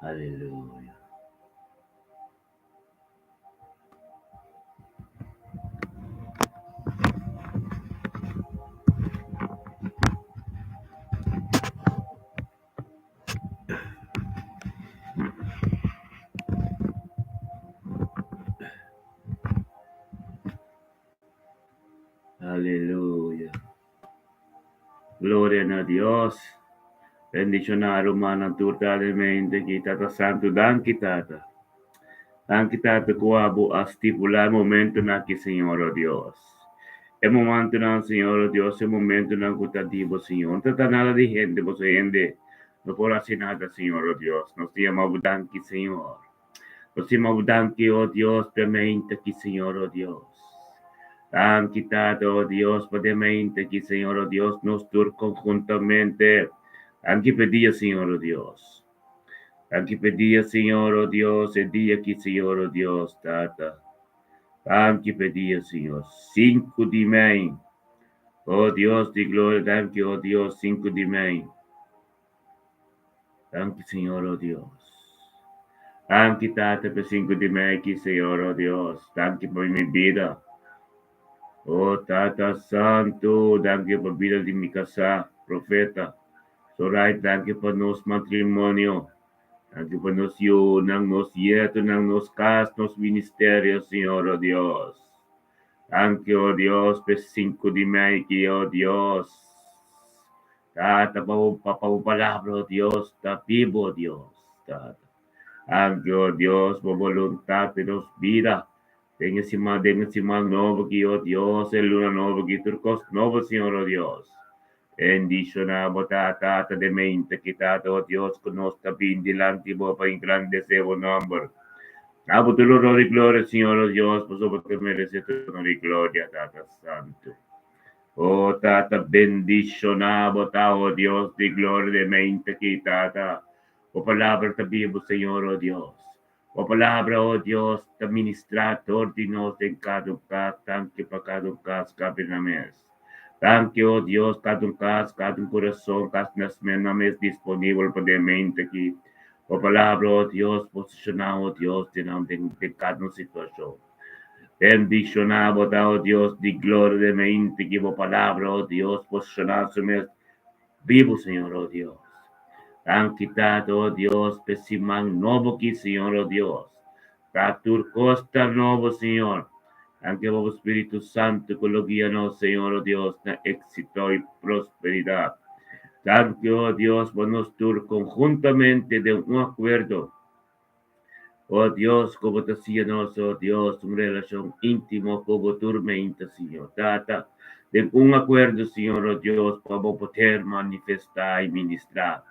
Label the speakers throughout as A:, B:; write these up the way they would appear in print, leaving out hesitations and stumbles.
A: Aleluya. Aleluya. Gloria na Dios. Bendiciona rumannan tur tardemente ki Tata Santu. Danki Tata. Danki Tata ku abo a stipula e momentonan aki Señor o Dios. E momentonan Señor o Dios, e momentonan ku ta di bo Señor. No ta ta nada di hende, boso hende no por hasi nada Señor o Dios. Nos ta yama bo danki Señor. Nos ta yama bo danki o Dios pa e mente aki Señor o Dios. Danki Tata o Dios pa den mente aki Señor o Dios nos tur conjuntamente. Danki pa e dia Señor o Dios. Danki pa e dia Señor o Dios e dia aki Señor o Dios Tata. Danki pa e dia Señor. Sinku di mei. O Dios di gloria danki o Dios sinku di mei. Danki Señor o Dios. Danki Tata pa e sinku di mei aki Señor o Dios. Danki pa mi bida. O Tata Santu, danki pa bida di mi kasá, Profeta. Sorait, danki pa nos matrimonio. Danki pa nos yunan, nos yetonan, nos kas, nos ministerio, Señor o Dios. Danki, o Dios, pa e sinku di mei aki, o Dios. Tata, pa bo, pa bo palabra, o Dios, ta bibu, o Dios, Tata. Danki, o Dios, bo boluntat den nos bida. Den e siman, den e siman nobo aki, o Dios, e luna nobo aki, tur kos nobo, Señor, o Dios. Bendishoná bo ta, Tata, den mente aki, Tata, o Dios, ku nos ta bin dilanti bo pa engrandesé bo nòmber. Na bo tur honor i gloria, Señor, o Dios, pasobra bo ta meresé tur honor i gloria, Tata Santu. O Tata, bendishoná bo ta, o Dios di gloria, den mente aki, Tata. Bo palabra ta bibu, Señor, o Dios. Bo palabra, o Dios, ta ministrá dor di nos den kada un kas. Danki pa kada un kas kabe na mes. Danki, o Dios, kada un kas, kada un kurason kas na mes disponibel pa den mente aki. Bo palabra, o Dios, posishoná, o Dios, den nan den kada un situashon. Bendishoná bo ta, o Dios di gloria, den mente aki. Bo palabra, o Dios, posishoná su mes Bibu, Señor, oh Dios. Danki, Tata, oh Dios, p'e siman nobo ki, Señor, oh Dios. Ta tur kos ta nobo, Señor. Danki pa bo Spiritu Santu ku lo guia nos, Señor, oh Dios, na éksito i prosperidat. Danki, oh Dios, pa nos tur konhuntamente den un akuerdo. Oh Dios, ku bo ta siña nos, oh Dios, un relashon íntimo ku bo tur meinta, Señor. Tata, den un akuerdo, Señor, oh Dios, pa bo poder manifestá i ministrá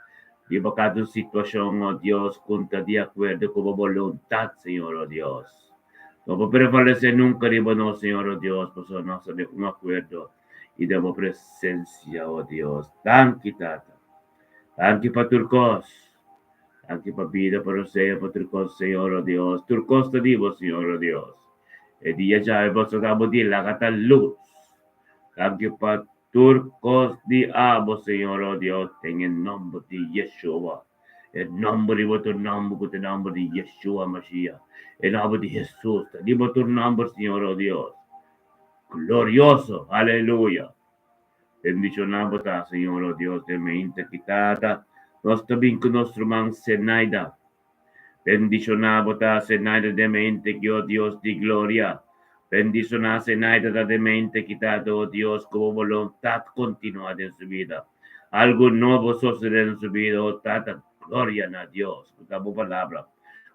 A: riba kada un situashon, oh Dios, ku ta di akuerdo ku bo boluntat, Señor, oh Dios. No por prevalesé nunka riba nos, Señor, oh Dios, pasobra nos ta den un akuerdo i den bo presensia, oh Dios. Danki, Tata. Danki pa tur kos. Danki pa bida, pa rosea, pa tur kos, Señor, o Dios. Tur kos ta di bo, Señor, o Dios. E dia djawe bo sa bo di laga ta lus. Danki pa tur kos di abo, Señor, o Dios, den e nomber di Yeshua. E nomber riba tur nomber ku ta e nomber di Yeshua Mashiach. E nomber di Hesus ta riba tur nomber, Señor, o Dios. Glorioso! Aleluya! Bendishoná bo ta, Señor, o Dios den mente ki Tata, nos ta bin ku nos ruman Zenaida. Bendishoná bo ta, Zenaida den mente ki, o Dios di gloria. Bendishoná Zenaida ta den mente ki Tata, o Dios, ku bo boluntat kontinuá den su bida. Algu nobo sosodé den su bida, o Tata, gloria na Dios, ku ta bo palabra.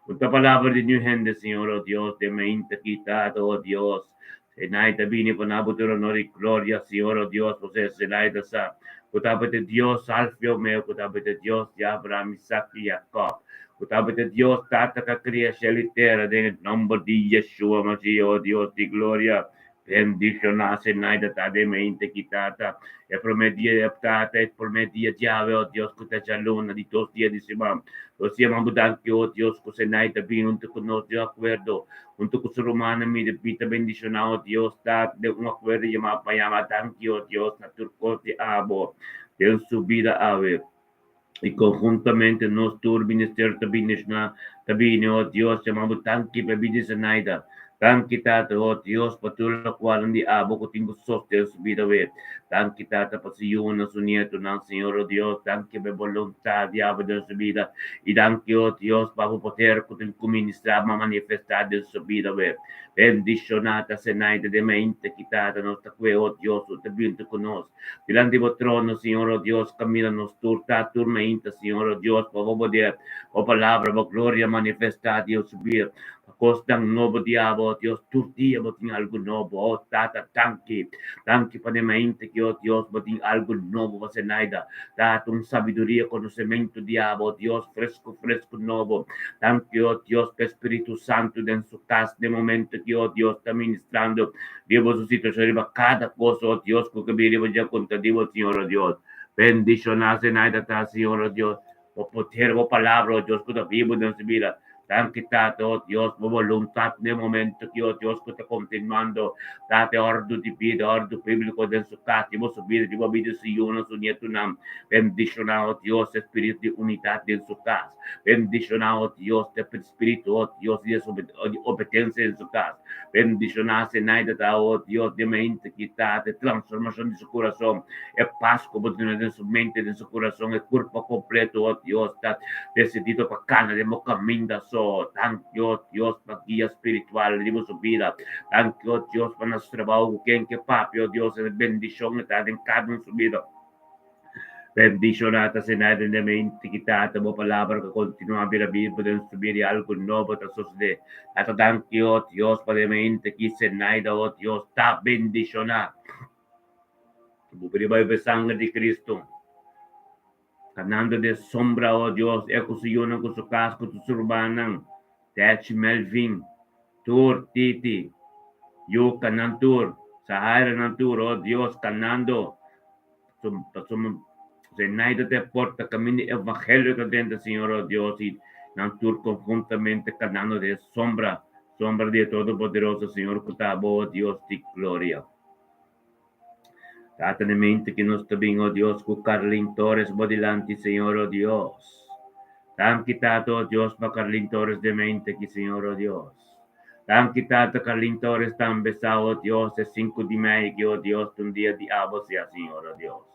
A: Ku ta palabra di niun hende, Señor, o Dios den mente ki Tata, o Dios, Zenaida bini pa na bo tur honor i gloria, Señor, o Dios, pasobra Zenaida sa ku tabata e Dios Alfeo meu, ku tabata e Dios di Abraham, Isaac i Jacob, ku tabata e Dios Tata ku a kria shelu i tera, den e nomber di Yeshua Mashiach, o Dios di gloria, bendishoná Zenaida ta den mente ki Tata, e promé dia, Tata, e promé dia djawe, o Dios, ku ta djaluna di dos dia di siman. Nos yama bo danki, o Dios, ku Zenaida bini huntu ku nos den akuerdo Huntu ku su rumannan mi mi ta bendishoná, o Dios, ta den un akuerdo yamá pa yama danki, o Dios, na tur kos di abo den su bida awe. I konhuntamente nos tur ministerio ta bendishoná, ta bini, o Dios, yama bo danki pa e bida di Zenaida. Danki, Tata, o Dios, pa tur lokualnan di abo ku tin ku sosten su bida awe. Danki, Tata, pa su yunan, su nietonan, Señor, o Dios. Danki pa e boluntat di abo den su bida. I danki, o Dios, pa bo poder ku tin ku ministrá, ma manifestá den su bida awe. Bendishoná ta Zenaida den mente ki, Tata, nos ta kue, o Dios, ku ta binti ku nos. Dilanti bo trono, Señor, o Dios, camina nos tur ta tur mainta, Señor, o Dios, pa bo poder, bo palabra, bo gloria manifestá, Dios, subir. Pa cosnan nobo di abo, o Dios, tur dia bo tin algo nobo, o Tata, danki. Danki pa den mainta ki, o Dios, bo tin algo nobo pa Zenaida. Tata, un sabiduria, conocemento di abo, o Dios, fresco, fresco, nobo. Danki, o Dios, pa e Spiritu Santo den su cas den momento ki, o Dios, ta ministrando. Riba su situacion, riba cada cosa, oh Dios, cu ke bin riba dje conta di bo, Señor, oh Dios. Bendiciona Zenaida ta, Señor, oh Dios, bo poder, bo palabra, oh Dios, cu ta bibo den su bida. Danki, Tata, oh Dios, bo boluntad den momento aki, oh Dios, cu ta continuando, Tata, e ordu di bida, ordu biblico den su cas, di bo su bida, di bo bida di su yunan, su nietunan. Bendiciona, oh Dios, e spiritu di unidad den su cas. Bendiciona, oh Dios, e spiritu, oh Dios, di obedencia den su cas. Bendishoná Zenaida ta, o Dios, den mente ki ta e transformashon di su kurason, e pas ku bo duna den su mente, den su kurason, e kurpa kompleto, o Dios, ta desidido pa kana den bo kaminda. So, danki, o Dios, pa guia spiritual riba su bida. Danki, o Dios, pa na su trabou ku ken ke papia, o Dios, e bendishon e ta den kada un su bida. Bendishoná ta Señor den e mente ki Tata bo palabra ka kontinuá bira bibu den su bida i algu nobo ta sosodé. Tata danki o Dios pa den mente ki Zenaida o Dios ta bendishoná. Bo pidi bai pa e sanger di Cristo kanando den sombra o Dios e ku su yunan ku su kas ku tur su rumannan Techi Melvin tur Titi Yuka nan tur Sahaira nan tur o Dios kanando Pasobra Zenaida ta e porta kaminda e evangelio ta drenta, Señor, o Dios, i nan tur konhuntamente kanando den e sombra, sombra di e Todopoderoso, Señor, ku ta abo, o Dios di gloria. Tata, na mente ki nos ta bin, o Dios, ku Carlin Torres bo dilanti, Señor, o Dios. Danki, Tata, o Dios, pa Carlin Torres den mente ki, Señor, o Dios. Danki Tata Carlin Torres tambe sa o Dios e sinku di mei ki o Dios ta un dia di abo sea Señor o Dios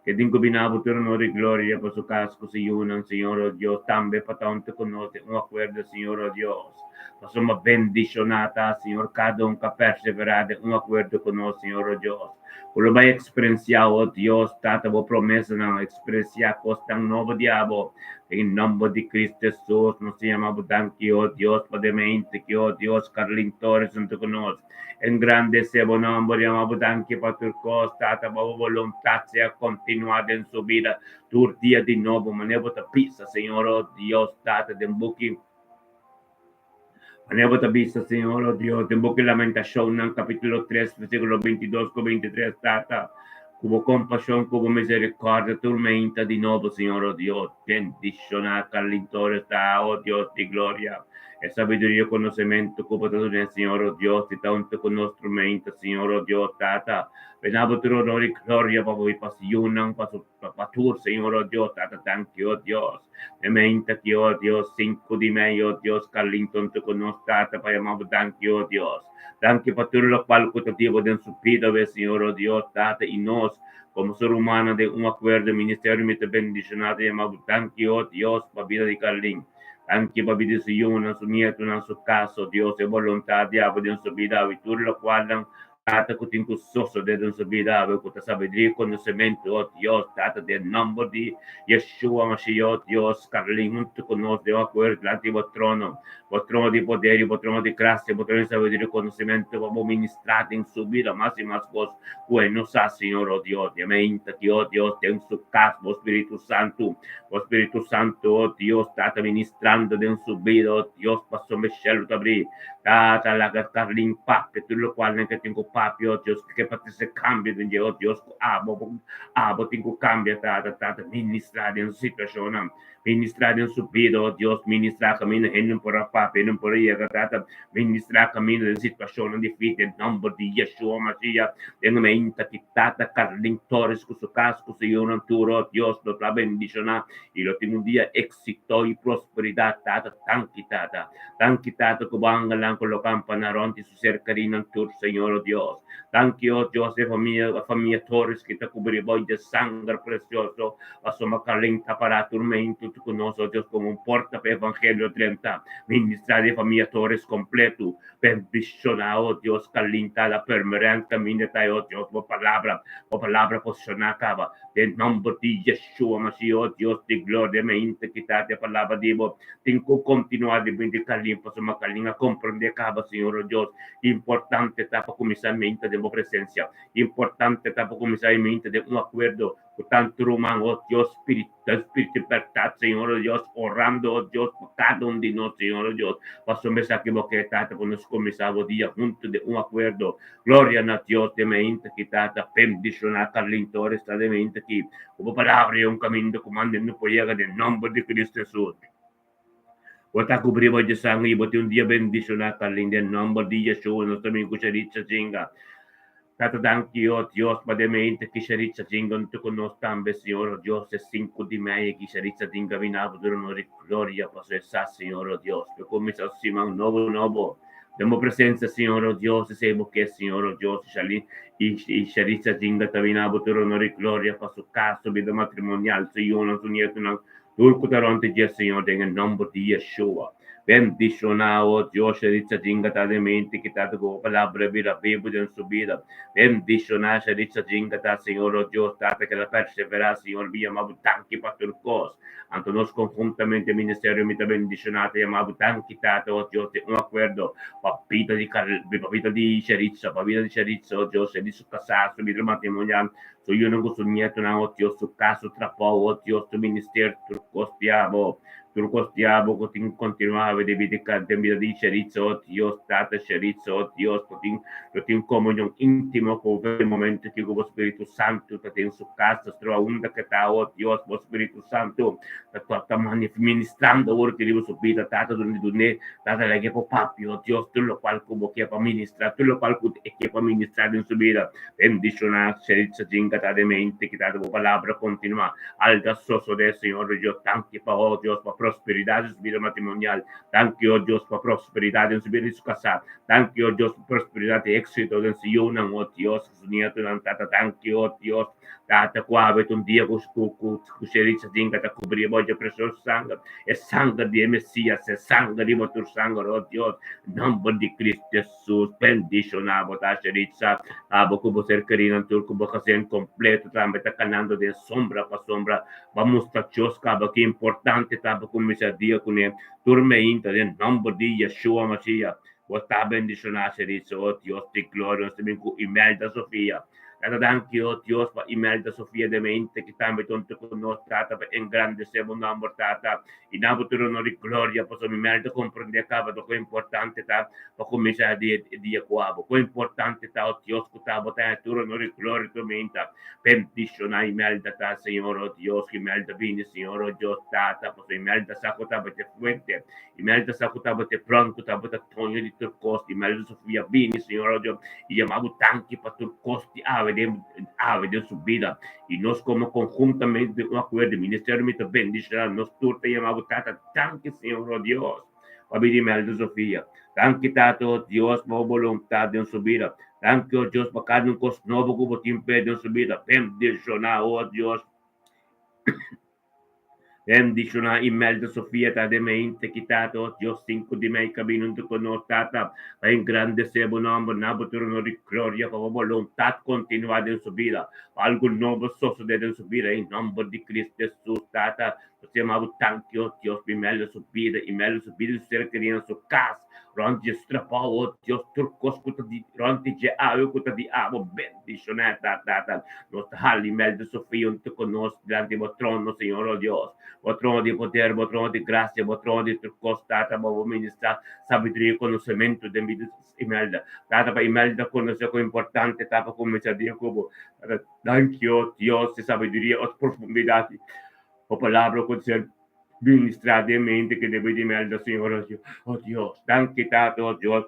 A: ke tin ku bini abo tur honor i gloria pa su kas ku su yunan Señor o Dios tambe pa ta huntu ku nos den un akuerdo Señor o Dios pasobra bendishoná ta Señor kada un ka perseverá den un akuerdo ku nos Señor o Dios ku lo bai eksperensiá o Dios Tata bo promesanan eksperensiá kosnan nobo di abo Den nomber di Cristo Jesus nos ta yama bo danki, o Dios, pa den mente ki, o Dios, Carlin Torres hunto cu nos. Engrandece bo nomber, yama bo danki pa tur cos, Tata, pa bo voluntad sea continua den su bida tur dia di nobo, manera bo ta bisa, Señor, o Dios, Tata, den buki, manera bo ta bisa, Señor, o Dios, den buki Lamentacionnan, capitulo tres, versiculo bintidos cu bintitres, Tata, cu bo compasion, cu bo misericordia, tur meinta di nobo, Señor, o Dios, bendiciona Carlin Torres, ta, o Dios di gloria, e sabiduria y conocemento cu bo ta dun'e, Señor, o Dios, di ta hunto cu nos tur meinta, Señor, o Dios, Tata, bena bo tur honor y gloria pa bo y pa su yunan, pa su. Pa tur, Señor, oh Dios, Tata, danki, oh Dios. E meinta aki, oh Dios, sinku di mei, oh Dios, Carlington ta ku nos, Tata, pa yama bo danki, oh Dios. Danki pa tur lokual ku ta dibo den su bida, we, Señor, oh Dios, Tata, i nos, komo ser humano den un akuerdo ministerio, mi ta bendishoná ta yama bo danki, oh Dios, pa bida di Carlin. Danki pa bida di su yunan, su nietonan, su kas, oh Dios, e boluntat di abo den su bida, awe, tur lokualnan Tata ku tin ku sosodé den su bida awe ku ta sabiduria i konosementu, o Dios, Tata, den nòmber di Yeshua Mashiach, o Dios, Carlin huntu ku nos den un akuerdo dilanti di bo trono, bo trono di poder i bo trono di grasia, bo trono di sabiduria i konosementu pa bo ministrá den su bida mas i mas kos ku e no sa, Señor, o Dios. Di e meinta aki, o Dios, den su kas, bo Spiritu Santu, bo Spiritu Santu, o Dios, Tata, ministrando den su bida, o Dios, pasobra e shelu ta abrí. Tata, laga Carlin papia tur lokual nan ke tin ku papia, oh Dios, ke pa trese kambio den dje, oh Dios, ku abo, abo tin ku kambia, Tata, Tata, ministrá den su situashonnan, ministrá den su bida, oh Dios, ministrá kaminda hende no por a papia, no por a yega, Tata, ministrá kaminda den situashonnan difísil, den nòmber di Yeshua Mashiach, den meinta ki Tata Carlin Torres ku su kas, ku su yunan tur, oh Dios, lo ta bendishoná i lo tin un dia éksito i prosperidat, Tata, danki, Tata. Danki Tata ku bo angelnan ku lo kampaná rònt di su serkarinan tur, Señor o Dios. Danki o Dios e famia e famia Torres ki ta kubrí bo dje sanger presioso pasobra Carlin ta pará tur meintu ku nos o Dios komo un porta pa evangelio drenta. Ministrá di e famia Torres kompletu. Bendishoná o Dios Carlin ta la permerent kaminda ta e o Dios bo palabra bo palabra posishoná kaba den nòmber di Yeshua Mashiach o Dios di gloria meintu ki ta e palabra di bo Tin ku kontinuá di bini Kalin pasobra Kalin a komprendé kaba, Señor o Dios. Importante ta pa kuminsá meinta den bo presensia. Importante ta pa kuminsá e meinta den un akuerdo ku tantu ruman, o Dios, spiritu, den spiritu i bèrdat, Señor o Dios, orando, o Dios, pa kada un di nos, Señor o Dios. Pasobra esaki bo ke, Tata, ku nos kuminsá bo dia huntu den un akuerdo. Gloria na Dios den meinta ki, Tata. Bendishoná Carlin Torres ta den meinta ki. Ku bo palabra i un kaminda ku manda no por yega den nòmber di Kristu Hesus. Bo ta kubrí bo dje sangre i bo tin un dia bendishoná Carlin den nòmber di Yeshua nos ta bin ku Sharitza Jinga. Tata danki o Dios pa den mente ki Sharitza Jinga no ta ku nos tambe Señor o Dios e sinku di mei ki Sharitza Jinga bin abo dura honor i gloria paso e sa Señor o Dios pe kuminsá su siman nobo nobo. Den bo presencia, Señor, oh Dios, esei bo ke, Señor, oh Dios, i i i Sharitza Jinga ta bini abo tur honor i gloria pa su kas, su bida matrimonial, su yunan, su nietunan, tur ku ta rònt di dje, Señor, den e nòmber di Yeshua. Bendishoná, oh Dios, Sharitza Jinga ta den mente ki ta ku bo palabra bira bibu den su bida. Bendishoná Sharitza Jinga ta, Señor, oh Dios, Tata, ke el a perseverá, Señor, mi yama bo danki pa tur kos. Anto nos konhuntamente ministerio mi ta bendishoná ta yama bo danki Tata oh Dios den un akuerdo pa bida di pa bida di Sheritza pa bida di Sheritza oh Dios Sheritza su kasá su bida matrimonial su yunan ku su nietonan oh Dios su kas su trabou oh Dios su ministerio tur kos di abo tur kos di abo ku tin kontinuá den bida den bida di Sheritza oh Dios Tata Sheritza oh Dios lo tin lo tin komunion íntimo ku bo den momento aki ku bo Spiritu Santu ta den su kas ta stroba unda ke ta oh Dios bo Spiritu Santu ta ta ministrando awor ki riba su bida Tata dunde dunde Tata lag'e por papia oh Dios tur lokual ku bo ke pa ministra tur lokual ku e ke pa ministra den su bida bendishoná Sheritza Jinga ta den mente ki Tata bo palabra kontinuá alga sosodé Señor Dios danki pa oh Dios pa prosperidat den su bida matrimonial danki oh Dios pa prosperidat den su bida di su kasá danki oh Dios pa prosperidat i éksito den su yunan oh Dios su nietonan Tata danki oh Dios Tata ku awe ta un dia ku ku ku ku Sheritza Jinga ta kubrí bo dje presioso sanger, e sanger di e Mesias, e sanger riba tur sanger, o Dios, nòmber di Cristo Jesus, bendishoná bo ta Sheritza, abo ku bo ser kerinan tur ku bo gezin kompleto tambe ta kanando den sombra pa sombra, pa mustra Dios kaba ki importante ta pa kuminsá dia kuné tur meinta den nòmber di Yeshua Mashiach. Bo ta bendishoná Sheritza, o Dios di gloria, nos ta bin ku Imelda Sofia. Tata danki o Dios pa Imelda Sofia de mente ki tambe ta huntu ku nos Tata pa engrandesé bo nòmber Tata i na bo tur honor i gloria pasobra Imelda komprendé kaba ta kon importante ta pa kuminsá dia dia ku abo kon importante ta o Dios ku ta bo ta haña tur honor i gloria tur meinta bendishoná Imelda ta Señor o Dios ku Imelda bini Señor o Dios Tata pasobra Imelda sa ku tabata e fuente Imelda sa ku tabata e bron ku tabata toño di tur kos. Imelda Sofia bini, Señor o Dios, i yama bo danki pa tur kos di awe den awe den su bida. I nos komo konhuntamente den un akuerdo ministerio mi ta bendishoná nos tur ta yama bo Tata danki Señor o Dios pa bida Imelda Sofia. Danki Tata o Dios pa bo boluntat den su bida. Danki o Dios pa kada un kos nobo ku bo tin p'e den su bida. Bendishoná o Dios. Bendishoná Imelda Sofia ta den mente ki Tata o Dios sinku di mei kabino huntu ku nos Tata pa engrandesé bo nòmber na bo trono di gloria pa bo boluntat kontinuá den su bida pa algu nobo sosodé den su bida en nòmber di Cristo Hesus Tata nos yama bo danki o Dios pa Imelda su bida Imelda su bida su ser kerí na su kas. Rònt di su trabou, o Dios, tur kos ku ta di rònt di dje awe ku ta di abo, bendishoná ta, Tata. Nos ta hala Imelda Sofia huntu ku nos dilanti bo trono, Señor, o Dios. Bo trono di poder, bo trono di grasia, bo trono di tur kos, Tata, bo bo ministrá sabiduria i konosementu den bida di Imelda. Tata, pa Imelda konosé kon importante ta pa kuminsá dia ku bo. Tata, danki, o Dios, di sabiduria, o profundidat di bo palabra ku ta ser ministrá den mente ku debe di Imelda, Señor, o Dios. Danki, Tata, o Dios.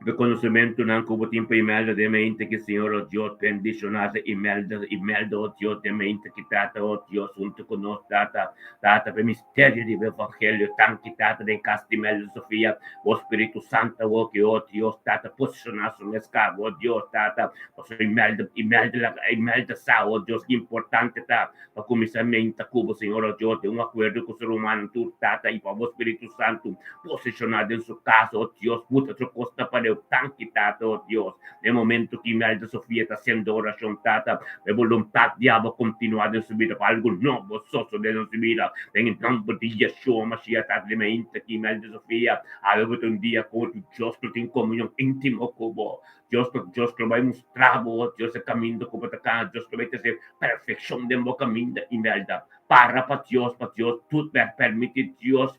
A: Bo konosementunan ku bo tin pa Imelda den mente ki Señor o Dios bendishoná ta Imelda Imelda o Dios den mente ki Tata o Dios huntu ku nos Tata Tata pa e misterio di bo evangelio tanki Tata den kas di Imelda Sofia bo Spiritu Santo awor ki o Dios Tata posishoná su mes kaba o Dios Tata pasobra Imelda Imelda laga Imelda sa o Dios ki importante ta pa kuminsá menta ku bo Señor o Dios den un akuerdo ku su rumannan tur Tata i pa bo Spiritu Santu Poseshoná den su kas, o Dios, buta otro kos ta pareu tanki, Tata, o Dios. Den momento ku Imelda Sofia ta hasiendo orashon, Tata, e boluntat di abo kontinuá den su bida pa algu nobo sosodé den su bida. Den e nòmber di Yeshua Mashiach, Tata, di mainta ku Imelda Sofia awe bo ta un dia ku Dios lo tin komunion íntimo ku bo. Dios lo Dios lo bai mustra bo, o Dios, e kaminda ku bo ta kana. Dios lo bai trese perfekshon den bo kaminda, Imelda. Para pa Dios, pa Dios tur permití Dios.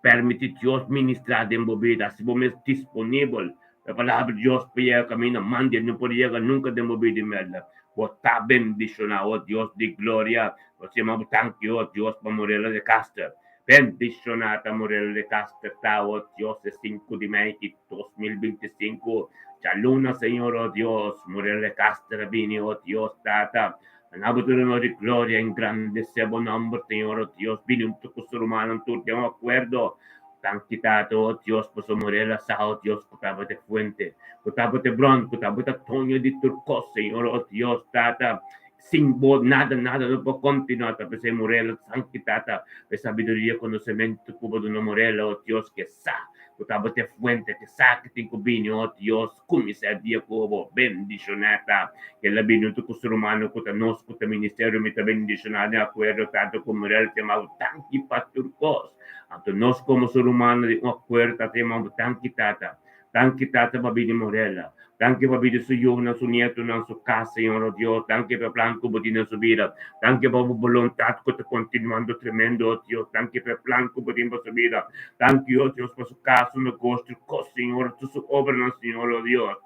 A: Permiti Dios ministrá den bo bida. Hasi bo mes disponibel pa e Palabra di Dios por yega kaminda mandi. No por yega nunka den bo bida i mèlda. Bo ta bendishoná, o Dios di gloria. Nos yama bo tanki, o Dios, pa Morela de Caster. Bendishoná ta Morela de Caster ta, o Dios, e sinku di mei di 2025. Djaluna, Señor, o Dios, Morela de Caster a bini, o Dios, Tata. Nan bo tur honor i gloria, engrandesé bo nòmber, Señor, o Dios, bini huntu ku su rumannan tur den un akuerdo. Danki, Tata, o Dios, pasobra Morel sa, o Dios, ku tabata e fuente, ku tabata e bron, ku tabata toño di tur kos, Señor, o Dios, Tata. Sin bo, nada, nada no por kontinuá. Ta p'esei Morel, danki, Tata, pa e sabiduria, konosementu ku bo duna Morel, o Dios, ke sa ku tabata e fuente, ke sa ke tin ku bini, o Dios. Kuminsá dia ku bo bendishoná ta. Kel a bini huntu ku su rumannan ku ta nos ku ta ministerio. Mi ta bendishoná den akuerdo tantu ku Muriel ta yama bo tanki pa tur kos. Anto nos komo su rumannan den un akuerdo ta ta yama bo tanki tata. Tanki tata pa bini Morella. Danki pa bida su yunan, su nietonan, su kas, Señor o Dios. Danki pa e plan ku bo tin den su bida. Danki pa bo boluntat ku ta kontinuando tremendo, o Dios. Danki pa e plan ku bo tin pa su bida. Danki, o Dios, pa su kas, su negoshi, tur kos, Señor, tur su obranan, Señor, o Dios.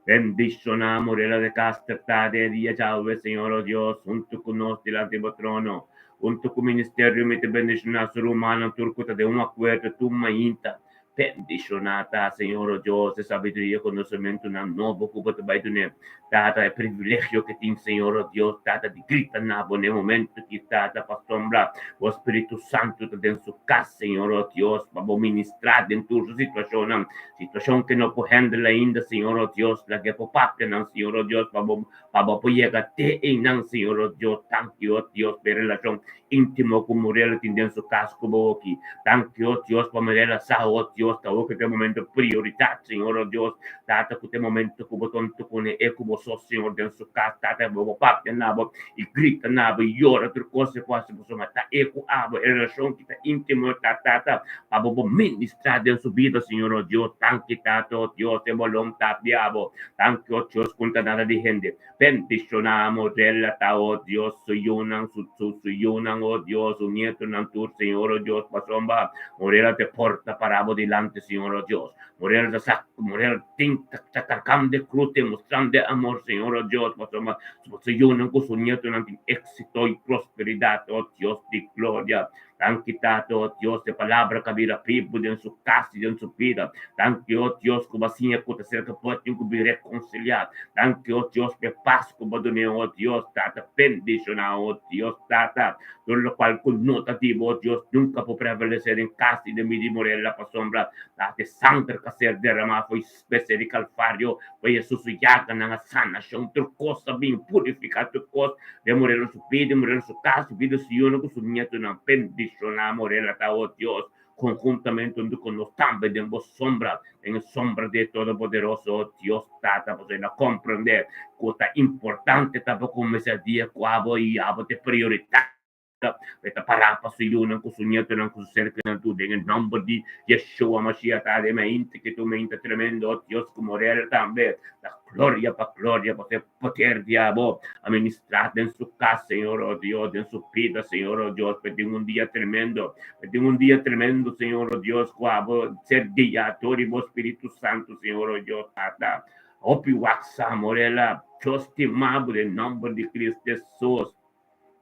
A: Bendishoná Morela de Caster ta den e dia djawe, Señor, o Dios, huntu ku nos dilanti bo trono. Huntu ku ministerio mi ta bendishoná su rumannan tur ku ta den un akuerdo tur mainta. Bendishoná ta, Señor, o Dios, e sabiduria i konosementunan nobo ku bo ta bai dun'é. Tata, e privilegio ke tin, Señor, o Dios, Tata, di grita na bo n'e momentu ki, Tata, pasobra bo Spiritu Santu ta den su kas, Señor, o Dios, pa bo ministrá den tur su situashonnan, situashon ke no por hèndel ainda, Señor, o Dios, lag'é por papia nan, Señor, o Dios, pa bo pa bo por yega te einan, Señor, o Dios. Danki, o Dios, pa e relashon íntimo ku Muriel tin den su kas ku bo aki. Danki, o Dios, pa Muriel sa, o Dios, ta awor ku ta e momento prioridat, Señor, o Dios, Tata, ku ta e momento ku bo ta huntu kuné e ku bo so, Señor, den su kas, Tata, bo por papia na bo i grita na bo i yora tur kos e por hasi pasobra ta e ku abo, e relashon ki ta íntimo ta, Tata, pa bo por ministrá den su bida, Señor, o Dios. Danki, Tata, o Dios, e boluntat di abo. Danki, o Dios, ku no ta nada di hende. Bendishoná Morella ta, o Dios, su yunan, su su su yunan, o Dios, su nietonan tur, Señor, o Dios, pasobra Morella ta e porta para bo dilanti, Señor, o Dios. Morella ta sa, Morella tin ta ta kargando e krus, demostrando e amor, Señor, o Dios, pasobra su yunan ku su nietonan tin éksito i prosperidat, o Dios di gloria. Danki Tata, o Dios, e palabra ka bira bibu den su kas i den su bida. Danki, o Dios, ku bo a siña ku ta serka bo tin ku bin rekonsiliá. Danki, o Dios, pa e pas ku bo dun'é, o Dios, Tata. Bendishoná, o Dios, Tata, tur lokual ku no ta di bo, o Dios, nunka por prevalesé den kas i den bida di Morella, pasobra Tata, e sanger ka ser deramá fo'i spese di Kalvario, pa Hesus su yaganan a sanashon, tur kos a bin purifiká tur kos den Morela su bida, Morela su kas, bida su yunan ku su nietonan. Bendishoná Morela ta, o Dios, konhuntamente huntu ku nos tambe den bo sombra, den e sombra di e Todopoderoso, o Dios Tata, pasobra el a komprendé ku ta importante ta pa kuminsá dia ku abo i abo ta e prioridat. E ta pará pa su yunan ku su nietunan ku su serkanan tur den e nòmber di Yeshua Mashiach ta den mente ke tur mente tremendo oh Dios ku morel tambe ta gloria pa gloria pa e poder di abo a ministrá den su kas Señor oh Dios den su bida Señor oh Dios pa tin un dia tremendo pa tin un dia tremendo Señor oh Dios ku abo ser guiá dor di bo Spiritu Santu Señor oh Dios Tata hopi wak sa morela Dios stima bo den nòmber di Cristo Jesus.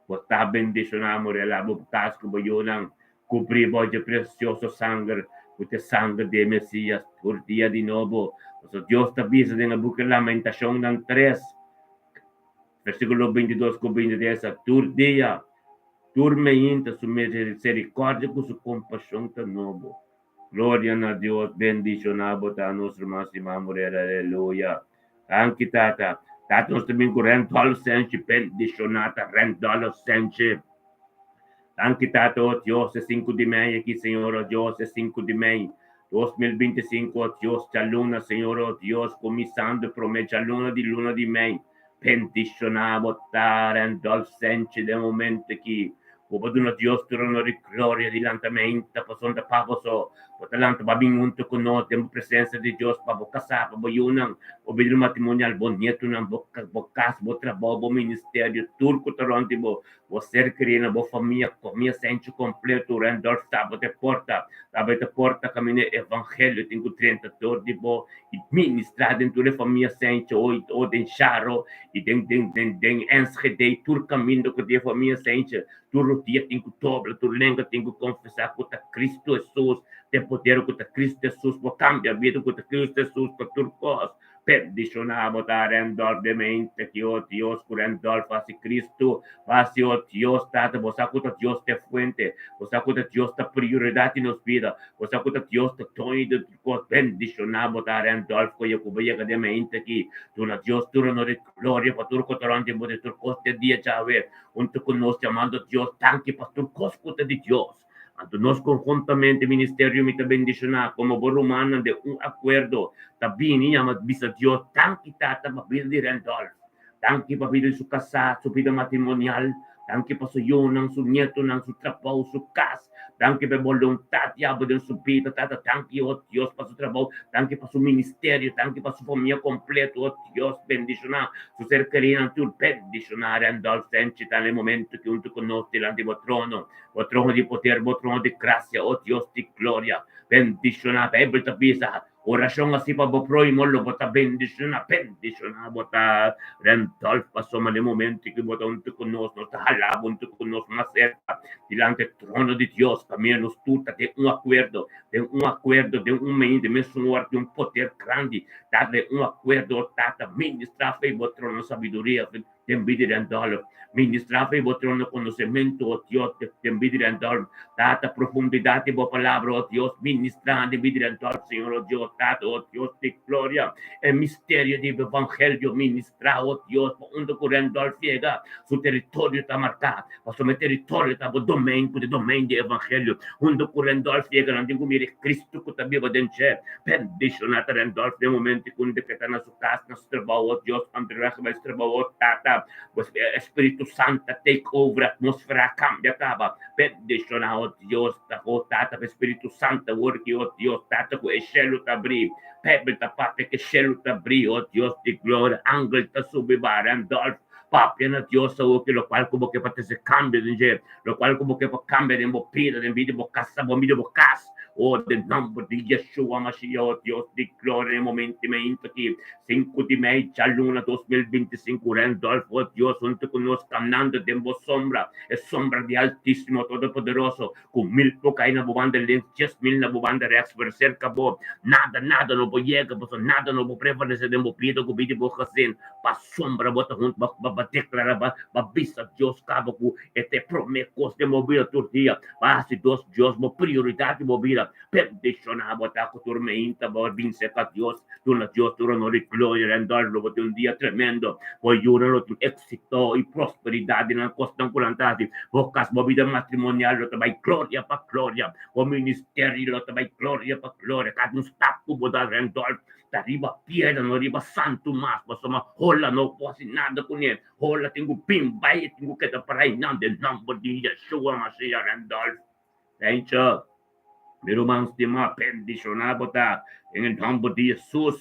A: Bo ta bendishoná Morela bo kas ku bo yunan, kubrí bo dje presioso sanger ku ta e sanger di e Mesías tur dia di nobo. Pasobra Dios ta bisa den e buki Lamentashonnan tres, versíkulo 22 ku 23, Tur dia, tur meinta su miserikòrdia ku su kompashon ta nobo. Gloria na Dios, bendishoná bo ta nos ruman stimá Morela, aleluya. Danki Tata. Tata nos ta bin ku Randolph Senchi, bendishoná ta Randolph Senchi. Danki Tata, oh Dios, e sinku di mei aki Señor, oh Dios, e sinku di mei 2025, oh Dios, djaluna Señor, oh Dios, kuminsando e promé djaluna di luna di mei. Bendishoná bo ta Randolph Senchi den momento aki. Bo por duna Dios tur honor i gloria di lantamentu pasobra ta pa boso. Bo ta lanta bo a bin huntu ku nos den bo presensia di Dios pa bo kasá, pa bo yunan, bo bida matrimonial, bo nietunan, bo bo kas, bo trabou, bo ministerio, tur ku ta rònt di bo, bo ser kerí, bo famia, komia Senchi kompletu. Randolph tabata e porta, tabata e porta kaminda e evangelio tin ku drenta dor di bo i ministrá den tur e famia Senchi, o den Sharo, i den den den den Enschede, tur kaminda ku tin e famia Senchi, tur rodia tin ku dobla, tur lenga tin ku konfesá ku ta Cristo Hesus den poder, ku ta Cristo Hesus por kambia bida, ku ta Cristo Hesus pa tur kos. Bendishoná bo ta Randolph den mente ki, o Dios, ku Randolph hasi Cristo Basi, o Dios Tata, bo sa ku ta Dios ta e fuente, bo sa ku ta Dios ta prioridat di nos bida, bo sa ku ta Dios ta doño di tur kos. Bendishoná bo ta Randolph ku ku bo yega den mente aki. Duna Dios tur honor i gloria pa tur ku ta rònt di bo den tur kos den dia djawe. Huntu ku nos yamando Dios danki pa tur kos ku ta di Dios. Anto nos konhuntamente ministerio mi ta bendishoná komo bo rumannan den un akuerdo ta bini yama bisa Dios danki Tata pa bida di Randolph. Danki pa bida di su kasá, su bida matrimonial. Danki pa su yunan, su nietonan, su trabou, su kas. Danki pa e boluntat di abo den su bida, Tata. Danki, o Dios, pa su trabou. Danki pa su ministerio. Danki pa su famia kompleto, o Dios. Bendishoná su ser kerínan tur. Bendishoná Randolph Senchi ta na e momento ki huntu ku nos dilanti bo trono, bo trono di poder, bo trono di grasia, o Dios di gloria. Bendishoná. Beibel ta bisa, Orashon hasi pa bo prohimo lo bo ta bendishoná, bendishoná bo ta Randolph pasobra den momento ku bo ta huntu ku nos, nos ta hala bo huntu ku nos mas serka dilanti e trono di Dios kaminda nos tur ta den un akuerdo, den un akuerdo, den un mei, den mesun ora tin un poder grandi ta den un akuerdo, Tata ministrá fe bo trono sabiduria. Den bida di Randolph, ministrá fe bo trono konosementu, o Dios, den bida di Randolph, Tata, profundidat di bo palabra, o Dios, ministrá den bida di Randolph, Señor, o Dios, Tata, o Dios di gloria, e misterio di bo evangelio, ministrá, o Dios, pa unda ku Randolph yega, su teritorio ta marká, pasobra e teritorio ta bo domein, ku ta e domein di evangelio, unda ku Randolph yega, nan tin ku mira e Cristo ku ta biba den dje. Bendishoná ta Randolph den momento ku unda ku e ta na su kas na su trabou, o Dios, onderweg bai su trabou, o Tata, bo Espiritu Santu ta take over, atmosfera a kambia kaba, bendishoná, o Dios, ta o Tata, bo Espiritu Santu ta worki, o Dios, Tata, ku e shelu ta abrí, Beibel ta papia ku e shelu ta abrí, o Dios di gloria, angel ta subi ba Randolph, papia na Dios awoki lokual ku bo ke pa trese kambio den dje, lokual ku bo ke pa kambia den bo bida, den bida di bo kasa, bo bida di bo kas. O den nomber di Yeshua Mashiach, o Dios di gloria, den momento di meinta aki, sinku di mei djaluna 2025, Randolph, o Dios, huntu ku nos kanando den bo sombra, e sombra di Altísimo Todopoderoso, ku mil por kai na bo banda links, 10,000 na bo banda rèks, pero serka bo, nada, nada no por yega, pasobra nada no por prevalesé den bo bida ku bida di bo gesin, pasobra bo ta huntu, bo bo deklará, bo bo bisa Dios kaba ku e ta e promé kos den bo bida tur dia. Bo hasi dos Dios bo prioridat den bo bida. Bendishoná bo ta ku tur meinta bo bin serka Dios. Duna Dios tur honor i gloria. Randolph lo bo tin un dia tremendo. Bo yunan lo tin éksito i prosperidat den nan kosnan ku nan ta hasi. Bo kas, bo bida matrimonial lo ta bai gloria pa gloria. Bo ministerio lo ta bai gloria pa gloria. Kada un stap ku bo da Randolph. Ta riba piedra, no riba santu mas, pasobra hola no por hasi nada kuné. Hola tin ku bin bai, e tin ku keda para einan den nòmber di Yeshua Mashiach. Randolph, Rachel, mi ruman stimá, bendishoná bo ta den e nòmber di Hesus.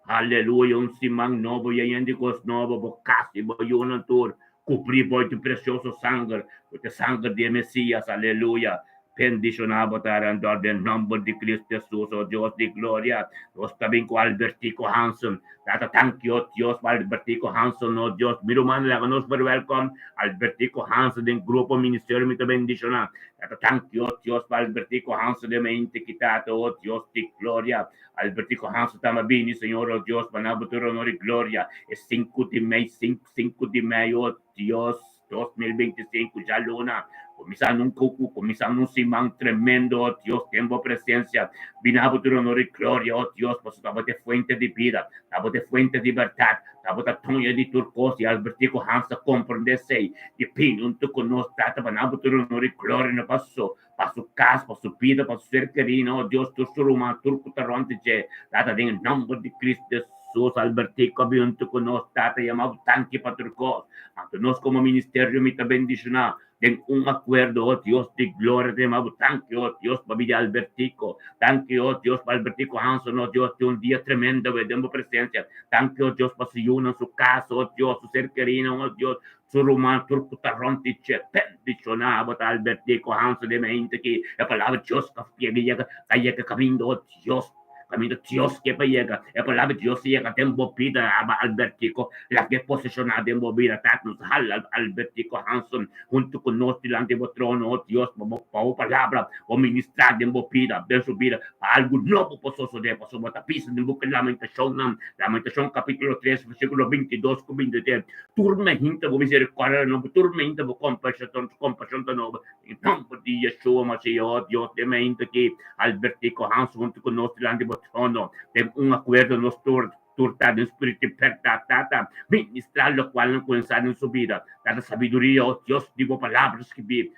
A: Aleluya! Un siman nobo yen di kos nobo, bo kas i bo yunan tur kubrí bo di presioso sanger, ku ta e sanger di e Mesias. Aleluya! Bendishoná bo ta Randolph den nòmber di Cristo Hesus, o Dios di gloria. Nos ta bin ku Albertico Hansen. Tata, tanki, o Dios, pa Albertico Hansen, o Dios. Mi ruman, laga nos verwelkom Albertico Hansen den grupo ministerio mi ta bendishoná. Tata, tanki, o Dios, pa Albertico Hansen den mente ki Tata, o Dios di gloria. Albertico Hansen tamba bini, Señor, o Dios, pa nan bo tur honor i gloria. E sinku di mei, sinku di mei, o Dios. 2025 djaluna kuminsá un kuku kuminsá un siman tremendo oh Dios den bo presensia bina bo tur honor i gloria oh Dios pasobra bo ta e fuente di bida ta bo ta e fuente di bèrdat ta bo ta doño di tur kos i Albertico ku Hans ta komprendé esei i bini huntu ku nos Tata pa nan bo tur honor i gloria no paso pa su kas pa su bida pa su ser kerido oh Dios tur su ruman tur ku ta rònt di dje Tata den e nòmber di Cristo Jesús. Albertico a bin huntu ku nos Tata yama bo tanki pa tur kos. Anto nos komo ministerio mi ta bendishoná den un akuerdo oh Dios di gloria ta yama bo tanki oh Dios pa bida Albertico. Tanki oh Dios pa Albertico Hanson oh Dios tin un dia tremendo awe den bo presensia. Tanki oh Dios pa su yunan su kas oh Dios su ser kerinan oh Dios su ruman tur ku ta rònt di dje. Bendishoná bo ta Albertico Hanson den mente ki e palabra Dios ka yega ka yega kaminda oh Dios. Kaminda Dios ke pa yega, e palabra di Dios ta yega den bo bida, aba Albertico, lag'é poseshoná den bo bida. Tata, nos hala Albertico Hanson huntu ku nos dilanti bo trono, o Dios, pa bo pa bo palabra bo ministrá den bo bida, den su bida, pa algu nobo por sosodé, pasobra bo ta bisa den buki Lamentashonnan, Lamentashon kapítulo tres, versíkulo 22 ku 23, Tur mainta bo miserikòrdia ta nobo, tur mainta bo kompashon ta nobo. Den nòmber di Yeshua Mashiach, o Dios, den mainta aki, Albertico Hans huntu ku nos dilanti bo trono, den un akuerdo nos tur tur ta den spiritu di bèrdat, Tata, ministrá lokual nan kuminsá den su bida. Tata, sabiduria, o Dios, di bo palabra skibí.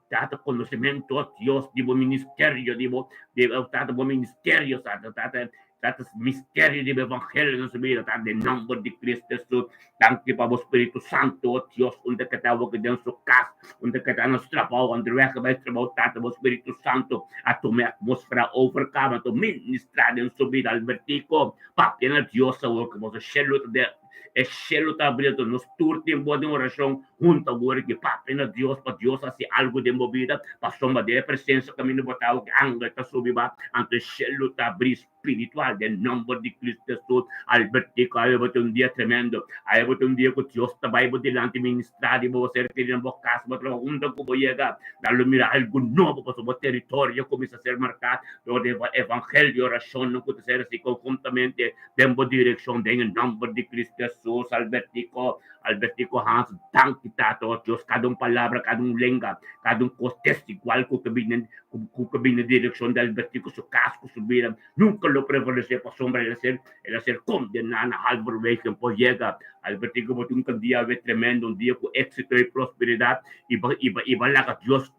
A: Tata, konosementu, o Dios, di bo ministerio, di bo, di, Tata, bo ministerio, Tata, Tata, Tata misterio di bo evangelio na su bida ta den nomber di Cristo Jesus. Danki pa bo Spiritu Santo, o Dios, unda ke ta awor den su kas, unda ke ta na su trabou, onderweg ke bai trabou, Tata, bo Spiritu Santo a tuma e atmosfera over kaba, to ministra den su bida. Albertico, papia na Dios awor ke boso shelu ta den e shelu ta abri, anto nos tur tin bo den orashon huntu awor ke papia na Dios pa Dios hasi algu den bo bida, pasobra den e presensia kaminda bo ta awor ke angel ta subi ba, anto e shelu ta abri spiritual den nomber di Cristo Jesus. Albertico, awe bo tin un dia tremendo, awe bo tin un dia ku Dios ta bai bo dilanti ministra di bo ser keri na bo kas, bo traha unda ku bo yega, nan lo mira algu nobo pasobra bo teritorio kuminsa ser marká dor di evangelio, orashonnan ku ta ser hasi konhuntamente den bo direkshon den e nomber di Cristo Jesus. Albertico. Albertico Hans, Danki Tata, oh Dios, kada un palabra, kada un lenga, kada un kos desigual ku ta bini ku ta bini direkshon di Albertico su kas ku su bida nunka lo prevalesé pasobra el a ser el a ser kondená na halverwege por yega. Albertico bo tin un dia awe tremendo, un dia ku éksito i prosperidat i bo i bo i bo a laga Dios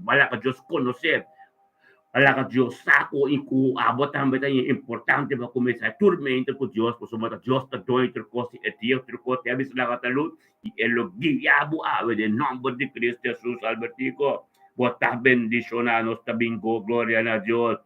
A: bo a laga Dios konosé. Pa laga Dios sa ku i ku abo tambe ta importante pa kuminsá tur mente ku Dios, pasobra ta Dios ta doño tur kos i e Dios tur kos. Te a bisa laga ta lus i e lo guia bo awe den nòmber di Cristo Hesus. Albertico, bo ta bendishoná, nos ta bin go gloria na Dios.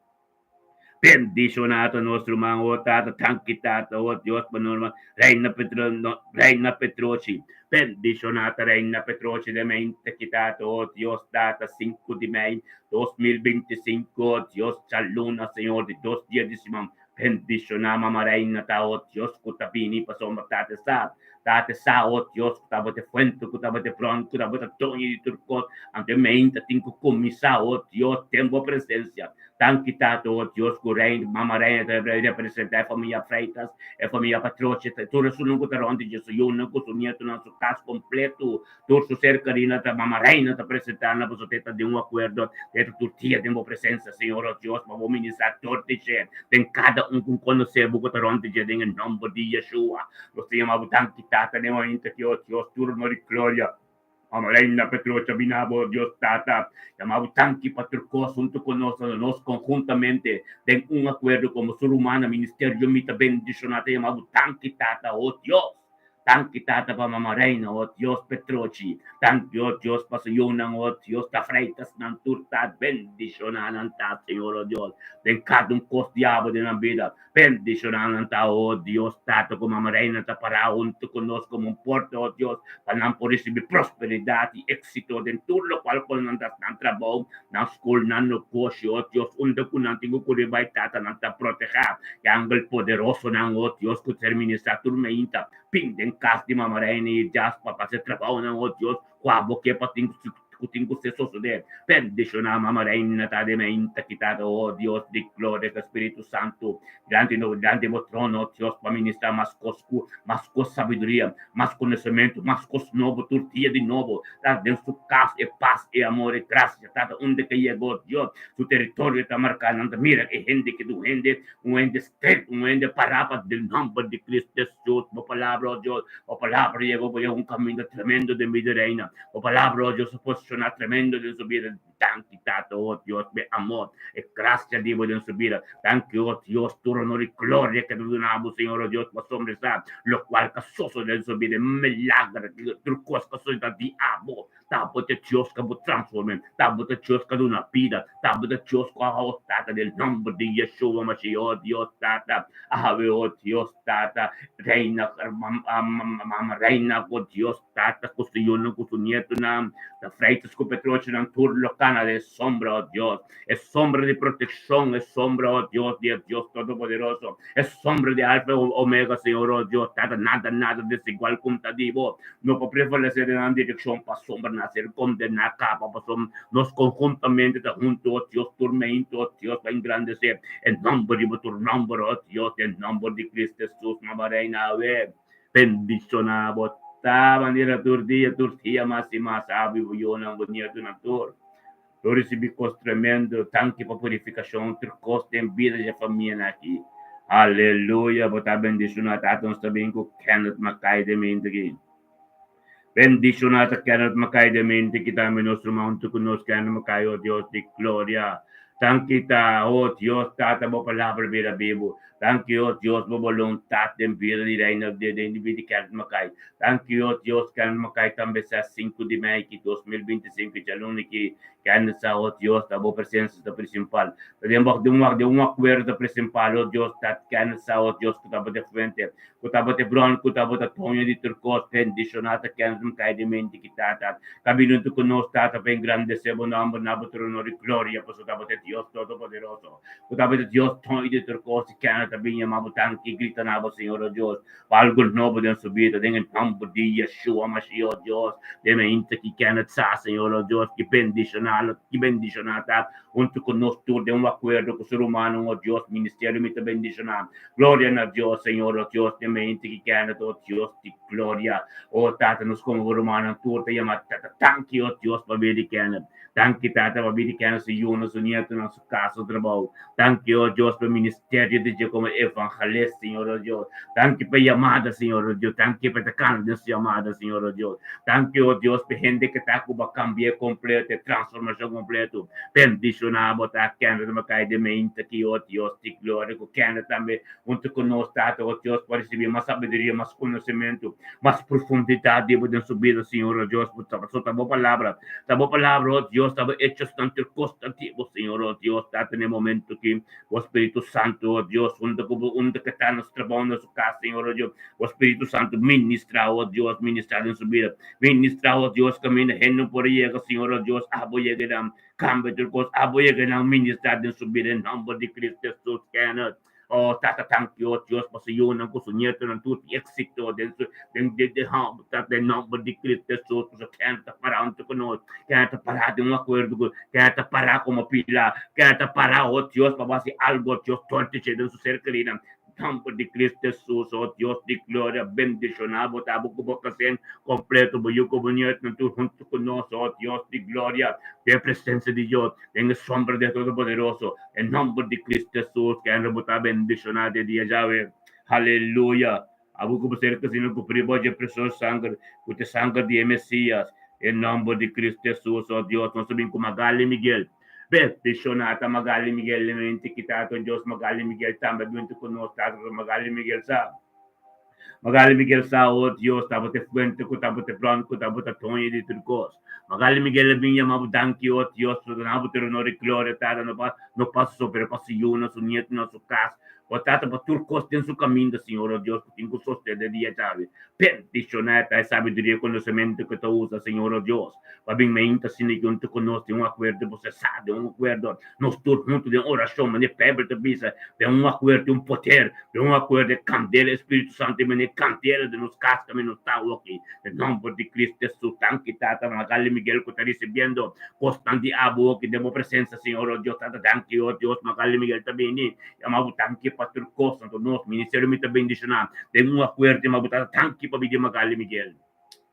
A: Bendishoná ta nos ruman, o Tata, danki Tata, o Dios pa nos ruman Reina Petro, Reina Petrochi. Bendishoná ta Reina Petrochi den mente ki Tata, o Dios Tata, sinku di mei 2025, o Dios djaluna, Señor, di dos dia di siman. Bendishoná Mama Reina ta, o Dios, ku ta bini pasobra Tata sa, Tata sa, o Dios, ku tabata e fuente, ku tabata e bron, ku tabata doño di tur kos. Anto e mente tin ku kuminsá, o Dios, den bo presensia. Danki Tata, o Dios, ku Reina, Mama Reina ta representá e famia Freitas, e famia Patrochi, tur esunnan ku ta rònt di dje, su yunan ku su nietunan, su kas kompletu, tur su ser kerinan ta Mama Reina ta presentá nan pasobra e ta den un akuerdo, e ta tur dia den bo presensia, Señor, o Dios, pa bo ministrá tur di dje, den kada un ku konosé bo ku ta rònt di dje, den e nòmber di Yeshua. Nos ta yama bo danki, Tata, den ointa ki, o Dios, tur honor i gloria. Mama Reina Petrocha bina bo Dios Tata yama bo tanki pa tur kos huntu ku nos ando nos konhuntamente den un akuerdo komo su rumannan ministerio mi ta bendishoná ta yama bo tanki Tata oh Dios Danki Tata pa Mama Reina, oh Dios Petrochi. Danki oh Dios pa su yunan, oh Dios ta freitas nan tur ta bendiciona nan ta Señor oh Dios den cada un cos diabel den nan bida bendiciona nan ta oh Dios Tata cu Mama Reina ta para hunto cu nos como un porta oh Dios pa nan por ricibi prosperidad y exito den tur locual cu nan ta nan trabou nan school nan negoshi oh Dios unda cu nan tin cu curi bay Tata nan ta proteha e angel poderosonan oh Dios cu ser ministra tur meinta pin den cas di Mama Reina y Jasper pa haci trabounan oh Dios cu abo ke pa tin cu tin cu ser sosode bendiciona Mama Reina ta den meinta ki Tata oh Dios di gloria cu Spiritu Santo dilanti no dilanti bo trono oh Dios pa ministra mas cos cu mas cos sabiduria mas conocemento mas cos nobo tur dia di nobo ta den su cas e paz e amor e gracia Tata unda ke yega oh Dios su teritorio ta marca nan ta mira e hende ki ta un hende un hende straight un hende para pa den nomber di Cristo Jesus bo palabra oh Dios bo palabra yega bo yega un caminda tremendo den bida Reina bo palabra oh Dios a posiciona tremendo den su bida danki Tata oh Dios p'e amor e gracia di bo den su bida danki oh Dios tur honor y gloria ke ta duna bo Señor oh Dios pasobra sa locual ka sosode den su bida e milagro tur cos ka sosode ta di abo Ta bo ta Dios ka bo transforme, ta bo ta Dios ka duna bida, ta bo ta Dios ku a hou Tata den nomber di Yeshua Mashiach, oh Dios Tata, awe oh Dios Tata, Reina, Mama Reina ku Dios Tata ku su yunan ku su nietonan, ta freitas ku petrochinan tur lo kana den sombra, oh Dios, e sombra di protekshon, e sombra, oh Dios, di e Dios Todopoderoso, e sombra di Alfa i Omega, Señor, oh Dios Tata, nada, nada desigual ku ta di bo. No por prevalesé den nan direkshon pasobra nan a ser kondená kaba, pasobra nos konhuntamente ta huntu, o Dios, turmento, o Dios, pa engrandesé e nòmber riba tur nòmber, o Dios, den nòmber di Cristo Hesus, Mama Reina, awe. Bendishoná bo ta manera tur dia, tur dia mas i mas, abi bo yunan, bo nietunan tur. Lo risibí kos tremendo, danki pa purifikashon, tur kos den bida dje famianan aki. Aleluya, bo ta bendishoná tata, nos ta bin ku Kenneth Mackay den mente aki. Bendishoná ta Kenneth Mackay den mente aki tambe nos ruman huntu ku nos Kenneth Mackay, oh Dios di gloria. Danki ta, oh Dios tata bo palabra bira bibu. Danki oh Dios bo boluntat den bida di Reina den bida di Kenneth Mackay. Danki oh Dios Kenneth Mackay tambe sa 5 di mei ki 2025 djaluna ki Kenneth sa oh Dios ta bo presensa ta principal ta den bo den un den un akuerdo ta principal oh Dios ta Kenneth sa oh Dios ku tabata fuente ku tabata bron ku tabata toño di tur kos bendishona ta Kenneth Mackay den mente ki tata ta bini huntu ku nos tata pa engrandese bo nomber na bo tur honor i gloria pasobra tabata Dios todopoderoso. Ku tabata Dios ton i di tur kos i kende ta bin yama bo tanki i grita na bo, Señor, o Dios, pa algu nobo den su bida, den e nomber di Yeshua Mashiach, o Dios, den e inta ki kende sa, Señor, o Dios, ki bendishoná, ki bendishoná ta huntu ku nos tur den un akuerdo ku su rumannan, o Dios, ministerio mi ta bendishoná. Gloria na Dios, Señor, o Dios, den e inta ki kende ta, o Dios di gloria, o Tata, nos komo bo rumannan tur ta yama Tata, tanki, o Dios, pabia di kende. Danki Tata pabia di kende su yunan, su nietunan, su casa, su trabou. Danki, oh Dios, pa e ministerio di dje como evangelist, Señor, oh Dios. Danki pa e yamada, Señor, oh Dios. Danki pa e ta cana den su yamada, Señor, oh Dios. Danki, oh Dios, pa e hende ke ta cu bo a cambia completo, e transformacion completo. Bendiciona bo ta kende ta cai den mente aki, oh Dios di gloria, cu kende tambe hunto cu nos, Tata, oh Dios, pa ricibi mas sabiduria, mas conocimento, mas profundidad di bo den su bida, Señor, oh Dios. Pasobra ta bo palabra. Ta bo palabra, oh Dios, ta bo hechosnan tur kos ta di bo, Señor, oh Dios, Tata, na e momento aki, bo Spiritu Santu, oh Dios, hunto ku bo, unda ke ta nos trabou, na su kas, Señor, oh Dios, bo Spiritu Santu ministra, oh Dios, ministra den su bida, ministra, oh Dios, kaminda hende no por a yega, Señor, oh Dios, abo yega nan, kambia tur kos, abo yega nan, ministra den su bida, en nomber di Cristo Jesus, Kenneth. Oh Tata tanki oh Dios pa su yunan ku su nietonan tur tin éxito den su den den den hòmber Tata den nòmber di Cristo Hesus pasobra ken ta pará huntu ku nos ken ta pará den un akuerdo ku ken ta pará komo pilá ken ta pará oh Dios pa bo hasi algu oh Dios torti dje den su ser kerinan nòmber di Cristo Hesus oh Dios di gloria bendishoná bo ta bo ku bo kasén kompleto bo yu ku bo nietonan tur huntu ku nos oh Dios di gloria den presensia di Dios Den e sombra di e Todopoderoso, den nomber di Cristo Jesus, kende bo ta bendiciona de dia djawe. Haleluya! Abo cu bo ser casino cu pri bo dje precioso sanger, cu ta e sanger di e Mesias. Den nòmber di Kristu Hesus, o Dios, nos ta bin ku Magali Miguel. Bendishoná ta Magali Miguel mente ki Tata Dios Magali Miguel tambe binti ku nos Tata Magali Miguel sa. Magali Miguel sa, o Dios, tabata e fuente ku tabata e bron ku tabata doño di tur kos. Magali Miguel a bin yama bo danki, o Dios, pasobra na bo tur honor i gloria, Tata, no pa no pa su so, pero pa su yunan, su nietunan, su kas, o Tata, pa tur kos den su kaminda, Señor, o Dios, ku tin ku sostene dia djawe. Bendishoná ta e sabiduria i konosementu ku ta usa, Señor, o Dios, pa bin meinta asina junto ku nos den un akuerdo, bo sa, den un akuerdo, Nos tur huntu den orashon, manera Beibel ta bisa, den un akuerdo tin un poder, den un akuerdo e kandela e Spiritu Santu e manera e kandela den nos kas kaminda nos ta awoki. Den nòmber di Kristu Hesus, danki Tata, Magali Miguel ku ta risibiendo kosnan di abo awoki den bo presensia, Señor, o Dios Tata, danki, o Dios, Magali Miguel ta bini, yama bo danki pa tur kos, anto nos ministerio mi ta bendishoná den un akuerdo, yama bo Tata, danki pa bini Magali Miguel.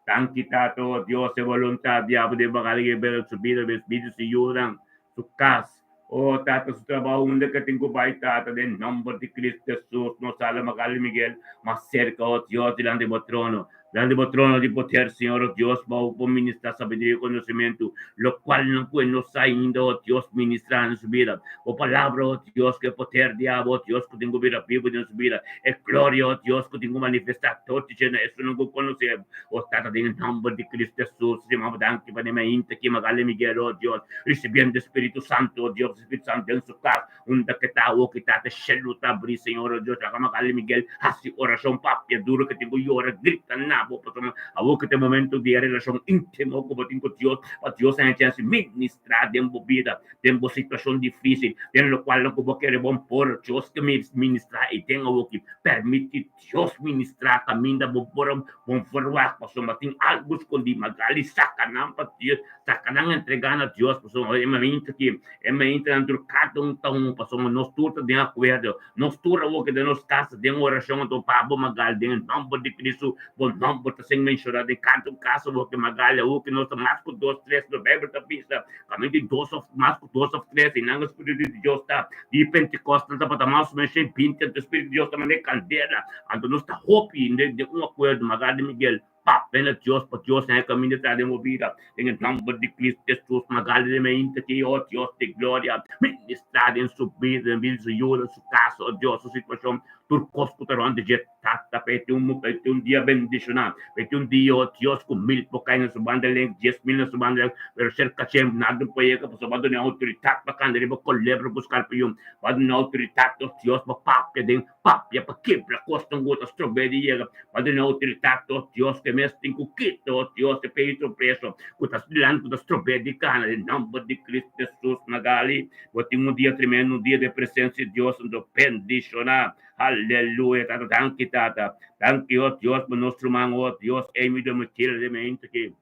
A: Danki Tata, o Dios, e boluntat di abo den Magali Miguel su bida, bida su yunan, su kas. O Tata, su trabou unda ke tin ku bai, Tata, den nomber di Cristo Jesus, nos sala Magali Miguel mas serka, o Dios, dilanti bo trono, dilanti bo trono di poder, Señor, o Dios, bo por ministra sabiduria i konosementu, lokual nan ku e no sa ainda, o Dios, ministra na su bida. Bo palabra, o Dios, ku e poder di abo, o Dios, ku tin ku bira bibu den su bida, e gloria, o Dios, ku tin ku manifestá tur dje na esunnan ku konosé bo, o Tata, den e nomber di Cristo Jesus, Señor, danki pa den mainta aki, Magali Miguel, o Dios, Risibiendo e Spiritu Santu, o Dios, Spiritu Santu den su kas, unda ke ta awo ki ta, te shelu ta abri, Señor, o Dios, laga Magali Miguel hasi orashon, papia duru ke tin ku yora, grita na bo, pasobra awo ki ta e momento di e relashon intimo ku bo tin ku Dios, pa Dios haña chèns di ministrá den bo bida, den bo situashon difisil, den lokualnan ku bo kere bon por, Dios ke ministrá ei den awo ki, permiti Dios ministrá kaminda bo por bon verwagt pasobra tin algu skondí. Magali saka nan pa Dios, saka nan entregá na Dios pasobra e mainta ki e mainta nan tur kada un ta un pasobra nos tur ta den akuerdo, nos tur awor ke den nos kasa den orashon anto pa bo Magali den e nòmber di Kristu bo nòmber ta ser menshoná den kada un kasa awor ke Magali awor ke nos ta mas ku dos tres lo Beibel ta bisa kaminda di dos òf mas ku dos òf tres i nan e spiritu di Dios ta Di Pentekoste nan tabata mas o menos shen binti, anto e Spiritu di Dios ta manera kandela. Anto nos ta hopi den un akuerdo, Magali Miguel, papia na Dios pa Dios haña kaminda traha den bo bida. Den e nòmber di Kristu Hesus, Magali den mainta ki, o Dios di gloria, ministrá den su bida, den bida di su yu, den su kas, o Dios, su situashon, tur kos ku ta rònt di dje. Tata, p'e un p'e un dia bendishoná, p'e un dia, o Dios, ku mil por kai na su banda link, 10,000 na su banda link, pero serka dje nada no por yega, pasobra bo a duna e outoritat pa kanda riba kolebra ku skarpion, bo a duna e outoritat, o Dios, pa papia den papia, pa kebra kosnan ku ta strob'é di yega, bo a duna e outoritat, o Dios, ku e mes tin ku kita, o Dios, e pei tropeso ku ta dilanti, ku ta strob'é di kana, den nòmber di Kristu Hesus, Magali, bo tin un dia tremendo, un dia den presensia di Dios, anto bendishoná. Aleluya tata danki tata danki oh Dios pa nos ruman oh Dios Amy Domitila de mente ki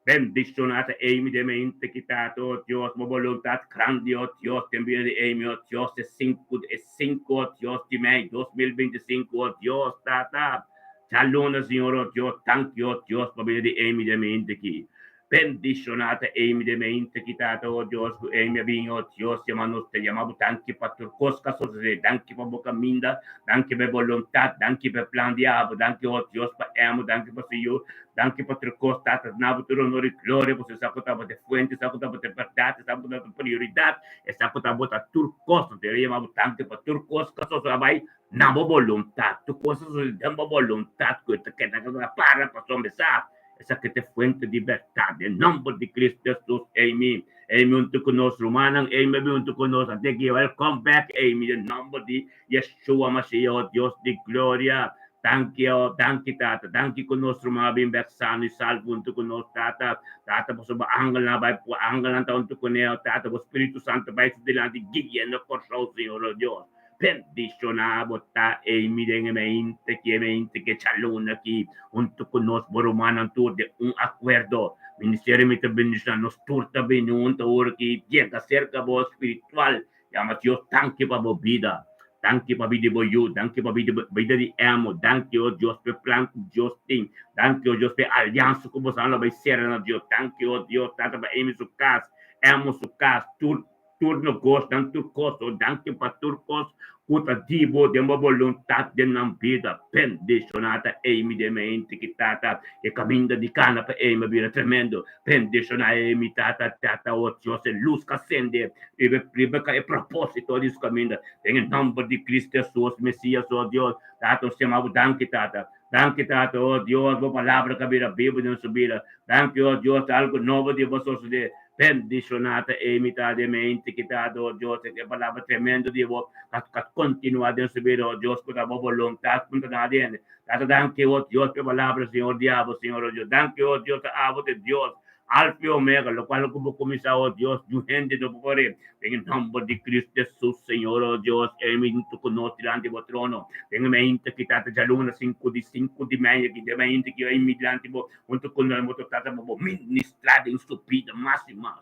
A: bendiciona ta Amy de mente ki tata oh Dios bo voluntad grandi oh Dios den bida di Amy oh Dios e sinku e sinku oh Dios di mei 2025 oh Dios tata djaluna Señor oh Dios danki oh Dios pa bida di Amy de mente ki Bendishoná ta Amy den mente ki tata, o Dios, ku Amy a bin, o Dios, yama nos ta yama bo danki pa tur kos ku a sosodé, danki pa bo kaminda, danki pa e boluntat, danki pa e plan di abo, danki, o Dios, pa Amy, danki pa su yu, danki pa tur kos, Tata, duna bo tur honor i gloria, pasobra esaki ku tabata e fuente, esaki ku tabata e bèrdat, esaki ku tabata e prioridat, esaki ku tabata tur kos, nos ta yama bo danki pa tur kos ku a sosodé, a bai na bo boluntat, tur kos a sosodé den bo boluntat ku ta keda para pasobra sa. Esaki ta e fuente di bèrdat. Den nòmber di Kristu Hesus, Amy. Amy huntu ku nos rumannan. Amy a bin huntu ku nos. Ante ki welcome back, Amy. Den nòmber di Yeshua Mashiach, o Dios di gloria. Danki, o danki, Tata. Danki ku nos ruman a bin bèk sano i salvo huntu ku nos, Tata. Tata, pasobra bo angelnan a bai, bo angelnan ta huntu kuné, o Tata. Bo Spiritu Santu bai su dilanti guia nos Kòrsou, Señor, o Dios. Bendishoná bo ta Amy den e meinte ki e meinte ki e chaluna ki hunto ku nos bo rumannan tur den un akuerdo. Ministerio mi ta bendishoná nos tur ta bini hunto ora ki yega serka bo spiritual yama Dios danki pa bo bida danki pa bida di bo yu danki pa bida bida di Emo danki o Dios pa e plan ku Dios tin danki o Dios pa e aliansa ku boso a bai sera na Dios danki o Dios tata pa Amy su kas Emo su kas tur Tur nogosnan, tur kos, o danki pa tur kos. Ku ta di bo den bo boluntat den nan bida. Bendishoná ta Amy den mente ki tata e kaminda di kana pa Amy a bira tremendo. Bendishoná Amy tata tata o Dios e lus ka sende riba riba ka e proposito di su kaminda den e nomber di Cristo Hesus Mesias o Dios tata nos yama bo danki tata danki tata o Dios bo palabra ka bira bibu den su bida danki o Dios ta algo nobo di bo sosode. Bendishoná ta e mitá di e mente ki ta ador Dios e palabra tremendo di bo ta kontinuá den su bida, o Dios, ku ta bo boluntat ku ta na hende. Tata danki, o Dios, pa e palabra, Señor, di abo, Señor, o Dios. Danki, o Dios, ta abo ta e Dios, Alfa i Omega, lokual ku bo kuminsá, o Dios, niun hende no por par'é. Den e nòmber di Cristo Hesus, Señor, o Dios, e mintu ku nos dilanti bo trono, den e mente ki ta ta djaluna sinku di sinku di meia ki den e mente ki mi dilanti bo, Huntu ku nan bo ta trata pa bo ministrá den su bida mas i mas.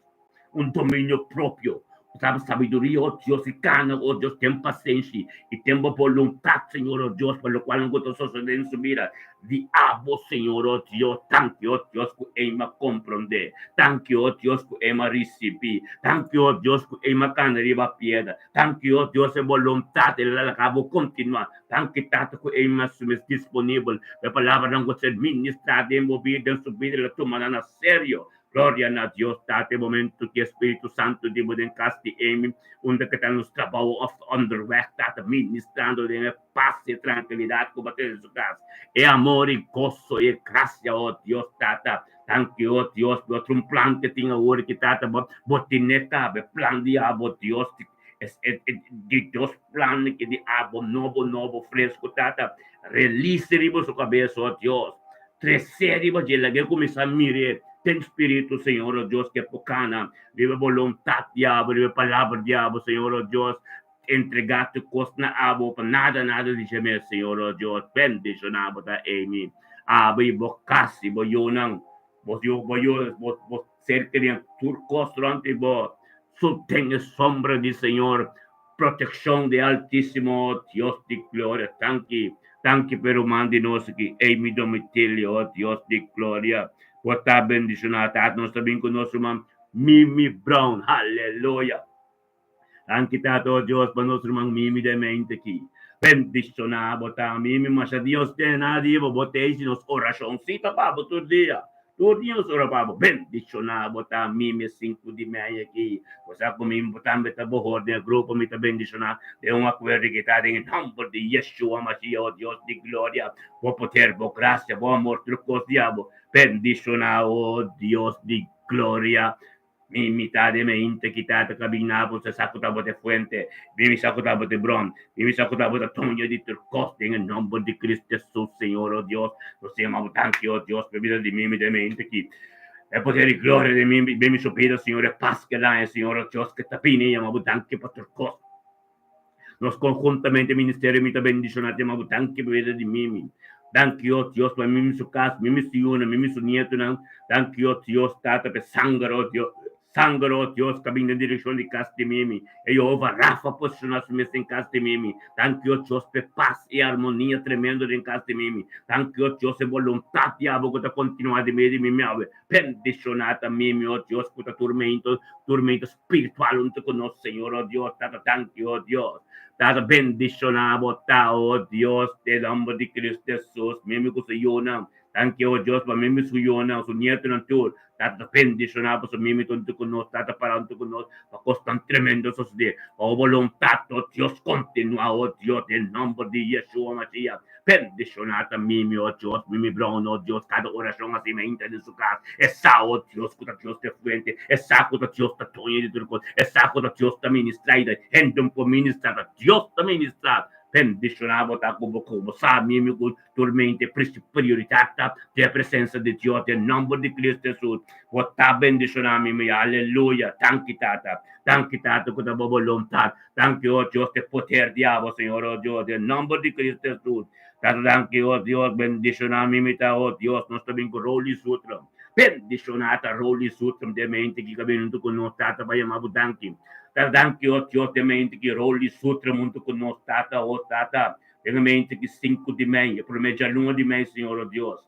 A: Un dominio propio. Bo ta sabiduria, o Dios, i kana, o Dios, ten pasenshi i ten bo boluntat, Señor, o Dios, pa lokual ku ta sosodé den su bida. Di abo, Señor, o Dios, danki, o Dios, ku Ema komprondé. Danki, o Dios, ku Ema risibí. Danki, o Dios, ku Ema kana riba piedra. Danki, o Dios, e boluntat el a laga bo kontinuá. Danki Tata ku e mas su mes disponibel pa e palabranan ku ser ministrá den bo bida, den su bida, el a tuma nan na serio. Gloria na Dios Tata e momento ku e Spiritu Santu di bo den kas di Amy, unda ku ta nos trabou òf onderweg Tata ministrando den e pas i e trankilidat ku bo tin den su kas, e amor i goso i e grasia, o Dios Tata. Danki, o Dios, pa e otro un plan ku tin awor ki Tata bo bo tene kaba, e plan di abo Dios Es e e di dos plan ki di abo nobo nobo fresco tata release riba su cabes oh Dios trece riba dje lag'e cuminsa mire den spiritu Señor oh Dios ke por cana riba boluntad di abo riba palabra di abo Señor oh Dios entrega tur cos na abo pa nada nada di dje mes Señor oh Dios bendiciona bo ta Amy abo y bo cas y bo yunan Bo yu, bo yu, bo, bo ser tene tur kos rònt di bo. Soten e sombra di Señor, protekshon di Altísimo, Dios di gloria. Danki, danki pa e ruman di nos aki, Amy Domitilio, oh Dios di gloria. Bo ta bendishoná, Tata. Nos ta bin ku nos ruman Mimi Brown. Haleluya! Danki Tata, oh Dios, pa nos ruman Mimi den mente aki. Bendishoná bo ta Mimi masha Dios tena di bo, bo ta hasi nos orashoncito pa bo tur dia. Tur dia nos ora pa bo. Bendishoná bo ta Mimi e 5:30 aki. Bo sa ku Mimi bo tambe ta bohor den e grupo mi ta bendishoná den un akuerdo ki ta den e nomber di Yeshua Mashiach, oh Dios di gloria. Bo poder, bo gracia, bo amor tur kos di abo. Bendishoná, oh Dios di gloria. Mi mitad di mente ki ta ta kabina bo sa ku tabata e fuente, mi sa ku tabata e bron, mi sa ku tabata doño di tur kos den e nomber di Cristo Jesus, Señor, oh Dios, nos ta yama bo danki, oh Dios, pa e bida di mi den mente ki e poder i gloria di mi den mi su bida, Señor, e pas ke laña, Señor, oh Dios, ke ta bini, yama bo danki pa tur kos. Nos konhuntamente ministerio mi ta bendishoná ta yama bo danki pa bida di Mimi. Danki oh Dios pa Mimi su kas, Mimi su yunan, Mimi su nietunan. Danki oh Dios Tata pa e sanger oh Dios, sanger oh Dios ka bin den direkshon di kas di Mimi. E Jehová Rafa posishoná su mes den kas di Mimi. Danki oh Dios pa e pas i armonia tremendo den kas di Mimi. Danki oh Dios e boluntat di abo ku ta kontinuá den medio di Mimi awe. Bendishoná ta Mimi oh Dios ku ta turmento, turmento spiritual hunto ku nos Señor oh Dios Tata danki oh Dios Tata bendishoná bo ta oh Dios den nomber di Cristo Jesus Mimi ku su yunan danki oh Dios pa Mimi su yunan su nietonan tur Tata bendishoná bo su Mimi ta hunto ku nos Tata para hunto ku nos pa kos tan tremendo sosodé pa bo boluntat oh Dios kontinuá oh Dios den nomber di Yeshua Mashiach Bendishoná ta Mimi, oh Dios, Mimi Brown, oh Dios, kada orashon hasi mainta den su kas, e sa, oh Dios, ku ta Dios ta e fuente, e sa ku ta Dios ta doño di tur kos, e sa ku ta Dios ta ministrá i ta hende un por ministrá, ta Dios ta ministrá. Bendishoná bo ta ku bo ku bo sa, Mimi, ku tur mente prioridat ta den e presensa di Dios, den nòmber di Cristo Hesus, bo ta bendishoná, Mimi, aleluya, danki Tata, danki Tata ku ta bo boluntat. Danki, oh Dios, te poder di abo, Señor, oh Dios, den nomber di Cristo Jesus. Tata, danki, oh Dios, bendiciona mi mita, oh Dios, nos ta bin cu Rolly Sutram. Bendiciona ta Rolly Sutram den mente ki ka bin hunto cu nos, Tata, pa yama bo danki. Tata, danki, oh Dios, den mente ki Rolly Sutram hunto cu nos, Tata, oh Tata, den mente ki 5 di mei, e prome djaluna di mei, Señor, oh Dios.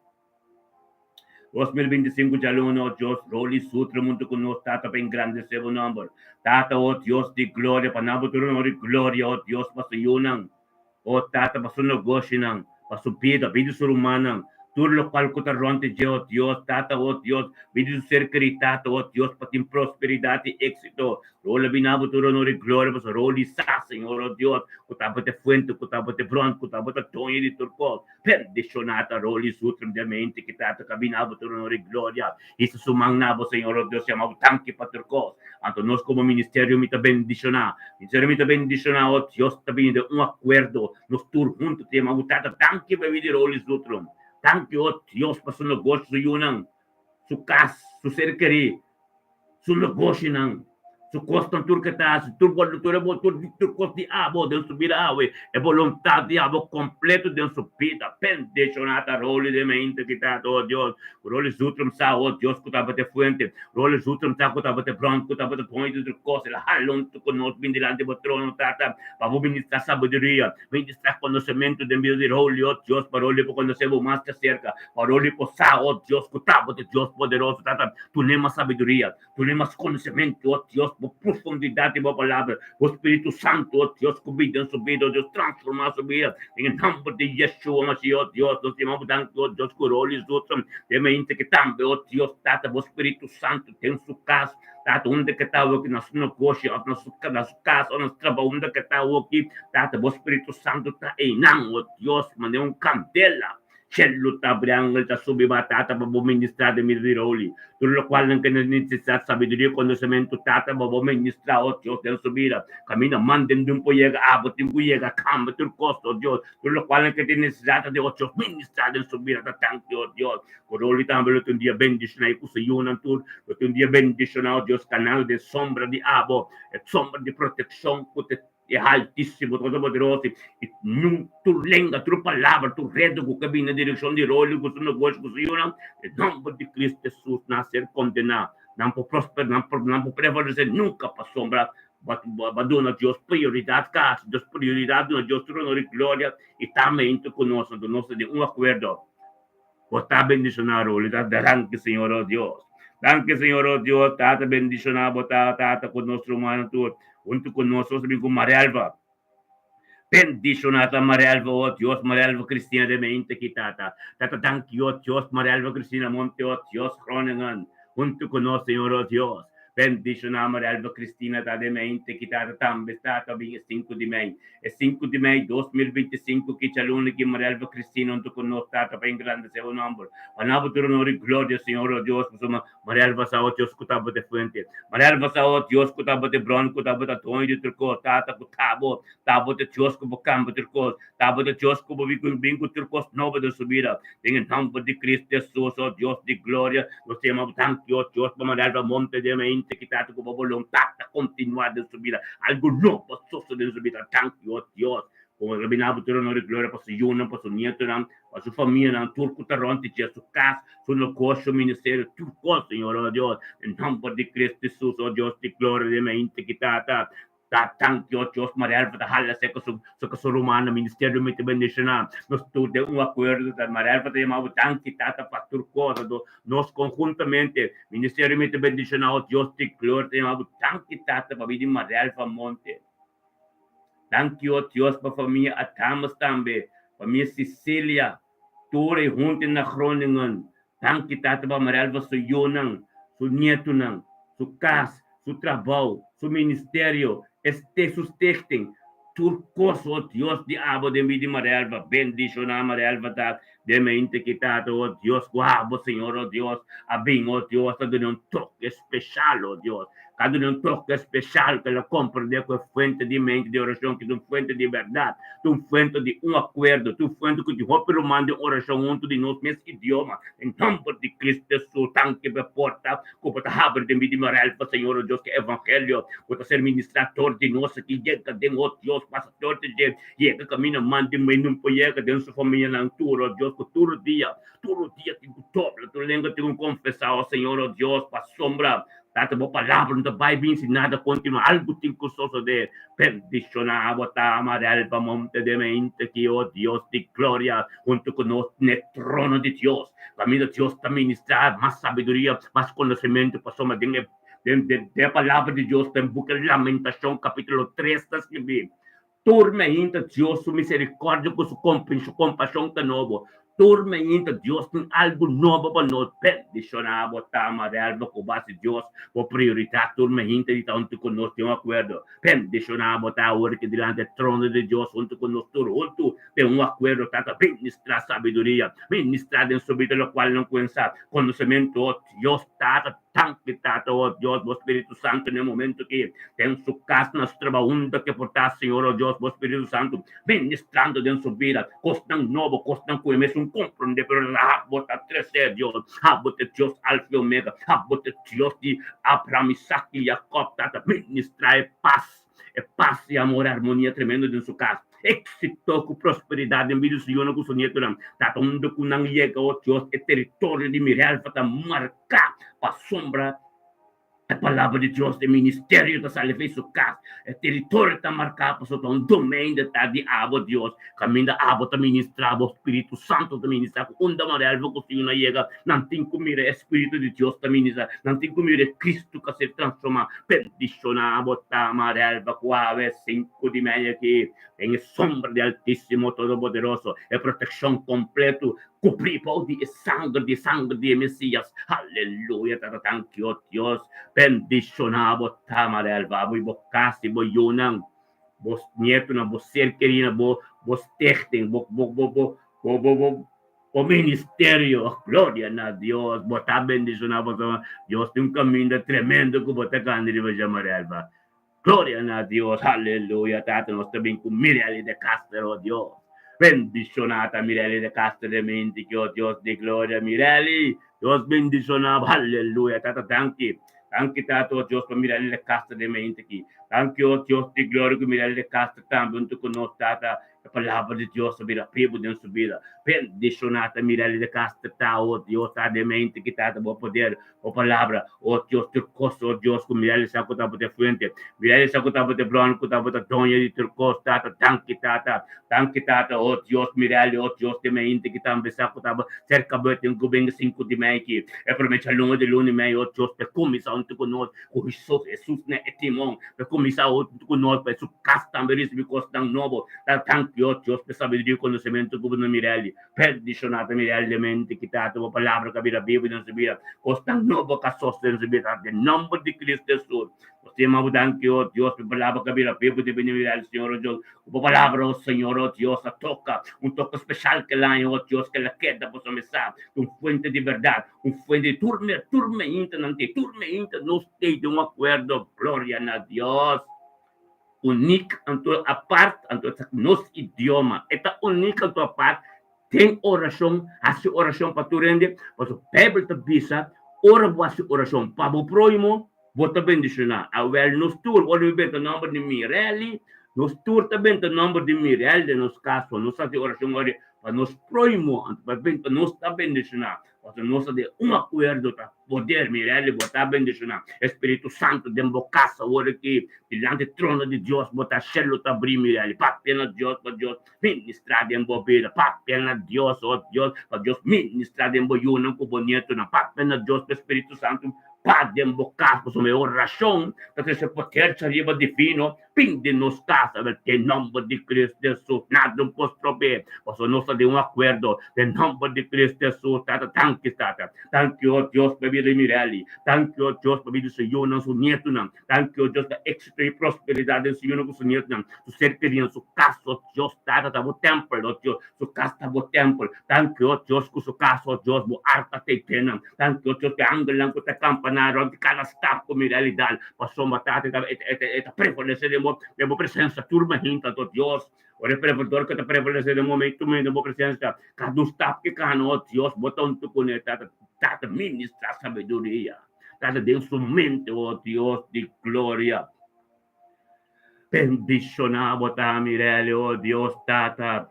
A: 2025 djaluna, o Dios, Rolly Sutra huntu ku nos, Tata, pa engrandesé bo nòmber. Tata, o Dios di gloria, pa nan bo tur honor i gloria, o Dios, pa su yunan, o Tata, pa su negoshinan, pa su bida, bida di su rumannan, tur lokual ku ta rònt di dje, o Dios, Tata, o Dios, bida di su ser kerí, Tata, o Dios, pa tin prosperidat i éksito. Rol a bina bo tur honor i gloria pasobra rol di sa, Señor, o Dios, ku ta bo ta e fuente, ku ta bo ta e bron, ku ta bo ta doño di tur kos. Bendishoná ta rol i sutrim den mente ki ta ta bina bo tur honor i gloria. Hisa su man na bo, Señor, o Dios, yama bo danki pa tur kos. Anto nos komo ministerio mi ta bendishoná. Ministerio mi ta bendishoná, o Dios, ta bini den un akuerdo, nos tur huntu ta yama bo Tata danki pa e bida di rol i sutrim. Danki, o Dios, pa su negoshi, su yunan, su kas, su ser kerí. Su negoshinan, su kosnan tur ke ta hasi, tur bo tur e bo tur tur kos di abo den su bida awe, e boluntat di abo kompleto den su bida. Bendishoná ta Rolly den mente ki ta, oh Dios, ku Rolly Zutrum sa, oh Dios, ku tabata e fuente, Rolly Zutrum sa ku tabata e bron, ku tabata doño di tur kos, el a hala huntu ku nos bin dilanti bo trono, Tata, pa bo ministrá sabiduria, ministrá konosementu den bida di Rolly, oh Dios, pa Rolly por konosé bo mas djaserka, pa Rolly por sa, oh Dios, ku tabata Dios poderoso, Tata. Dun'é mas sabiduria, dun'é mas konosementu, o Dios, bo profundidat di bo palabra, bo Spiritu Santu, o Dios, ku bida den su bida, o Dios, transformá su bida, den e nòmber di Yeshua Mashiach, o Dios, nos yama bo danki, o Dios, ku rol i zutro den mente ki tambe, o Dios, Tata, bo Spiritu Santu den su kas, Tata, unda ke ta awoki, na su negoshi, òf na su na su kas, òf na su trabou, unda ke ta awoki, Tata, bo Spiritu Santu ta einan, o Dios, manera un kandela. Shelu ta abri, angel ta subi ba Tata pa bo ministrá den bida di Rowley. Tur lokual nan ke nesesitá sabiduria i konosementu Tata pa bo ministrá, o Dios, den su bida. Kaminda manden di un por yega abo tin ku yega kamba tur kos, o Dios. Tur lokual nan ke tin nesesidat ta di, o Dios, ministrá den su bida. Ta tanki, o Dios, ku Rowley tambe lo tin un dia bendishoná i ku su yunan tur lo tin un dia bendishoná, o Dios, kanando den sombra di abo, e sombra di protekshon ku ta E Haltísimo Todopoderoso, i niun tur lenga, tur palabra, tur redo ku ka bini na direkshon di Rolly ku su negoshi, ku su yunan, den nòmber di Kristu Hesus nan a ser kondená. Nan por prosperá, nan por nan por prevalesé nunka pasobra bo a duna Dios prioridat kasi, Dios prioridat duna Dios tur honor i gloria i tambe hintu ku nos, anto nos ta den un akuerdo. Bo ta bendishoná Rolly, ta danki Señor o Dios. Danki Señor o Dios, Tata bendishoná bo ta Tata ku nos rumannan tur huntu ku nos, nos ta bin ku Marelva. Bendishoná ta Marelva o Dios, Marelva Cristina de mente ki Tata. Tata danki o Dios, Marelva Cristina Monte o Dios Groningen huntu ku nos Señor o Dios. Bendishoná Marelva Cristina ta de mente ki Tata tambe Tata bin e sinku di mei. E sinku di mei 2025 ki djaluna ki Marelva Cristina huntu ku nos Tata pa engrandesé bo nòmber. Pa nan bo tur honor i gloria, Señor, o Dios, pasobra Marelva sa, o Dios, ku ta bo ta e fuente. Marelva sa, o Dios, ku ta bo ta e bron, ku ta bo ta doño di tur kos. Tata, ku ta bo, ta bo ta Dios ku bo kambia tur kos. Ta bo ta Dios ku bo bin ku tur kos nobo den su bida. Den e nòmber di Cristo Jesus, o Dios di gloria, nos ta yama bo danki, o Dios, pa Marelva Monte den mente ki Tata ku bo boluntat ta kontinuá den su bida. Algu nobo a sosodé den su bida. Danki, o Dios, ku bo bina bo tur honor i gloria pa su yunan, pa su nietonan, pa su famianan, tur ku ta rònt di dje, su kas, su negoshi, su ministerio, tur kos, Señor, o Dios. Den nòmber di Cristo Jesus, o Dios di gloria, den mente ki Tata Ta danki, o Dios, Marelva ta hala seka su seka su rumannan, ministerio mi ta bendishoná. Nos tur den un akuerdo ta Marelva ta yama bo danki, Tata, pa tur kos. Anto nos konhuntamente, ministerio mi ta bendishoná, o Dios di gloria, ta yama bo danki, Tata, pa bini Marelva Monte. Danki, o Dios, pa famia Adamus tambe, famia Cecilia, tur e hunte na Groningen. Danki, Tata, pa Marelva su yunan, su nietunan, su kas, su trabou, su ministerio, e su stichting, tur kos, o Dios di abo den bida di Marelva. Bendishoná Marelva ta den mente ki Tata, o Dios, ku abo, Señor, o Dios, a bin, o Dios, ta duna un toke speshal, o Dios, ka duna un toke speshal ku el a komprendé ku e fuente di mente di orashon ki ta un fuente di bèrdat, ta un fuente di un akuerdo, ta un fuente ku tin hopi ruman den orashon huntu di nos mes idioma. Den nòmber di Cristo Hesus, danki pa e porta ku bo ta habri den bida di Morel pa Señor, o Dios, ku e evangelio ku ta ser ministrá dor di nos aki yega den, o Dios, pasa dor di dje, yega kaminda man di mei nun por yega den su famianan tur, o Dios, ku tur dia, tur dia tin ku dobla tur lenga tin ku konfesá, o Señor, o Dios, pasobra. Tata, bo palabra no ta bai bin sin nada kontinuá. Algu tin ku sosodé. Bendishoná bo ta, Amarelba Monte de Mente ki, o Dios di gloria, huntu ku nos n'e trono di Dios, kaminda Dios ta ministrá mas sabiduria, mas konosementu, pasobra den e den den e palabra di Dios den buki Lamentashon kapítulo tres ta skibí, Tur meinta Dios su miserikòrdia ku su kompashon ta nobo. Tur meinta Dios tin algu nobo pa nos. Bendishoná bo ta, Marelba, ku base Dios bo prioridat tur meinta di ta huntu ku nos den un akuerdo. Bendishoná bo ta awor ki dilanti e trono di Dios huntu ku nos tur huntu den un akuerdo. Tata, ministrá sabiduria, ministrá den su bida lokual nan kuensá konosementu, o Dios Tata. Danki Tata, o Dios, bo Spiritu Santu na e momento aki den su kas, na su trabou, unda ke por ta, Señor, o Dios, bo Spiritu Santu ministrando den su bida kosnan nobo, kosnan ku e mesun komprondé, pero abo ta trese, Dios. Abo ta e Dios Alfa i Omega, abo ta e Dios di Abraham, Isaac i Jacob, Tata, ministra e pas. E pas i amor i armonia tremendo den su kas. Éksito ku prosperidat den bida di su yunan ku su nietonan. Tata unda ku nan yega, o Dios, e teritorio di Mirelva ta marká pasobra e palabra di Dios, e ministerio ta sali for di su kas. E teritorio ta marká pasobra ta un domein di ta di abo, Dios, kaminda abo ta ministrá, bo Spiritu Santu ta ministrá. Ku unda Mirelva ku su yunan yega, nan tin ku mira e Spiritu di Dios ta ministrá, nan tin ku mira e Kristu ku a ser transformá. Bendishoná bo ta, Marelva, ku awe sinku di media aki, den e sombra di Altísimo Todopoderoso, e protekshon kompletu, kubrí bou di e sanger di e sanger di e Mesías. Aleluya! Tata, danki, o Dios. Bendishoná bo ta, Marelva, abo i bo kas i bo yunan, bo nietonan, bo ser kerinan, bo bo stichting, bo bo bo bo bo bo Bo ministerio, gloria na Dios, bo ta bendiciona pasobra Dios tin un caminda tremendo cu bo ta cana riba dje Marelva. Gloria na Dios, aleluya, Tata nos ta bin cu Mirelli de Castro, oh Dios. Bendiciona ta Mirelli de Castro de mente ki, oh Dios di gloria, Mirelli, Dios bendiciona bo, aleluya, Tata danki. Danki Tata, oh Dios, pa Mirelli de Castro de mente ki. Danki, oh Dios di gloria, cu Mirelli de Castro tambe hunto cu nos, Tata. E palabra di Dios ta bira bibu den su bida. Bendishoná ta mira di kas ta ta, o Dios, ta den mente ki ta ta bo poder, bo palabra, o Dios, tur kos, o Dios, ku mira di sa ku tabata e fuente, mira di sa ku tabata e bron, ku tabata doño di tur kos, Tata, danki, Tata, danki, Tata, o Dios, mira di, o Dios, den mente ki tambe sa ku tabata serka bo e tin ku bin sinku di mei ki e promé djalunga di luna i mei, o Dios, pa e kuminsá huntu ku nos. Ku Hesus, Hesus na e timon, pa kuminsá huntu ku nos, pa su kas tambe risibí kosnan nobo. Ta danki, o Dios, pa e sabiduria i konosementu ku bo na Mirelli. Bendishoná ta Mirelli den mente ki ta bo palabra ka bira bibu den su bida. Kosnan nobo ka sosodé den su bida. Den nòmber di Kristu Hesus, nos ta yama bo danki, o Dios, pa e palabra ka bira bibu den bida di Mirelli, Señor, o Dios. Ku bo palabra, o Señor, o Dios, a toka un toke speshal kel aña, o Dios, kel a keda boso mesa, un fuente di bèrdat. Un fuente di tur me, tur meinta nan te, tur meinta nos te den un akuerdo, gloria na Dios. Unik anto apart, anto ta nos idioma, e ta unik anto apart den orashon, hasi orashon pa tur hende, pasobra Beibel ta bisa, ora bo hasi orashon pa bo próhimo, bo ta bendishoná. Awel nos tur, ora mi benta nòmber di Mirelli, nos tur ta benta nòmber di Mirelli den nos kas, nos hasi orashon ora pa nos próhimo, anto pa nos ta bendishoná. Pasobra nos ta den un akuerdo ta poder mirelli bo ta bendishoná e Spiritu Santu den bo kas awor aki dilanti trono di Dios bo ta shelu ta abrí mirelli papia na Dios pa Dios ministrá den bo bida papia na Dios oh Dios pa Dios ministrá den bo yunan ku bo nietonan papia na Dios pa e Spiritu Santu pa den bo kas pasobra e orashon ta trese poder djariba divino Bin den nos casa wel den nomber di Cristo Jesus nada no por strob'é pasobra nos ta den un acuerdo den nomber di Cristo Jesus tata danki tata danki oh Dios pa bida di Mirelly danki oh Dios pa bida di su yunan su nietonan danki oh Dios pa exito y prosperidad den su yunan cu su nietonan su ser kerinan su casa oh Dios tata ta bo tempel oh Dios su cas ta bo tempel danki oh Dios cu su cas oh Dios bo arca ta eipenan danki oh Dios pa e angelnan cu ta campana rond di cada stap cu Mirelly dal Pasobra Tata e ta e ta prevalesé den bo den bo presensia tur mahinta to Dios. Ora e prevedor ku ta prevalesé den bo tur mahinta den bo presensia, kada un stap ke kana, o Dios, bo ta huntu kuné, Tata, Tata ministrá sabiduria, Tata den su mente, o Dios di gloria. Bendishoná bo ta, Mirelli, o Dios, Tata.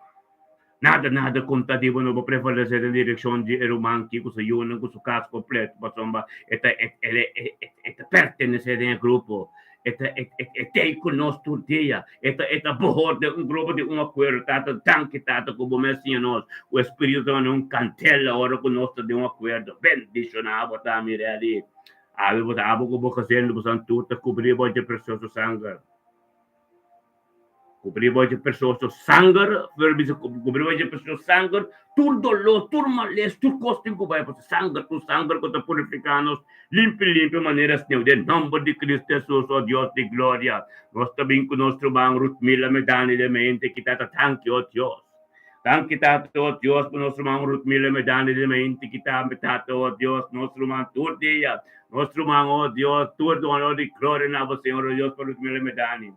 A: Nada, nada konta di bo no por prevalesé den direkshon di e ruman ki ku su yunan ku su kas kompleto, pasobra e ta e e ta pertenesé den e grupo, e ta e e t'ei ku nos tur dia, e ta e ta bohor den un grupo di un akuerdo. Tata, danki Tata ku bo mes siña nos ku e Spiritu ta manera un kandela ora ku nos ta den un akuerdo. Bendishoná bo ta, mi Rèli. Awe bo ta abo ku bo gezin, bo san tur ta kubrí bo dje presioso sanger. Kubrí bo dje presioso sanger, pero bisa kubrí bo dje presioso sanger, tur doló, tur males, tur kos tin ku bai pasobra sanger, tur sanger ku ta purifiká nos limpi limpi manera sneu den nòmber di Cristo Hesus, o Dios di gloria. Nos ta bin ku nos ruman Ruthmila Medani den mente ki tata danki, o Dios. Danki Tata, o Dios, pa nos ruman Ruthmila Medani den mente ki tambe Tata, o Dios, nos ruman tur dia, nos ruman, o Dios, tur honor i gloria na bo Señor, o Dios, pa Ruthmila Medani.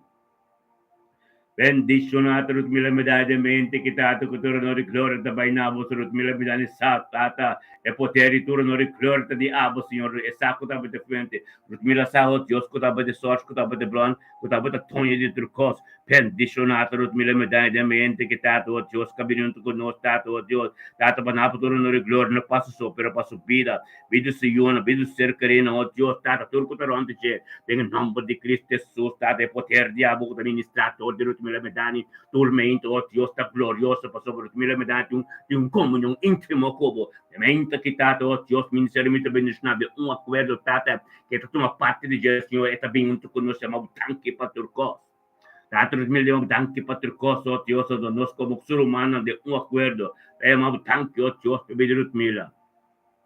A: Bendiciona ta Ruth Mila Medani den mente ki Tata ku tur honor i gloria ta bai na bo Ruth Mila Medani sa Tata e poder i tur honor i gloria ta di abo Señor e sa ku tabata fuente Ruth Mila sa ho Dios ku tabata source ku tabata bron ku tabata toño di tur kos Bendiciona ta Ruth Mila Medani den mente ki Tata ho Dios ka bini huntu ku nos Tata ho Dios Tata pa napa tur honor i gloria no pa su so pero pa su bida Bida su yunan, bida su ser kerí nan, oh Dios, Tata, tur ku ta rònt di dje, den e nòmber di Cristo Hesus, Tata, e poder di abo ku ta ministrá dor di Ruth Miller Medani tur mente, oh Dios, ta glorioso, pasobra Ruth Miller Medani tin un, tin un komunion íntimo ku bo. E mente aki, Tata, oh Dios, ministerio mi ta bendishoná den un akuerdo, Tata, ku e ta tuma parti di dje, Señor, e ta bin huntu ku nos, yama bo danki pa tur kos. Tata, Ruth Miller, yama bo danki pa tur kos, oh Dios, oh nos komo ser humanonan den un akuerdo, ta yama bo danki, oh Dios, pa bida di Ruth Miller.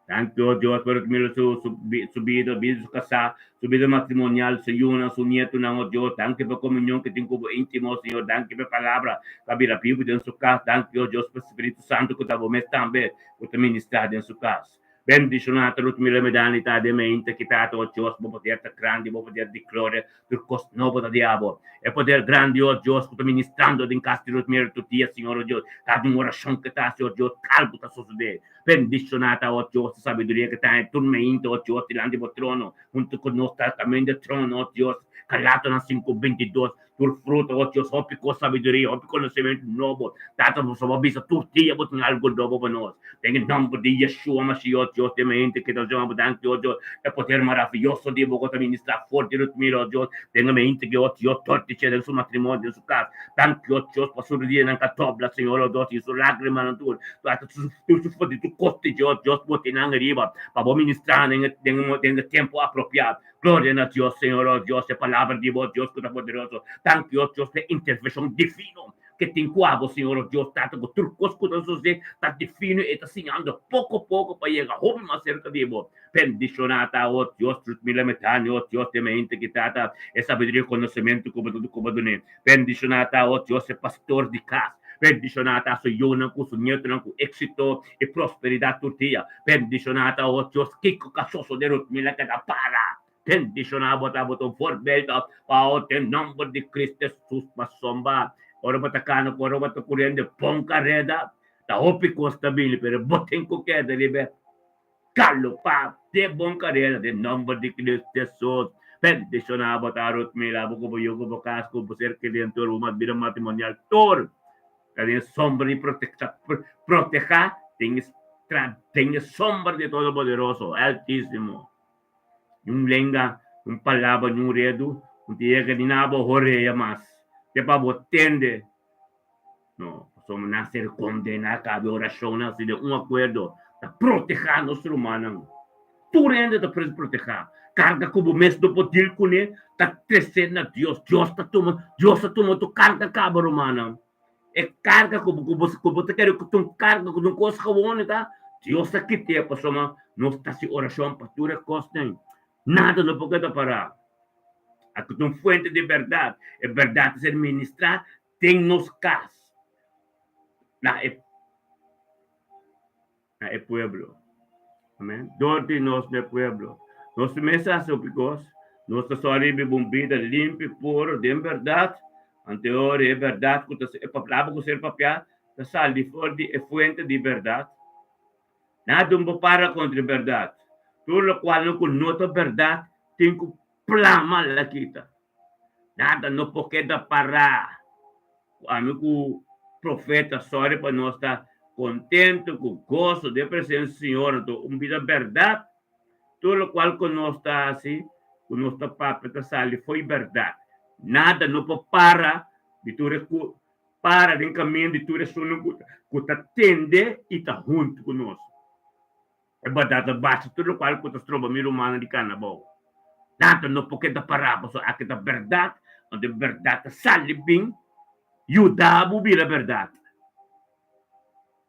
A: Danki, oh Dios, pa Ruth su, su, su bida, bida su kasá, su bida matrimonial, su yunan, su nietunan, oh Dios. Danki pa komunion ku tin ku bo íntimo, Señor. Danki pa e palabra ku a bira bibu den su kas. Danki, oh Dios, pa Spiritu Santu ku ta bo mes tambe ku ta ministrá den su kas. Bendishoná ta Ruth Miller Medani ta den meinta ki tata, oh Dios, bo poder ta grandi, bo poder di gloria, Tur kos nobo ta di abo. E poder grandi, o Dios, ku ta ministrando den kas di Ruth Miller tur dia, Señor, o Dios. Kada un orashon ku ta hasi, o Dios, algu ta sosodé. Bendishoná ta, o Dios, e sabiduria ku ta haña tur meinta, o Dios, dilanti bo trono, huntu ku nos ta kaminda e trono, o Dios. Galatonan sinku bintidos, Tur fruta, o Dios, hopi kos sabiduria, hopi konosementu nobo. Tata, bo a bisa tur dia bo tin algu nobo pa nos. Den e nòmber di Yeshua Mashiach, o Dios, den e hende ke ta yama bo danki, o Dios, e poder maravioso di bo ku ta ministrá for di Ruth Miller, o Dios, den e mente ke, o Dios, dor di dje den su matrimonio, den su kas. Danki, o Dios, pa su rudianan ka dobla, Señor, o Dios, i su lágrimanan tur, Tata, su tur su for di tur kos di dje, o Dios, bo tin nan ariba pa bo ministrá den e den e tempu apropiá. Gloria na Dios, Señor, o Dios, e palabra di bo, Dios ku ta poderoso. Danki, o Dios, pa e intervenshon divino ke tin ku abo, Señor, o Dios, Tata, ku tur kos ku ta sosodé ta divino i e ta siñando poko poko pa yega hopi mas serka di bo. Bendishoná ta, o Dios, Ruth Miller Metani, o Dios, den e hende ki Tata, e sabiduria i konosementu ku bo ku bo dun'é. Bendishoná ta, o Dios, e pastor di kas. Bendishoná ta su yunan ku su nietunan ku éksito i prosperidat tur dia. Bendishoná ta, o Dios, kiko ka sosodé Ruth Miller keda para. Bendishoná bo ta, bo ta un voorbeeld pa o den nòmber di Cristo Hesus pasobra ora bo ta kana ku ora bo ta kuriendo e bon kareda ta hopi kos ta bini pero bo tin ku keda riba e galopá den bon kareda den nòmber di Cristo Hesus. Bendishoná bo ta Ruth Miller, bo ku bo yu ku bo kas ku bo ser kerido tur bo bida matrimonial tur. Ta den sombra di protehá den den e sombra di Todopoderoso, Altísimo. Ni un lenga, ni un palabra, ni un redu no ta yega ni na bo horea mas, te pa bo tende. No, pasobra nan ser kondená kabe orashonnan si den un akuerdo ta protehá nos rumannan. Tur hende ta presi protehá. Karga ku bo mes no por dil kuné ta tresé na Dios. Dios ta tuma, Dios ta tuma tur karga kaba, rumannan. E karga ku bo ku bo ta kere ku ta un karga ku ta un kos gewone ta, Dios ta kit'é pasobra nos ta hasi orashon pa tur e kosnan. Nada no por keda pará. Aki ta un fuente di bèrdat. E bèrdat ta ser ministrá den nos kas na e na e pueblo. Amen. Dor di nos na e pueblo. Nos mes a hasi hopi kos. Nos ta sòru biba un bida limpi, puro, den bèrdat. Ante ora e bèrdat ku ta e palabra ku ser papiá ta sali for di e fuente di bèrdat. Nada no por para kontra e bèrdat. Tur lokual no ku no ta bèrdat tin ku plama la kita. Nada no por keda pará ku ami ku. Profeta sòri pa nos ta kontentu ku goso den presensia Señor anto un bida bèrdat tur lokual ku nos ta hasi ku nos ta papia ta sali fo'i bèrdat nada no por para di tur e ku para den kaminda di tur esunnan ku ta tende i ta huntu ku nos. E bèrdat ta basa tur lokual ku ta stroba mi rumannan di kana abou. Nada no por keda pará pasobra aki ta bèrdat, anto e bèrdat ta sali bin yuda bo bira bèrdat.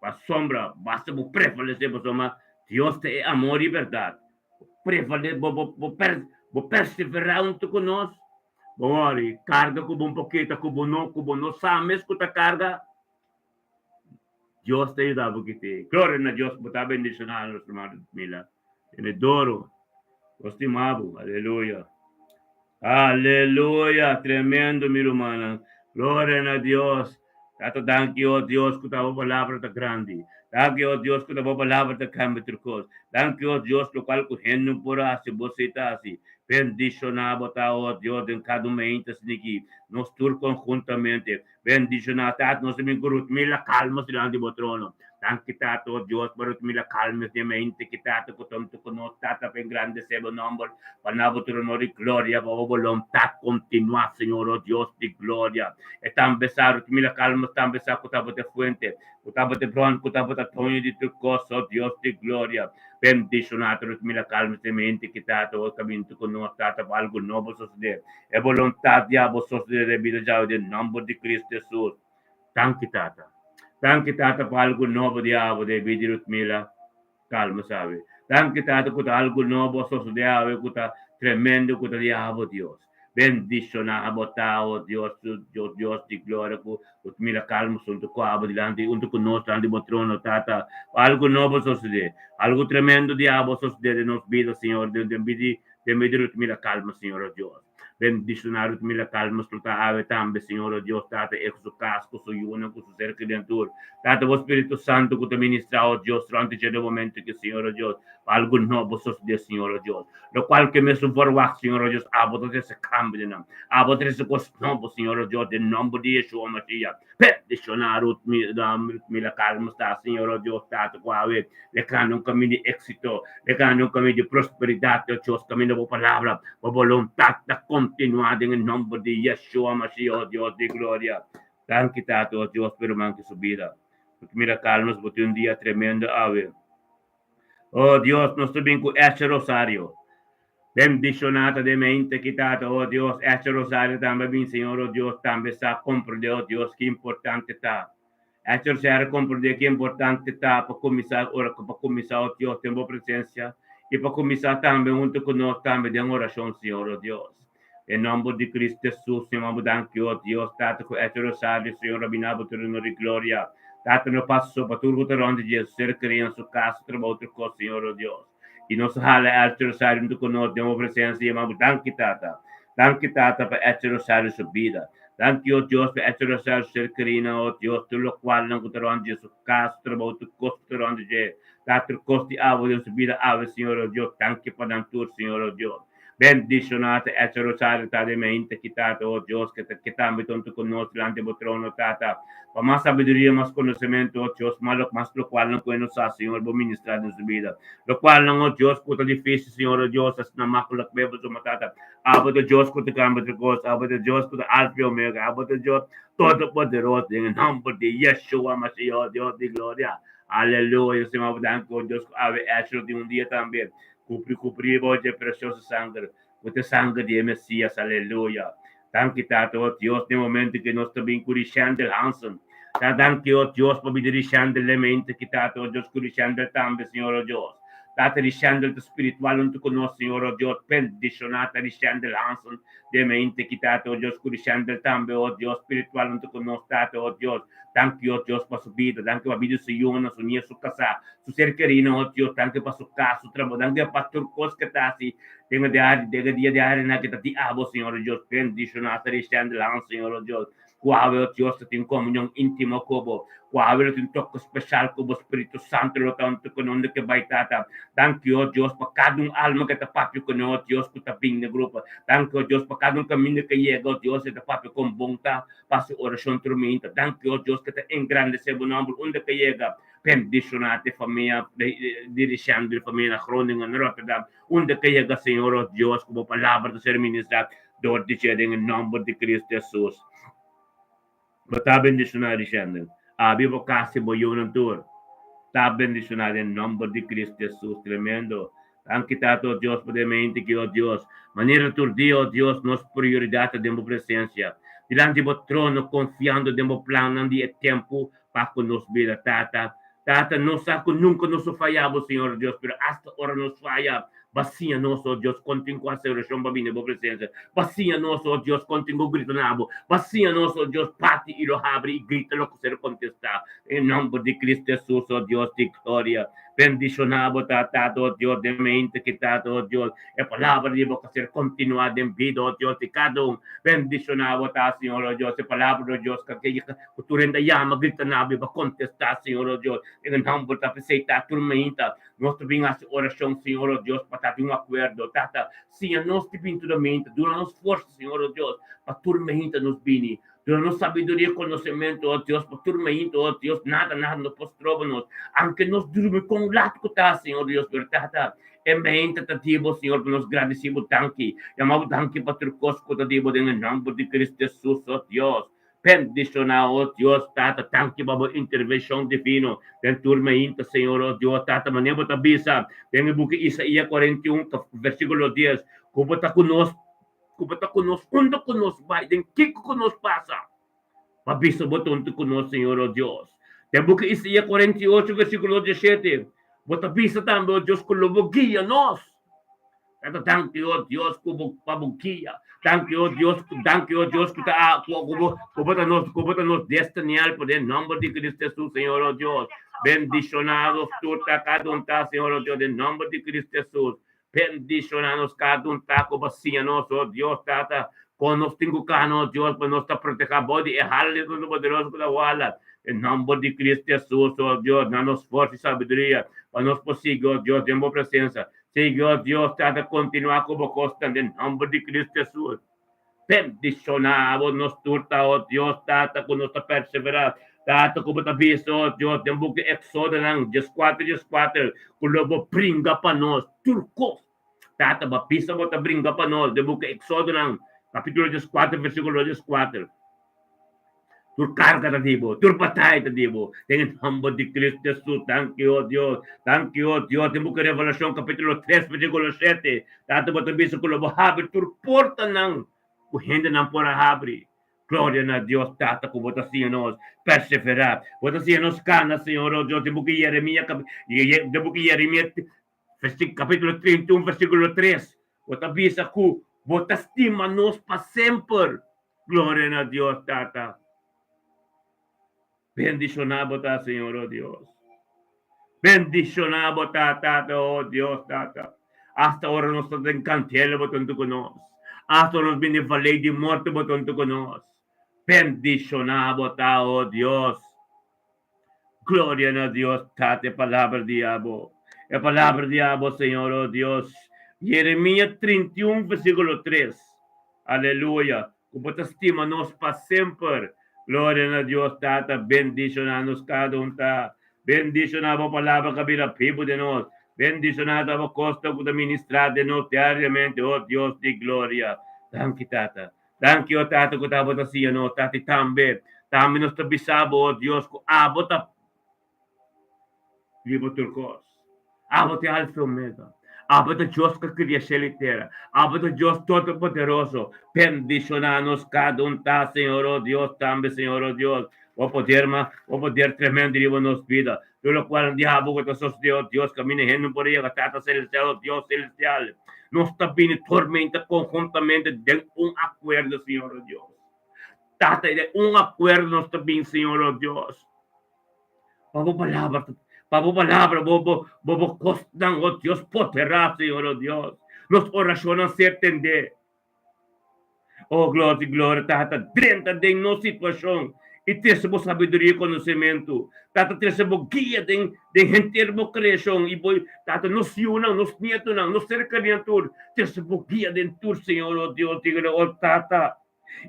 A: Pasobra basta bo prevalesé pasobra Dios ta e amor i bèrdat. Bo prevale bo bo bo bo perseverá huntu ku nos. Bo wòri karga ku bo un pokita ku bo no ku bo no sa mes ku ta karga. Dios ta yuda bo kiti. Gloria na Dios bo ta bendiciona nos hermano Mila. Tene doro. Nos stima bo. Aleluya. Aleluya. Tremendo mi rumannan. Gloria na Dios. Tata danki oh Dios ku ta bo palabra ta grandi. Danki oh Dios ku ta bo palabra ta kambia tur kos. Danki oh Dios lokual ku hende no por hasi bo si ta hasi. Bendiciona bo ta oh Dios den kada un meinta siniki. Nos tur konhuntamente. Bendishoná Tata nos bin ku Rutmila Calmes dilanti bo trono. Danki Tata, o Dios, pa Rutmila Calmes den mente ki Tata ku ta huntu ku nos, Tata, pa engrandesé bo nòmber, pa na bo tur honor i gloria, pa bo boluntat kontinuá, Señor, o Dios di gloria. E tambe sa, Rutmila Calmes tambe sa ku tabata e fuente, ku tabata e bron, ku tabata doño di tur kos, o Dios di gloria. Bendishoná Rutmila Calmes den mente ki Tata, o ta bin huntu ku nos, Tata, pa algu nobo sosodé. E boluntat di abo sosodé den bida djawe den nòmber di Kristu Hesus. Danki Tata. Danki Tata pa algu nobo di abo den bida di Rutmila. Kalma sabe. Danki Tata ku ta algu nobo a sosodé awe ku ta tremendo ku ta di abo Dios. Bendishoná abo ta o Dios Dios Dios di gloria ku Rutmila kalma huntu ku abo dilanti huntu ku nos dilanti bo trono Tata. Pa algu nobo sosodé. Algu tremendo di abo sosodé den nos bida Señor den den bida di Den medio di Rutmila Calma, Señor o Dios. Bendiciona Rutmila Calma su ta awe tambe, Señor o Dios, Tata, e cu su cas, cu su yunan, cu su ser criatur. Tata, bo Spiritu Santo cu ta ministra, o Dios, durante dje den momento aki, Señor o Dios, pa algo nobo sosode, Señor o Dios. Locual cu e mesun verwacht, Señor o Dios, abo ta trece cambio den nan. Abo ta trece cos nobo, Señor o Dios, den nomber di Yeshua Mashiach. Bendiciona Rutmila Calma sta, Señor o Dios, Tata, cu awe le cana un caminda di exito, le cana un caminda di prosperidad, o Dios, caminda bo palabra, bo boluntad ta continua den e nomber di Yeshua Mashiach, o Dios di gloria. Danki, Tata, o Dios, pa e ruman cu su bida. Rutmila Calmas, bo tin un dia tremendo awe. O Dios, nos ta bin cu Esther Rosario. Bendiciona ta den mente ki Tata, o Dios, Esther Rosario tambe a bin, Señor, o Dios, tambe sa comprende, o Dios, ki importante ta. Esther Rosario comprende ki importante ta pa cuminsa ora, pa cuminsa, o Dios, den bo presencia y pa cuminsa tambe hunto cu nos tambe den oracion, Señor, o Dios. Den nomber di Cristo Jesus, Señor, bo danki, o Dios, Tata, cu Esther Rosario, Señor, a bina bo trono di gloria. Tata, no pasa so pa tur cu ta rond di dje, su ser kerí, su casa, su trabou, tur cos, Señor, o Dios. I nos a hala Eltje Rosario huntu ku nos den bo presensia i yama bo danki Tata. Danki Tata pa Eltje Rosario su bida. Danki o Dios pa Eltje Rosario su ser kerina o Dios tur lokualnan ku ta rònt dje su kas su trabou tur kos ku ta rònt dje ta tur kos di abo den su bida awe Señor o Dios danki pa nan tur Señor o Dios. Bendiciona ta Eltje Rosario ta den mainta ki Tata o Dios ke ta ke tambe ta huntu ku nos dilanti bo trono Tata pa mas sabiduria mas konosementu o Dios mas lo mas lokualnan ku e no sa Señor bo ministra den su bida lokualnan o Dios ku ta difisil Señor o Dios asina makulik bebo suma Tata abo ta Dios ku ta kambia tur kos abo ta Dios ku ta Alfa i Omega abo ta Dios todopoderoso den e nomber di Yeshua Mashiach o Dios di gloria aleluya Señor abo danki o Dios ku awe Eltje lo tin un dia tambe Cubri, cubri bo dje precioso sanger, cu ta e sanger di e Mesias. Aleluya! Danki, Tata, oh Dios, den momento cu nos ta bin cu Richendel Hansen. Ta danki, oh Dios, pa bida Richendel den mente ki, Tata, oh Dios, cu Richendel tambe, Señor, oh Dios. Tata, Richendel ta spiritual hunto cu nos, Señor, oh Dios. Bendiciona ta Richendel Hansen den mente ki, Tata, oh Dios, cu Richendel tambe, oh Dios, spiritual hunto cu nos, Tata, oh Dios. Danki, oh Dios, pa su bida. Danki pa bida su yunan, su nie, su casá. Su ser kerí, oh Dios, danki pa su kas, su trabou, danki pa tur kos ke ta hasi den e diario, den e dia diario nan ke ta di abo, Señor oh Dios. Bendishoná ta Richendel Han, Señor oh Dios. Ku awe, o Dios, ta tin komunion íntimo ku bo. Ku awe lo tin toko speshal ku bo Spiritu Santu lo ta huntu ku nos unda ke bai, Tata. Danki, o Dios, pa kada un alma ke ta papia ku nos, o Dios, ku ta bin na grupo. Danki, o Dios, pa kada un kaminda ke yega, o Dios, e ta papia kon bon ta pa hasi orashon tur minta. Danki, o Dios, ke ta engrandesé bo nòmber unda ke yega. Bendishoná te famia dirishendo di famia na Groningen, Rotterdam, unda ke yega, Señor, o Dios, ku bo palabra ta ser ministrá dor di dje den e nòmber di Cristo Hesus. Bo ta bendishoná dishendo, Abi bo kas i bo yunan tur ta bendishoná den nòmber di Cristo Hesus. Tremendo! Danki Tata, o Dios, pa den mente ki, o Dios, manera tur dia, o Dios, nos prioridat ta den bo presensia, dilanti bo trono, konfiando den bo plannan di e tempu pa ku nos bida. Tata, Tata, nos sa ku nunka nos lo faya bo, Señor Dios, pero asta ora nos faya, Ba siña nos, o Dios, kon tin ku hasi orashon pa bini bo presensia. Ba siña nos, o Dios, kon tin ku grita na bo. Ba siña nos, o Dios, bati i lo habri i grita lo ku ser kontestá. Den nòmber di Kristu Hesus, o Dios di gloria, bendishoná bo ta, Tata, o Dios, den mente ki, Tata, o Dios, e palabra di bo ka ser kontinuá den bida, o Dios, di kada un. Bendishoná bo ta, Señor, o Dios, e palabra, o Dios, ka ku tur hende a yama, grita na bo i bo kontestá, Señor, o Dios. Den nòmber ta p'esei, ta tur mainta. Nos ta bin hasi orashon, Señor, o Dios, pa ta tin un akuerdo. Tata, siña nos di bin tur meinta. Duna nos forsa, Señor, o Dios, pa tur meinta nos bini. Duna nos sabiduria i konosementu, o Dios, pa tur meinta, o Dios, nada, nada no por stroba nos. Anke nos drumi kon lat ku ta, Señor Dios, pero Tata, e meinta ta di Bo, Señor, pa nos gradisí Bo danki. Yama Bo danki pa tur kos ku ta di Bo den e nòmber di Cristo Jesus, o Dios. Bendiciona, oh Dios Tata, danki pa bo intervencion divino den tur mainta, Señor, oh Dios Tata, manera bo ta bisa den e buki Isaías 41, versiculo 10, cu bo ta cu nos, cu bo ta cu nos unda cu nos bai, den kico cu nos pasa, pa bisa bo ta hunto cu nos, Señor, oh Dios. Den buki Isaías 48, versiculo 17, bo ta bisa tambe, oh Dios, cu lo bo guia nos. Tata danki o Dios ku bo pa bo guia. Danki o Dios, danki o Dios ku ta ku ku bo ku bo ta nos ku bo ta nos destinial por den nomber di Cristo Jesus Señor o Dios. Bendicionados tur ta kada un ta Señor o Dios den nomber di Cristo Jesus. Bendiciona nos kada un ta ku bo siña nos o Dios Tata kon nos tin ku kana o Dios pa nos ta proteha bo di e hala di Todopoderoso ku ta wala. Den nomber di Cristo Jesus o Dios na nos forsa i sabiduria pa nos por sigui o Dios den bo presensa. Señor Dios ta ta kontinuá ku bo kosnan den nòmber di Cristo Hesus. Bendishoná bo nos tur ta, o Dios Tata, ku nos ta perseverá. Tata, ku bo ta bisa, o Dios, den buki Eksodonan dieskuater dieskuater, ku lo bo bringa pa nos tur kos. Tata, bo a bisa bo ta bringa pa nos den buki Eksodonan kapítulo dieskuater versíkulo dieskuater. Tur karga ta di bo, tur bataya ta di bo. Den e nòmber di Cristo Jesus, danki, o Dios. Danki, o Dios. Den buki Revelashon kapítulo tres versíkulo shete, Tata bo ta bisa ku lo bo habri tur portanan ku hendenan por a habri. Gloria na Dios, Tata, ku bo ta siña nos perseverá. Bo ta siña nos kana, Señor, o Dios. Den buki Yeremia, den buki Yeremia kapítulo 31 versíkulo tres, bo ta bisa ku bo ta stima nos pa semper. Gloria na Dios Tata. Bendiciona bo ta Señor oh Dios. Bendiciona bo ta Tata oh Dios Tata. Hasta ora nos ta den cantela bo ta hunto cu nos. Hasta ora nos bini valei di morto bo ta hunto cu nos. Bendiciona bo ta oh Dios. Gloria na Dios Tata e palabra di abo. E palabra di abo Señor oh Dios. Jeremia 31 versiculo 3. Aleluya! Ku bo ta stima nos pa semper. Gloria na Dios Tata, bendishoná nos kada un ta. Bendishoná bo palabra ku a bira bibu den nos. Bendishoná ta bo kosnan ku ta ministrá den nos diariamente, o Dios di gloria. Danki Tata. Danki, o Tata, ku ta bo ta siña nos. Tata, i tambe, tambe nos ta bisa bo, o Dios, ku abo ta Riba tur kos. Abo ta e Alfa i Omega. Abo ta Dios ku kria shelu i tera. Abo ta Dios Todopoderoso. Bendishoná nos kada un ta, Señor, o Dios, tambe, Señor, o Dios. Bo poder ma, bo poder tremendo riba nos bida. Tur lokual di abo ku ta sosodé, o Dios, kaminda hende no por yega, Tata Selestial, o Dios Selestial. Nos ta bini tormenta konhuntamente den un akuerdo, Señor, o Dios. Tata, den un akuerdo nos ta bini, Señor, o Dios. Pa bo palabra, pa bo palabra, bo, bo, bo, bo kosnan, oh Dios, poderá, Señor, oh Dios. Nos orashonnan ser tendé. Oh, gloria di gloria, Tata, drenta den nos situashon i trese bo sabiduria i konosementu. Tata, trese bo guia den den henter bo kreashon i bo, Tata, nos yunan, nos nietonan, nos serkanian tur, trese bo guia den tur, Señor, oh Dios di gloria, oh Tata.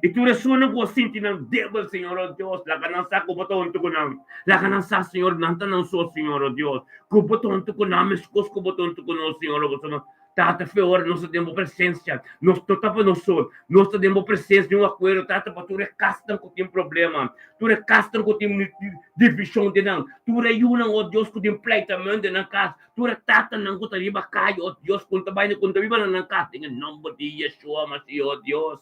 A: I tur esunnan ku a sinti nan debel, Señor, oh Dios, laga nan sa ku bo ta huntu ku nan. Laga nan sa, Señor, nan ta nan so, Señor, oh Dios, ku bo ta huntu ku nan meskos ku bo ta huntu ku nos, Señor, oh Pasobra, Tata, fe ora nos ta den bo presensia, nos no ta pa nos so, nos ta den bo presensia den un akuerdo, Tata, pa tur e kasnan ku tin problema, tur e kasnan ku tin divishon den nan, tur e yunan, oh Dios, ku tin pleitament den nan kas, Tur e tatanan ku ta riba kaya, o Dios, ku no ta bai ku no ta biba na nan kas, den e nòmber di Yeshua Mashiach, o Dios.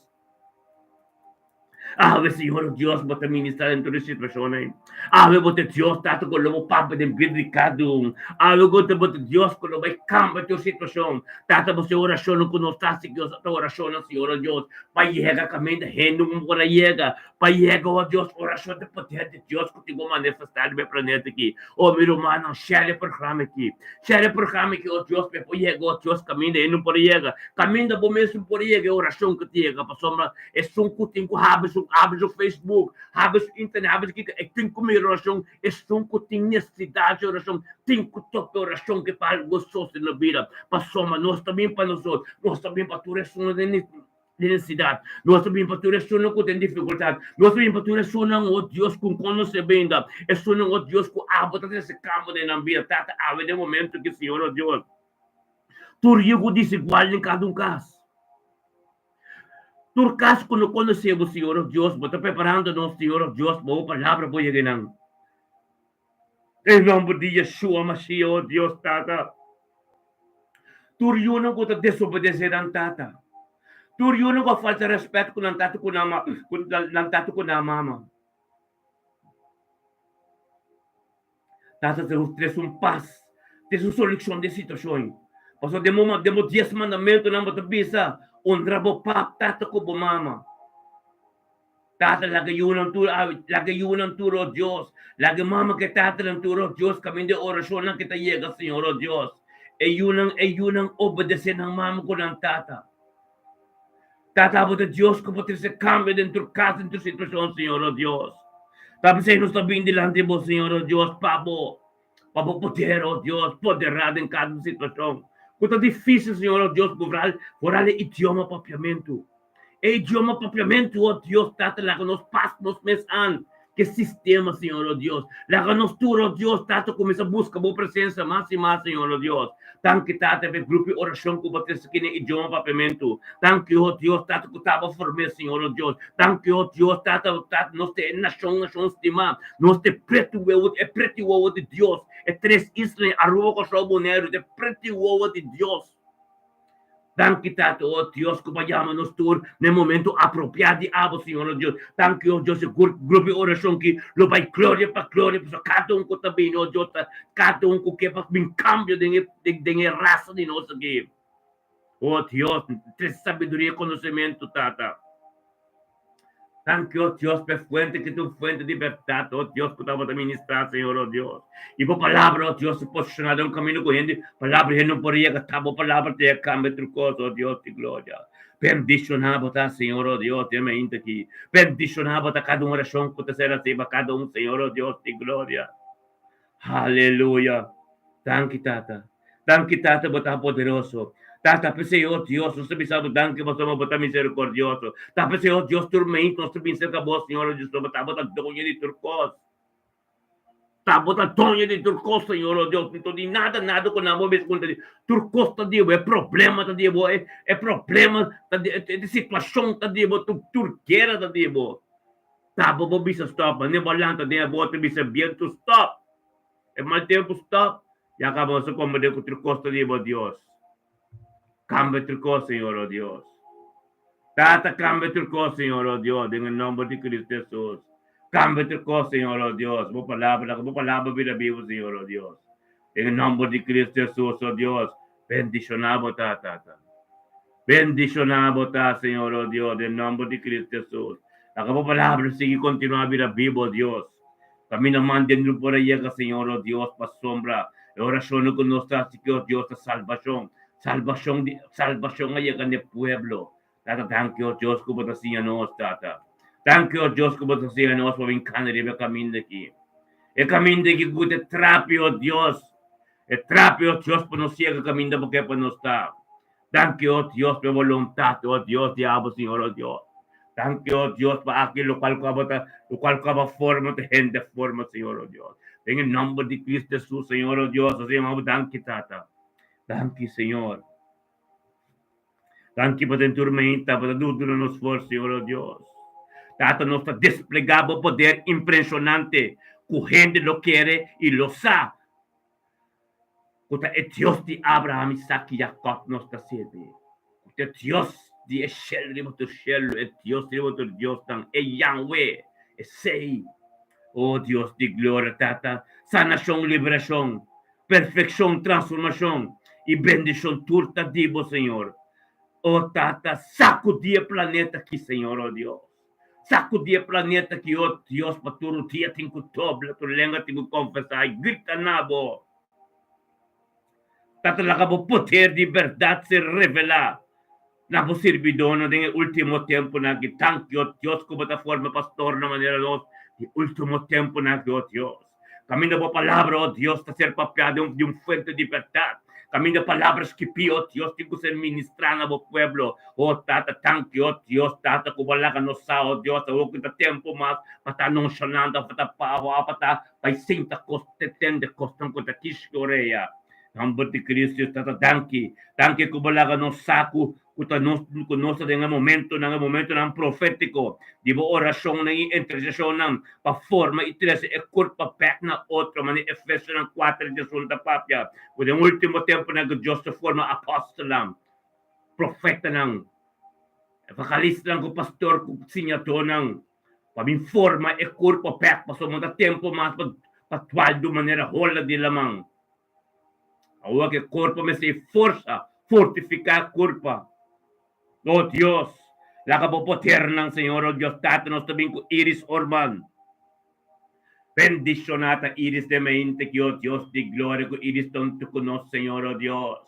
A: Awe, Señor, o Dios, bo ta ministrá den tur e situashon ei. Awe bo ta Dios, Tata, ku lo bo papia den bida di kada un. Awe ku bo ta Dios ku lo bai kambia tur situashon. Tata, bo sa e orashonnan ku nos ta hasi, Dios, ta orashonnan, Señor, o Dios, pa yega kaminda hende un por a yega. Pa yega, o Dios, orashon ta poder di Dios ku tin ku manifestá riba e planeta aki. O mi rumannan, share e programa aki. Share e programa aki, o Dios, pa e por yega, o Dios, kaminda e no por yega. Kaminda bo mes no por yega, e orashon ku ta yega, pasobra esun ku tin ku habri su, habri su Facebook, habri su internet, habri su kiko, e tin ku mira orashon. Esun ku tin nesesidat di orashon, tin ku topa e orashon ki pa algu gososo den nos bida. Pasobra nos ta bin pa nos, nos ta bin pa tur esun den. Den e sidat. Nos ta bin pa tur esunnan ku ten difikultat. Nos ta bin pa tur esunnan, o Dios, ku konosé beinda. Esunnan, o Dios, ku abo ta trese kambio den nan bida. Tata, awe den momento ki, Señor, o Dios, tur yugo desigual den kada un kas. Tur kas ku no konosé bo, Señor, o Dios, bo ta preparando nos, Señor, o Dios, pa bo palabra por yega nan. Den nomber di Yeshua Mashiach, o Dios, Tata. Tur yunan ku ta desobedesé nan tata. Tur yunan ku a falta rèspèt ku nan tata ku nan ku nan tata ku nan mama. Tata ta trese un pas, trese un solushon di e situashon. Pasobra den bo den bo dies mandamentunan bo ta bisa, Honra bo pap, tata ku bo mama. Tata laga yunan tur laga yunan tur oh Dios laga mama ke tatanan tur oh Dios kaminda e orashonnan ke ta yega Señor oh Dios e yunan e yunan obedese nan mama ku nan tata Tata abo ta Dios ku por trese kambio den tur kas den tur situashon Señor oh Dios ta p'esei nos ta bin dilanti bo Señor oh Dios pa bo pa bo poder oh Dios poderá den kada situashon ku ta difisil Señor oh Dios por foral e idioma papiamentu. E idioma papiamentu, oh Dios, Tata, laga nos pas nos mes an ke sistema, Señor, oh Dios. Laga nos tur, oh Dios, Tata, kuminsá buska Bo presensia mas i mas, Señor, oh Dios. Danki, Tata, pa e grupo di orashon ku Bo trese aki na e idioma papiamentu. Danki, oh Dios, Tata, ku ta Bo form'é, Señor, oh Dios. Danki, oh Dios, Tata, Tata, nos ta e nashon, nashon stimá. Nos ta e pretu wewo, e pretu wowo di Dios. E tres islanan, Aruba, Kòrsou, Boneiru, ta e pretu wowo di Dios. Danki Tata, oh Dios, ku bo a yama nos tur na e momento apropiá di abo, Señor, oh Dios. Danki, oh Dios, e grupo di orashon ki lo bai gloria pa gloria, pasobra kada un ku ta bini, oh Dios, ta kada un ku ke pa bin kambio den e den e rasa di nos aki. Oh Dios, trese sabiduria i konosementu, Tata. Danki, oh Dios, pa e fuente ki ta un fuente di bèrdat, oh Dios, ku tabata ministrá, Señor, oh Dios. I bo palabra, oh Dios, ta posishoná den un kaminda ku hende, palabra di hende no por yega, ta bo palabra ta yega kambia tur kos, oh Dios di gloria. Bendishoná bo ta, Señor, oh Dios, den mainta aki. Bendishoná bo ta kada un orashon ku ta ser hasí pa kada un, Señor, oh Dios di gloria. Aleluya! Danki, Tata. Danki, Tata, bo ta poderoso. Tata, p'esei, oh Dios, nos ta bisa bo danki pasobra bo ta miserikordioso. Ta p'esei, oh Dios, tur meinta nos ta bin serka bo, Señor, oh Dios, pasobra bo ta doño di tur kos. Ta bo ta doño di tur kos, Señor, oh Dios. No tin nada, nada ku nan bo mes konta di. Tur kos ta di bo, e problema ta di bo, e problema ta di, e situashon ta di bo, tur guera ta di bo. Tabo bo bisa stop, mane bo lanta den e bote bisa bientu stop, e mal tempu stop, ya kaba nos a komprende ku tur kos ta di bo Dios. Kambia tur kos Señor o Dios. Tata kambia tur kos Señor o Dios den e nomber di Cristo Jesus. Kambia tur kos Señor o Dios, bo palabra laga bo palabra bira bibu Señor o Dios. Den e nomber di Cristo Jesus o Dios, bendiciona bo ta Tata. Bendishoná bo ta, Señor, o Dios, den nomber di Cristo Jesus. Laga bo palabra sigui kontinuá bira bibu, o Dios. Kaminda man den no por a yega, Señor, o Dios, pasobra e orashonnan ku nos ta hasi ki, o Dios, ta salbashon. Salbashon di, salbashon a yega n'e pueblo. Tata, danki, o Dios, ku Bo ta siña nos, Tata. Danki, o Dios, ku Bo ta siña nos pa bin kana riba e kaminda aki. E kaminda aki ku ta trapi, o Dios. E trapi, o Dios, pa nos yega kaminda Bo ke pa nos ta. Danki, o Dios, pa e boluntat, o Dios, di abo, Señor, o Dios. Danki, o Dios, pa aki lokual ku abo ta, lokual ku abo forma ta hende forma, Señor, o Dios. Den e nòmber di Cristo Jesus, Señor, o Dios, nos ta yama bo danki, Tata. Danki, Señor. Danki pa den tur meinta, bo ta duna nos forsa, Señor, o Dios. Tata, nos ta desplegá bo poder impreshonante ku hende lo kere i lo sa ku ta e Dios di Abraham, Isaac i Jacob nos ta sirbi, ku ta e Dios di e shelu riba tur shelu, e Dios riba tur diosnan, e Yahweh, esei, o Dios di gloria, Tata, sanashon, liberashon, perfekshon, transformashon i bendishon tur ta di bo, Señor. O Tata, sakudí e planeta aki, Señor, o Dios. Sakudí e planeta aki, o Dios, pa tur dia tin ku dobla, tur lenga tin ku konfesá i grita na bo. Tata, laga bo poder di bèrdat ser revelá na bo sirbidónan den e último tempunan aki. Danki, o Dios, ku bo ta forma pastornan manera nos di último tempunan aki, o Dios. Kaminda bo palabra, o Dios, ta ser papiá den di un fuente di bèrdat. Kaminda palabra skibí, o Dios, tin ku ser ministrá na bo pueblo. O Tata, danki, o Dios, Tata, ku bo a laga nos sa, o Dios, awor ku ta tempu mas pa ta anunshonando, pa ta pa ta bai sinta kos te tende kosnan ku ta kishki orea. Nomber di Cristo Dios Tata danki. Danki ku bo laga nos sa ku ku ta nos ku nos ta den e momentonan e momentonan profetiko di bo orashonnan i interseshonnan pa forma i trese e kurpa bek na otro manera Efesionan kuater diesun ta papia ku den ultimo tempunan ku Dios ta forma apostelnan, profetanan, evangelistanan ku pastor ku siñadónan. Pa bin forma e kurpo bek pasobra no ta tempu mas pa pa dual manera hola di laman. Awor ku e kurpo mester e forsa, fortifiká e kurpa. O Dios, laga bo podernan, Señor, o Dios Tata, nos ta bin ku Iris Orman. Bendishoná ta Iris den mente ki, o Dios di gloria, ku Iris ta huntu ku nos, Señor, o Dios.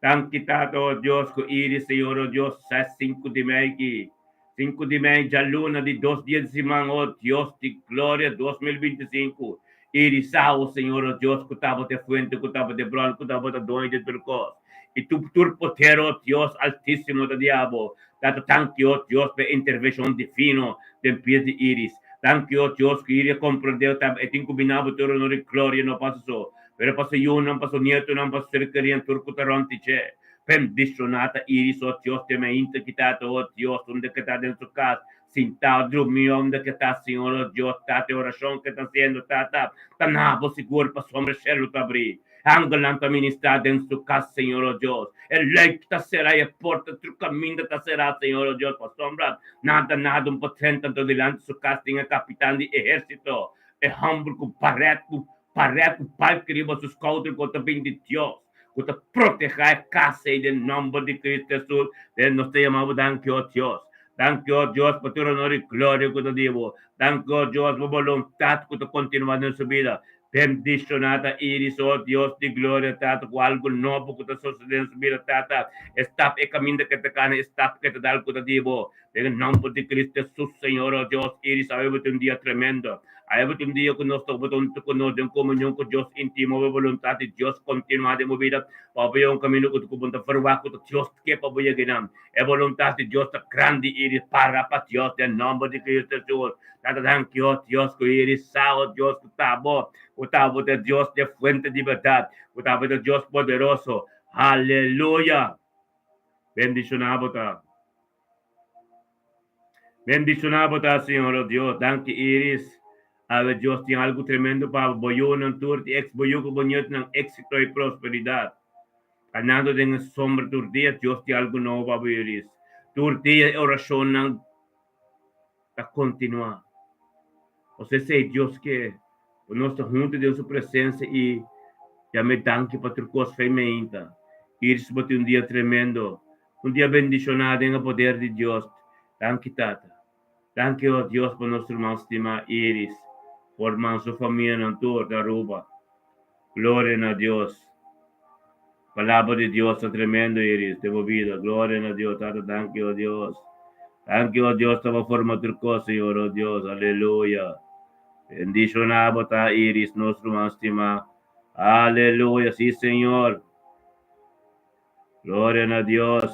A: Danki, Tata, o Dios, ku Iris, Señor, o Dios, sa sinku di mei ki. Sinku di mei djaluna di dos dia di siman, o Dios di gloria, 2025, Irisá, o Señor, o Dios, ku tabata e fuente, ku tabata e bron, ku tabata doño di tur kos, i tur tur poder, o Dios Altísimo, ta di abo. Tata, danki, o Dios, pa e intervenshon divino den pia di Iris. Danki, o Dios, ku Iris a komprendé ku tabata e tin ku bini abo tur honor i gloria, no pa su so, pero pa su yunan, pa su nietonan, pa su ser kerínan, tur ku ta rònt di dje. Bendishoná ta Iris, o Dios, den mainta ki ta ta, o Dios, unda ke ta den su kas, sintá o drumí, unda ke ta, Señor, o Dios, Tata, e orashon ke ta hasiendo, Tata, ta na bo sigur, pasobra shelu ta abrí, e angelnan ta ministrá den su kas, Señor, o Dios, e luik ta será i e porta tur kaminda ta será, Señor, o Dios, pasobra nada, nada un por drenta anto dilanti su kas tin e kapitan di ehérsito, e hòmber ku barèt ku barèt ku balki riba su skouder ku ta bin di Dios. Ku ta protehá e kasa ei den nòmber di Kristu Hesus. Den nos ta yama bo danki, o Dios. Danki, o Dios, pa tur honor i gloria ku ta di bo. Danki, o Dios, pa boluntat ku ta kontinuá den su bida. Bendishoná ta Iris, o Dios di gloria, Tata, ku algu nobo ku ta sosodé den su bida, Tata. E stap, e kaminda ku e ta kana, e stap ku e ta dal ku ta di bo. Den e nòmber di Kristu Hesus, Señor, o Dios, Iris, awe bo tin un dia tremendo. Awe bo tin un dia ku nos ta bo ta huntu ku nos den komunion ku Dios íntimo. Bo boluntat di Dios kontinuá den bo bida pa bo yega un kaminda ku bo no ta ferwagt ku ta Dios ke pa bo yega einan. E boluntat di Dios ta grandi, Iris. Para pa Dios den nòmber di Kristu Hesus. Tata, danki, o Dios, ku Iris sa, o Dios, ku ta bo, ku ta bo ta Dios di e fuente di bèrdat, ku ta bo ta Dios poderoso. Aleluya! Bendishoná bo ta. Bendishoná bo ta, Señor, o Dios. Danki, Iris. Awe Dios tin algu tremendo pa bo. Bo yunan tur di ex bo yu ku bo nietunan éksito i prosperidat. Kanando den e sombra tur dia, Dios tin algu nobo pa bo, Iris. Tur dia e orashonnan ta kontinuá. Nos esei Dios ke pa nos ta huntu den su presensia i yam'é danki pa tur kos fe meinta. Iris bo tin un dia tremendo, un dia bendishoná den e poder di Dios. Danki Tata. Danki o Dios pa nos ruman stimá Iris, forman su famianan tur na Aruba. Gloria na Dios. Palabra di Dios ta tremendo, Iris, den bo bida. Gloria na Dios. Tata, danki, oh Dios. Danki, oh Dios, ta bo forma tur kos, Señor, oh Dios. Aleluya. Bendishoná bo ta, Iris, nos ruman stimá. Aleluya. Sí, Señor. Gloria na Dios.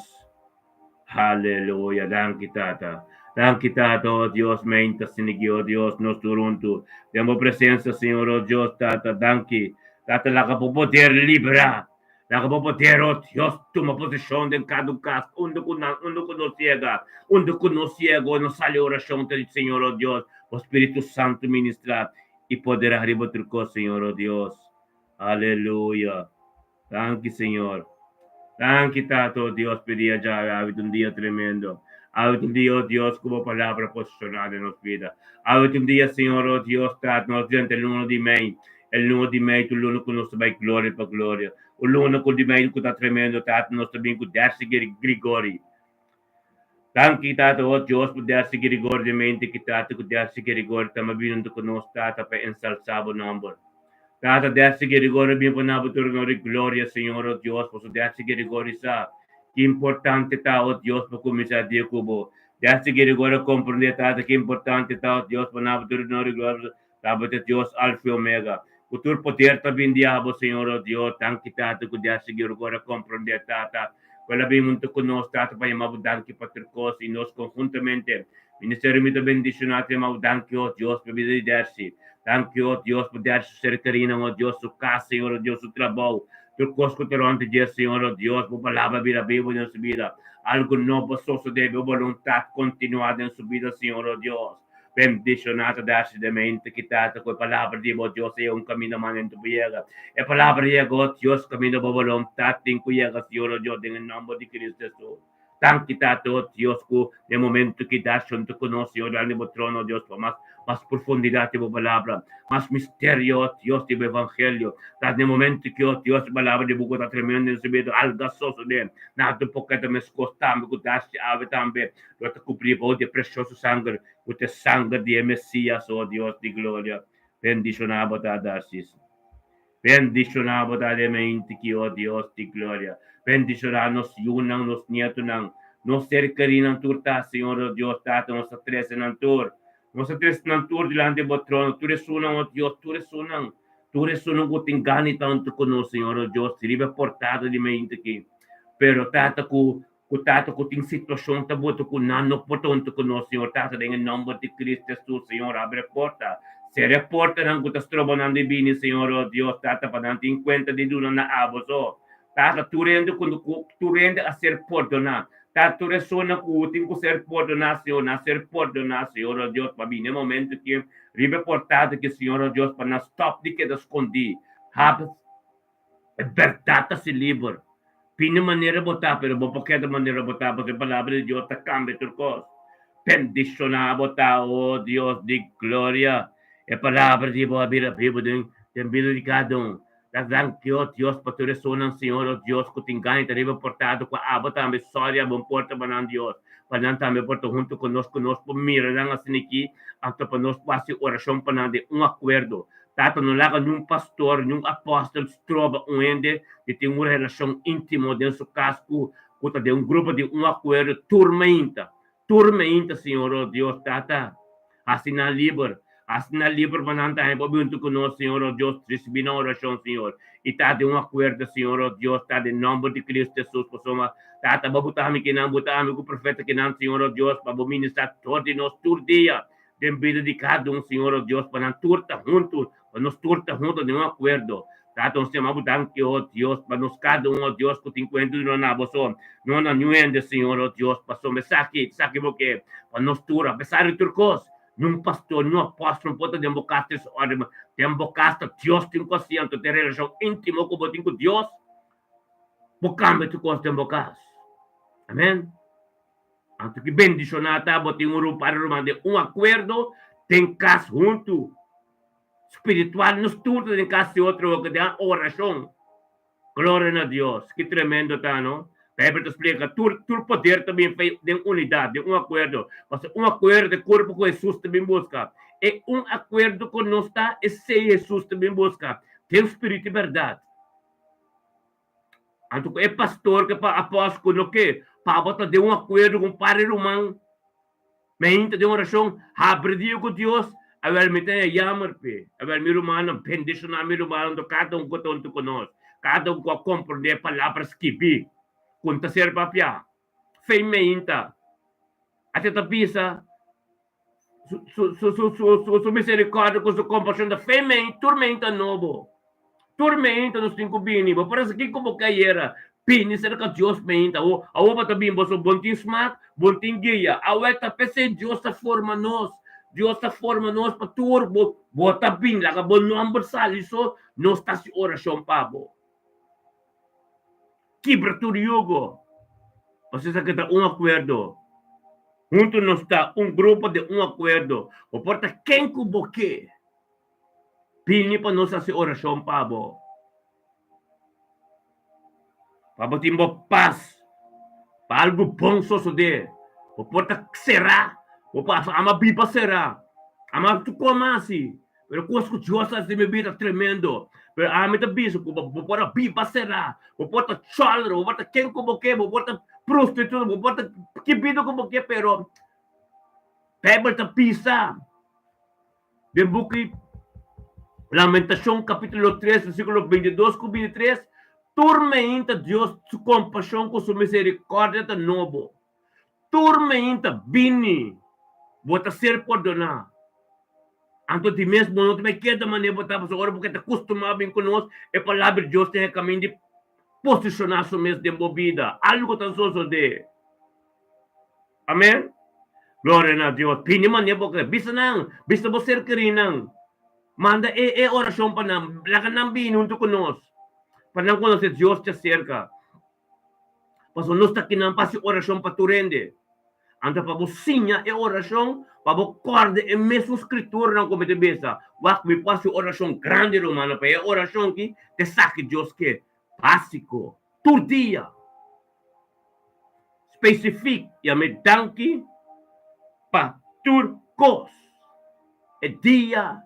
A: Aleluya. Danki, Tata. Danki, Tata, oh Dios, meinta sinigi, oh Dios, nos tur huntu. Den bo presencia, Señor, oh Dios, Tata, danki. Tata, laga bo poder libra. Laga bo poder, oh Dios, tuma posicion den cada un cas, unda cu nan, unda cu nos yega, unda cu nos yega, nos sali oracion te Señor, oh Dios, bo Spiritu Santo ministra y podera riba tur cos, Señor, oh Dios. Aleluya. Danki, Señor. Danki, Tata, oh Dios, p'e dia djawe. Awe ta un dia tremendo. Awe ta un dia, oh Dios, ku bo palabra posishoná den nos bida. Awe ta un dia, Señor, oh Dios, Tata, nos drenta e luna di mei. E luna di mei ta un luna ku nos ta bai gloria pa gloria. Un luna ku di mei ku ta tremendo, Tata, nos ta bin ku Dercy Grigori. Danki, Tata, oh Dios, pa Dercy Grigori den mente ki Tata ku Dercy Grigori ta bini huntu ku nos, Tata, pa ensalsá bo nòmber. Tata, Dercy Grigori bin pa na bo trono di gloria, Señor, oh Dios, pasobra Dercy Grigori sa ki importante ta, oh Dios, pa kuminsá dia ku bo. Dercy Grigori a komprendé, Tata, ki importante ta, oh Dios, pa na bo trono di gloria, pasobra ta bo ta Dios Alfa i Omega, ku tur poder ta bin di abo, Señor, oh Dios. Danki, Tata, ku Dercy Grigori a komprendé, Tata, ku el a bin huntu ku nos, Tata, pa yama bo danki pa tur kos, i nos konhuntamente Ministerio mi ta bendiciona te mau danki oh Dios pa bida di Dercy danki oh Dios pa Dercy su ser kerinan oh Dios su cas Señor oh Dios su trabou tur cos cu ta rond dje Señor oh Dios bo palabra bira bibo den su bida algo nobo sosode bo boluntad continua den su bida Señor oh Dios bendiciona ta Dercy den mente ki tata cu e palabra di bo Dios e un caminda manento por yega e palabra yega oh Dios caminda bo boluntad tin cu yega Señor oh Dios den e nomber di Cristo Jesus. Danki Tata, o Dios, ku den momento ki Dashon ta konosé o dal den bo trono, o Dios, pa mas mas profundidad di bo palabra, mas misterio, o Dios, di bo evangelio. Ta den momento ki, o Dios, e palabra di bo ku ta tremendo den su bida, alga sosodé, nada por keda meskos tambe ku Dashi awe tambe lo ta kubrí bou di e presioso sanger, ku ta e sanger di e Mesias, o Dios di gloria. Bendishoná bo ta, Darcis. Bendishoná bo ta den mente ki, o Dios di gloria. Bendishoná nos yunan, nos nietonan, nos ser kerinan tur ta, Señor, o Dios Tata, nos ta trese nan tur. Nos ta trese nan tur dilanti bo trono, tur esunnan, o Dios, tur esunnan, tur esunnan ku tin gana di ta huntu ku nos, Señor, o Dios, riba e portada di mente ki. Pero, Tata, ku ku Tata ku tin situashon ta bota ku nan no por ta huntu ku nos, Señor Tata, den e nòmber di Cristo Hesus, Señor, abri e porta. Sera e portanan ku ta stroba nan di bini, Señor, o Dios, Tata, pa nan tin kuenta di duna na abo so. Tata, tur hende ku tur hende a ser pordoná. Tata, tur esunnan ku tin ku ser pordoná, Señor, nan ser pordoná, Señor, o Dios, pa bini e momento ki riba e portada ki, Señor, o Dios, pa nan stòp di keda skondí. Hab. E bèrdat ta si liber. Bini manera bo ta, pero bo por keda manera bo ta, pasobra e Palabra di Dios ta kambia tur kos. Bendishoná bo ta, o Dios di gloria. E Palabra di bo a bira bibu den den bida di kada un. Ta danki, o Dios, pa tur esunnan, Señor, o Dios, ku tin gana i ta riba portado ku abo tambe. Sòri abo un porta pa nan, Dios, pa nan tambe por ta huntu ku nos, ku nos por mira nan asin'aki, anto pa nos por hasi orashon pa nan den un akuerdo. Tata no laga niun pastor, niun apòstel stroba un hende di tin un relashon íntimo den su kas ku ku ta den un grupo di un akuerdo tur mainta. Tur mainta, Señor, o Dios, Tata, hasi nan liber. Hasi nan liber pa nan tambe por bin huntu ku nos, Señor, o Dios, risibí nan orashon, Señor, i ta den un akuerdo, Señor, o Dios, ta den nòmber di Cristo Hesus, pasobra, Tata, bo buta ami kinan, buta ami ku profeta kinan, Señor, o Dios, pa bo ministrá tur di nos tur dia. Den bida di kada un, Señor, o Dios, pa nan tur ta huntu, pa nos tur ta huntu den un akuerdo. Tata, nos yama Bo danki, o Dios, pa nos kada un, o Dios, ku tin kuenta di no na Bo so, no na niun hende, Señor, o Dios, pasobra esaki, esaki Bo ke, pa nos tur, apesar di tur kos, niun pastor, niun apòstel no por ta den Bo kas tres ora, ma den Bo kas ta Dios tin ku hasi, anto ta e relashon íntimo ku Bo tin ku Dios, Bo kambia tur kos den Bo kas. Amen. Anto ki bendishoná ta bo tin un par di ruman den un akuerdo den kas huntu spiritual nos tur ta den kas di otro hopi den orashon. Gloria na Dios! Ki tremendo ta no! Bijbel ta splika tur tur poder ta bin fei den unidat den un akuerdo pasobra un akuerdo e kurpo ku Hesus ta bin buska e un akuerdo ku nos ta esei Hesus ta bin buska den spiritu i bèrdat. Anto ku e pastor ku e apòstel ku no ke pa bo ta den un akuerdo ku un par di ruman meinta den orashon habri dia ku Dios, awel mi ta haña yammer p'e. Awel mi rumannan bendishoná mi rumannan anto kada un ku ta huntu ku nos, kada un ku a komprondé e palabra skibí ku ta ser papiá. Fe meinta. Ate ta bisa su su su su su su misericordia ku su kompashon ta fe meinta, tur meinta nobo. Tur meinta nos tin ku bini. Bo por hasi kiko bo ke ayera, bini serka Dios meinta. Awo awo bo ta bini boso bon tin smak, bon tin guia. Awe ta p'esei Dios ta forma nos. Dios ta forma nos pa tur bo bo ta bini laga bo nomber sali so nos ta hasi orashon pa bo. Kibra tur yugo. Pasobra esaki ta un akuerdo. Huntu nos ta un grupo den un akuerdo. Bo por ta ken ku bo ke. Bini pa nos hasi orashon pa bo. Pa bo tin bo pas. Pa algu bon sosodé. Bo por ta será. Bo pasa ama biba será. Ama tu koma hasi. Pero kos ku Dios a hasi den mi bida ta tremendo. Pero ami ta bisa ku bo por a biba será, bo por ta chòlder, bo por ta ken ku bo ke, bo por ta prostituta, bo por ta ki bida ku bo ke, pero Beibel ta bisa den buki Lamentashon kapítulo tres versíkulo 22 ku 23, Tur meinta Dios su kompashon ku su miserikòrdia ta nobo. Tur meinta bini, bo ta ser pordoná. Anto di mes bo no ta bai keda manera bo ta, pasobra ora bo ke ta kustumá bin ku nos, e Palabra di Dios tin e kamin di posishoná su mes den bo bida. Algu ta sosodé. Amen. Gloria na Dios. Bini manera bo ke. Bisa nan, bisa bo ser kerinan. Manda e e orashon pa nan. Laga nan bini huntu ku nos, pa nan konosé Dios djaserka. Pasobra nos ta kinan pa hasi orashon pa tur hende. Anto pa bo siña e orashon, pa bo kòrda e mesun skrituranan ku mi ta bisa, Wak, mi por hasi orashon grandi, rumannan, pa e orashon aki ta esaki Dios ke. Básiko, tur dia. Spesifik, yam'é danki pa tur kos. E dia,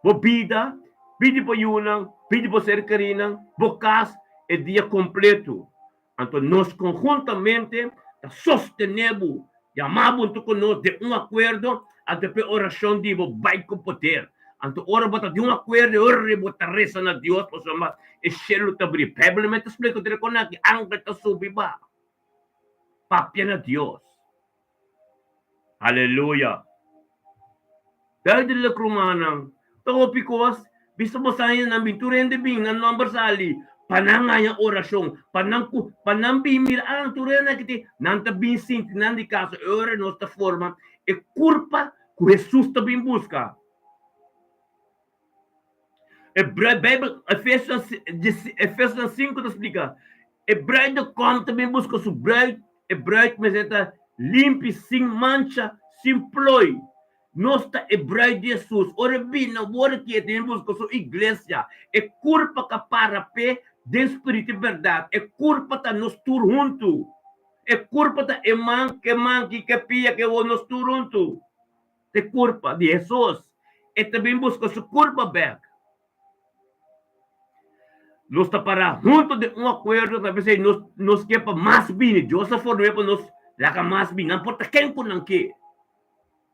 A: bo bida, bida di bo yunan, bida di bo ser kerinan, bo kas, e dia kompletu. Anto nos konhuntamente ta sostené bo, yama bo huntu ku nos den un akuerdo, anto p'e orashon di bo bai ku poder. Anto ora bo ta den un akuerdo, e ora bo ta resa na Dios pasobra e shelu ta bri. Beibel mes ta splika otro kon aki, angel ta subi ba papia na Dios. Aleluya! Duidelijk rumannan, ta hopi kos, bisa bo sa hende nan bin, tur hende bin, nan nomber sali, pa nan haña orashon, pa nan ku, pa nan bin mira, ah, tur hende aki tin, nan ta bin sinti nan di kasa, e ora nos ta forma e kurpa ku Hesus ta bin buska. E Beibel, Efesionan, Efesionan 5 ta splika, e bruidegom ta bin buska su bruid, e bruid mester ta limpi, sin mancha, sin plooi. Nos ta e bruid di Hesus. Ora e bini na wor aki, e ta bin buska su iglesia, e kurpa ka para p'e den spiritu i bèrdat. E kurpa ta nos tur huntu. E kurpa ta e man, ke man, ki ke pia, ke wowo, nos tur huntu. Ta e kurpa di Hesus. E ta bin buska su kurpa bèk. Nos ta pará huntu den un akuerdo, ta p'esei nos nos ke pa mas bini. Dios a form'é pa nos laga mas bini. Nan por ta ken ku nan ke.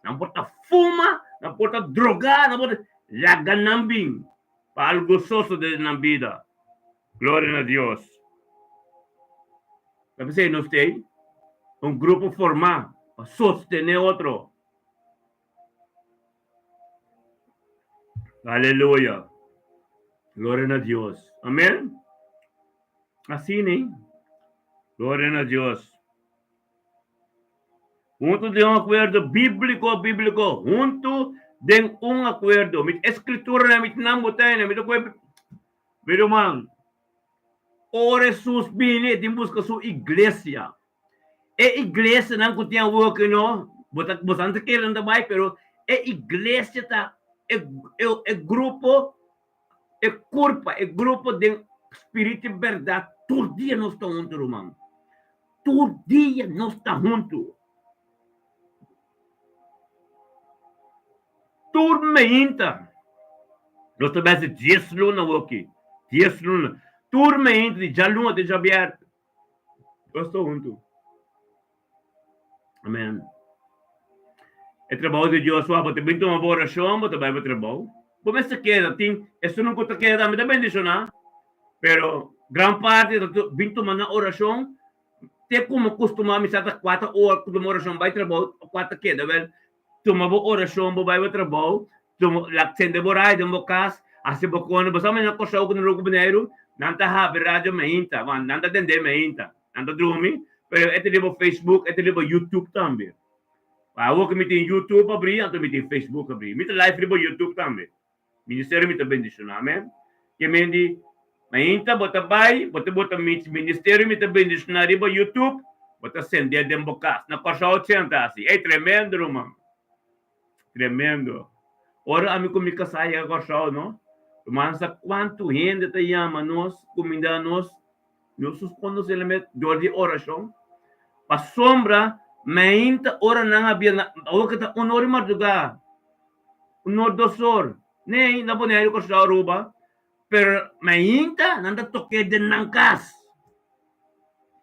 A: Nan por ta fuma, nan por ta drogá, nan por ta laga nan bin pa algu sosodé den nan bida. Gloria na Dios. Ta p'esei nos t'ei un grupo formá pa sostené otro. Aleluya. Gloria na Dios. Amen. Asina, eh? Gloria na Dios. Huntu den un akuerdo bíbliko, bíbliko, huntu den un akuerdo. Mi eskrituranan, mi nan botaynan, mi ta kohe, mi ruman, ora Hesus bini, e tin buska su iglesia. E iglesianan ku tin awor ku no, bo ta bo ta kere nan ta bai, pero e iglesia ta e e e grupo, e kurpa, e grupo den spiritu i bèrdat. Tur dia nos ta huntu, ruman. Tur dia nos ta huntu. Tur meinta. Nos ta bèse dies luna awor aki. Dies luna. Tur mainta di djaluna te djabièrnè. Nos ta huntu. Amen. E trabou di Dios wak, bo ta bin tuma bo orashon, bo ta bai bo trabou. Bo mester keda, tin esunnan ku ta keda tambe ta bendishoná, pero gran parti ta bin tuma nan orashon te komo kustumá mi sa ta kuater ora ku tuma orashon bai trabou, kuater keda. Wèl, tuma bo orashon, bo bai bo trabou, Tuma, lak sende bo radio den bo kas, hasi bo kone. Bo sa manera Kòrsou ku Aruba ku Boneiru, nan ta habri radio mainta, wan nan ta tende mainta. Nan ta drumi, pero e ta riba Facebook, e ta riba YouTube tambe. Awor ku mi tin YouTube abrí, anto mi tin Facebook abrí. Mi ta live riba YouTube tambe. Ministerio mi ta bendishoná, amen. Ke men di, mainta bo ta bai, bo ta bota Ministerio mi ta bendishoná riba YouTube, bo ta sendé den bo kas. Na Kòrsou senta asi. Ey, tremendo ruman. Tremendo. Ora ami ku mi kasá yega Kòrsou, no, ruman sa kuantu hende ta yama nos, kumindá nos, nos konosé nan mes dor di orashon. Pasobra mainta ora nan a bira, awor ke ta un ora di mardugá, un or dos or, nei na Boneiru, Kòrsou, Aruba, pero mainta nan ta tok'é den nan kas.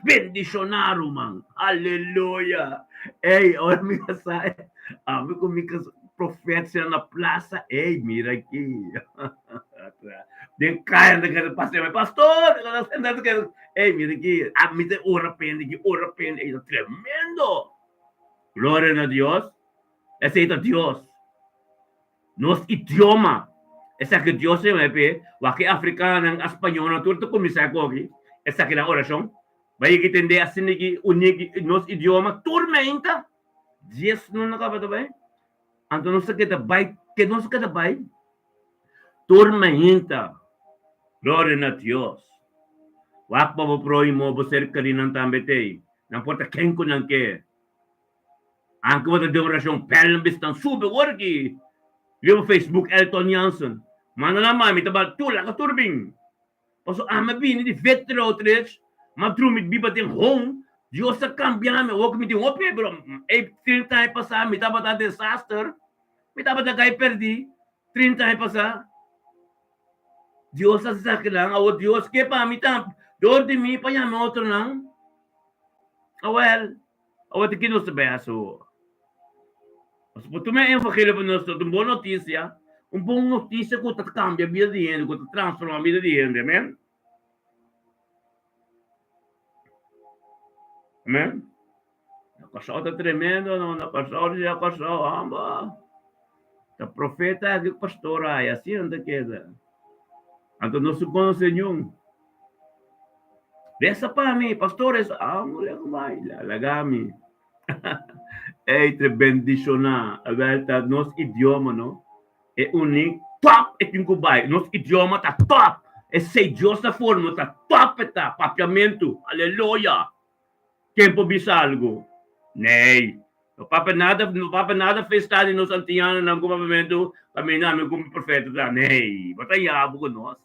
A: Bendishoná ruman. Aleluya. Ey, ora mi a sa, ami ku mi kas profet na plaza, ey, mira aki. Den kaya nan ta keda pasa, pastor, ey, mira aki, ami ta ora pende aki, ora pende, ey, ta tremendo. Gloria na Dios. Esey ta Dios. Nos idioma. Esaki Dios a yama p'e, wak e afrikanonan, a spañolnan, tur ta kuminsá ku aki esaki nan orashon. Bai yega tende asina ki uní nos idioma tur meinta. Dies no na kaba ta bai. Anto nos ta keda bai, ke nos ta keda bai tur meinta. Gloria na Dios. Wak pa bo próhimo, bo ser kerinan tambe t'ei. Nan por ta ken ku nan ke. Anke bo ta den orashon pèl nan bisa tan sube ora ki riba Facebook Elton Jansen manda nan mami ta bal tur laga tur bin paso ami a bini di Victory Outreach ma drumi biba den home Dios a kambia mi awor ku mi tin hopi pero ey 30 aña pasa mi tabata desaster mi tabata kai perdi 30 aña pasa Dios a saki nan awor Dios ke pa mi tambe dor di mi pa yama otronan awel. Awor ta ki nos ta bai hasi awor? Nos por tuma e evangelio pa nos, ta un bon notisia, un bon notisia ku ta kambia bida di hende, ku ta transforma bida di hende. Amen. Amen. Na Kòrsou ta tremendo, no? Na Kòrsou, di na Kòrsou, hamba. Ta profeta aki ku pastor ai, asina ta keda. Anto nos no konosé niun. Resa pa mi, pastor resa. Ah, murió ku bai, laga mi. Ey, te bendishoná. Awel ta nos idioma, no? E uní top e tin ku bai. Nos idioma ta top. Esei Dios ta forma ta top e ta. Papiamentu. Aleluya. Ken por bisa algu? Nee. No papia nada, no papia nada festa di nos antianonan ku papiamentu kaminda ami ku mi profeta ta. Nee. Bo ta yabu ku nos.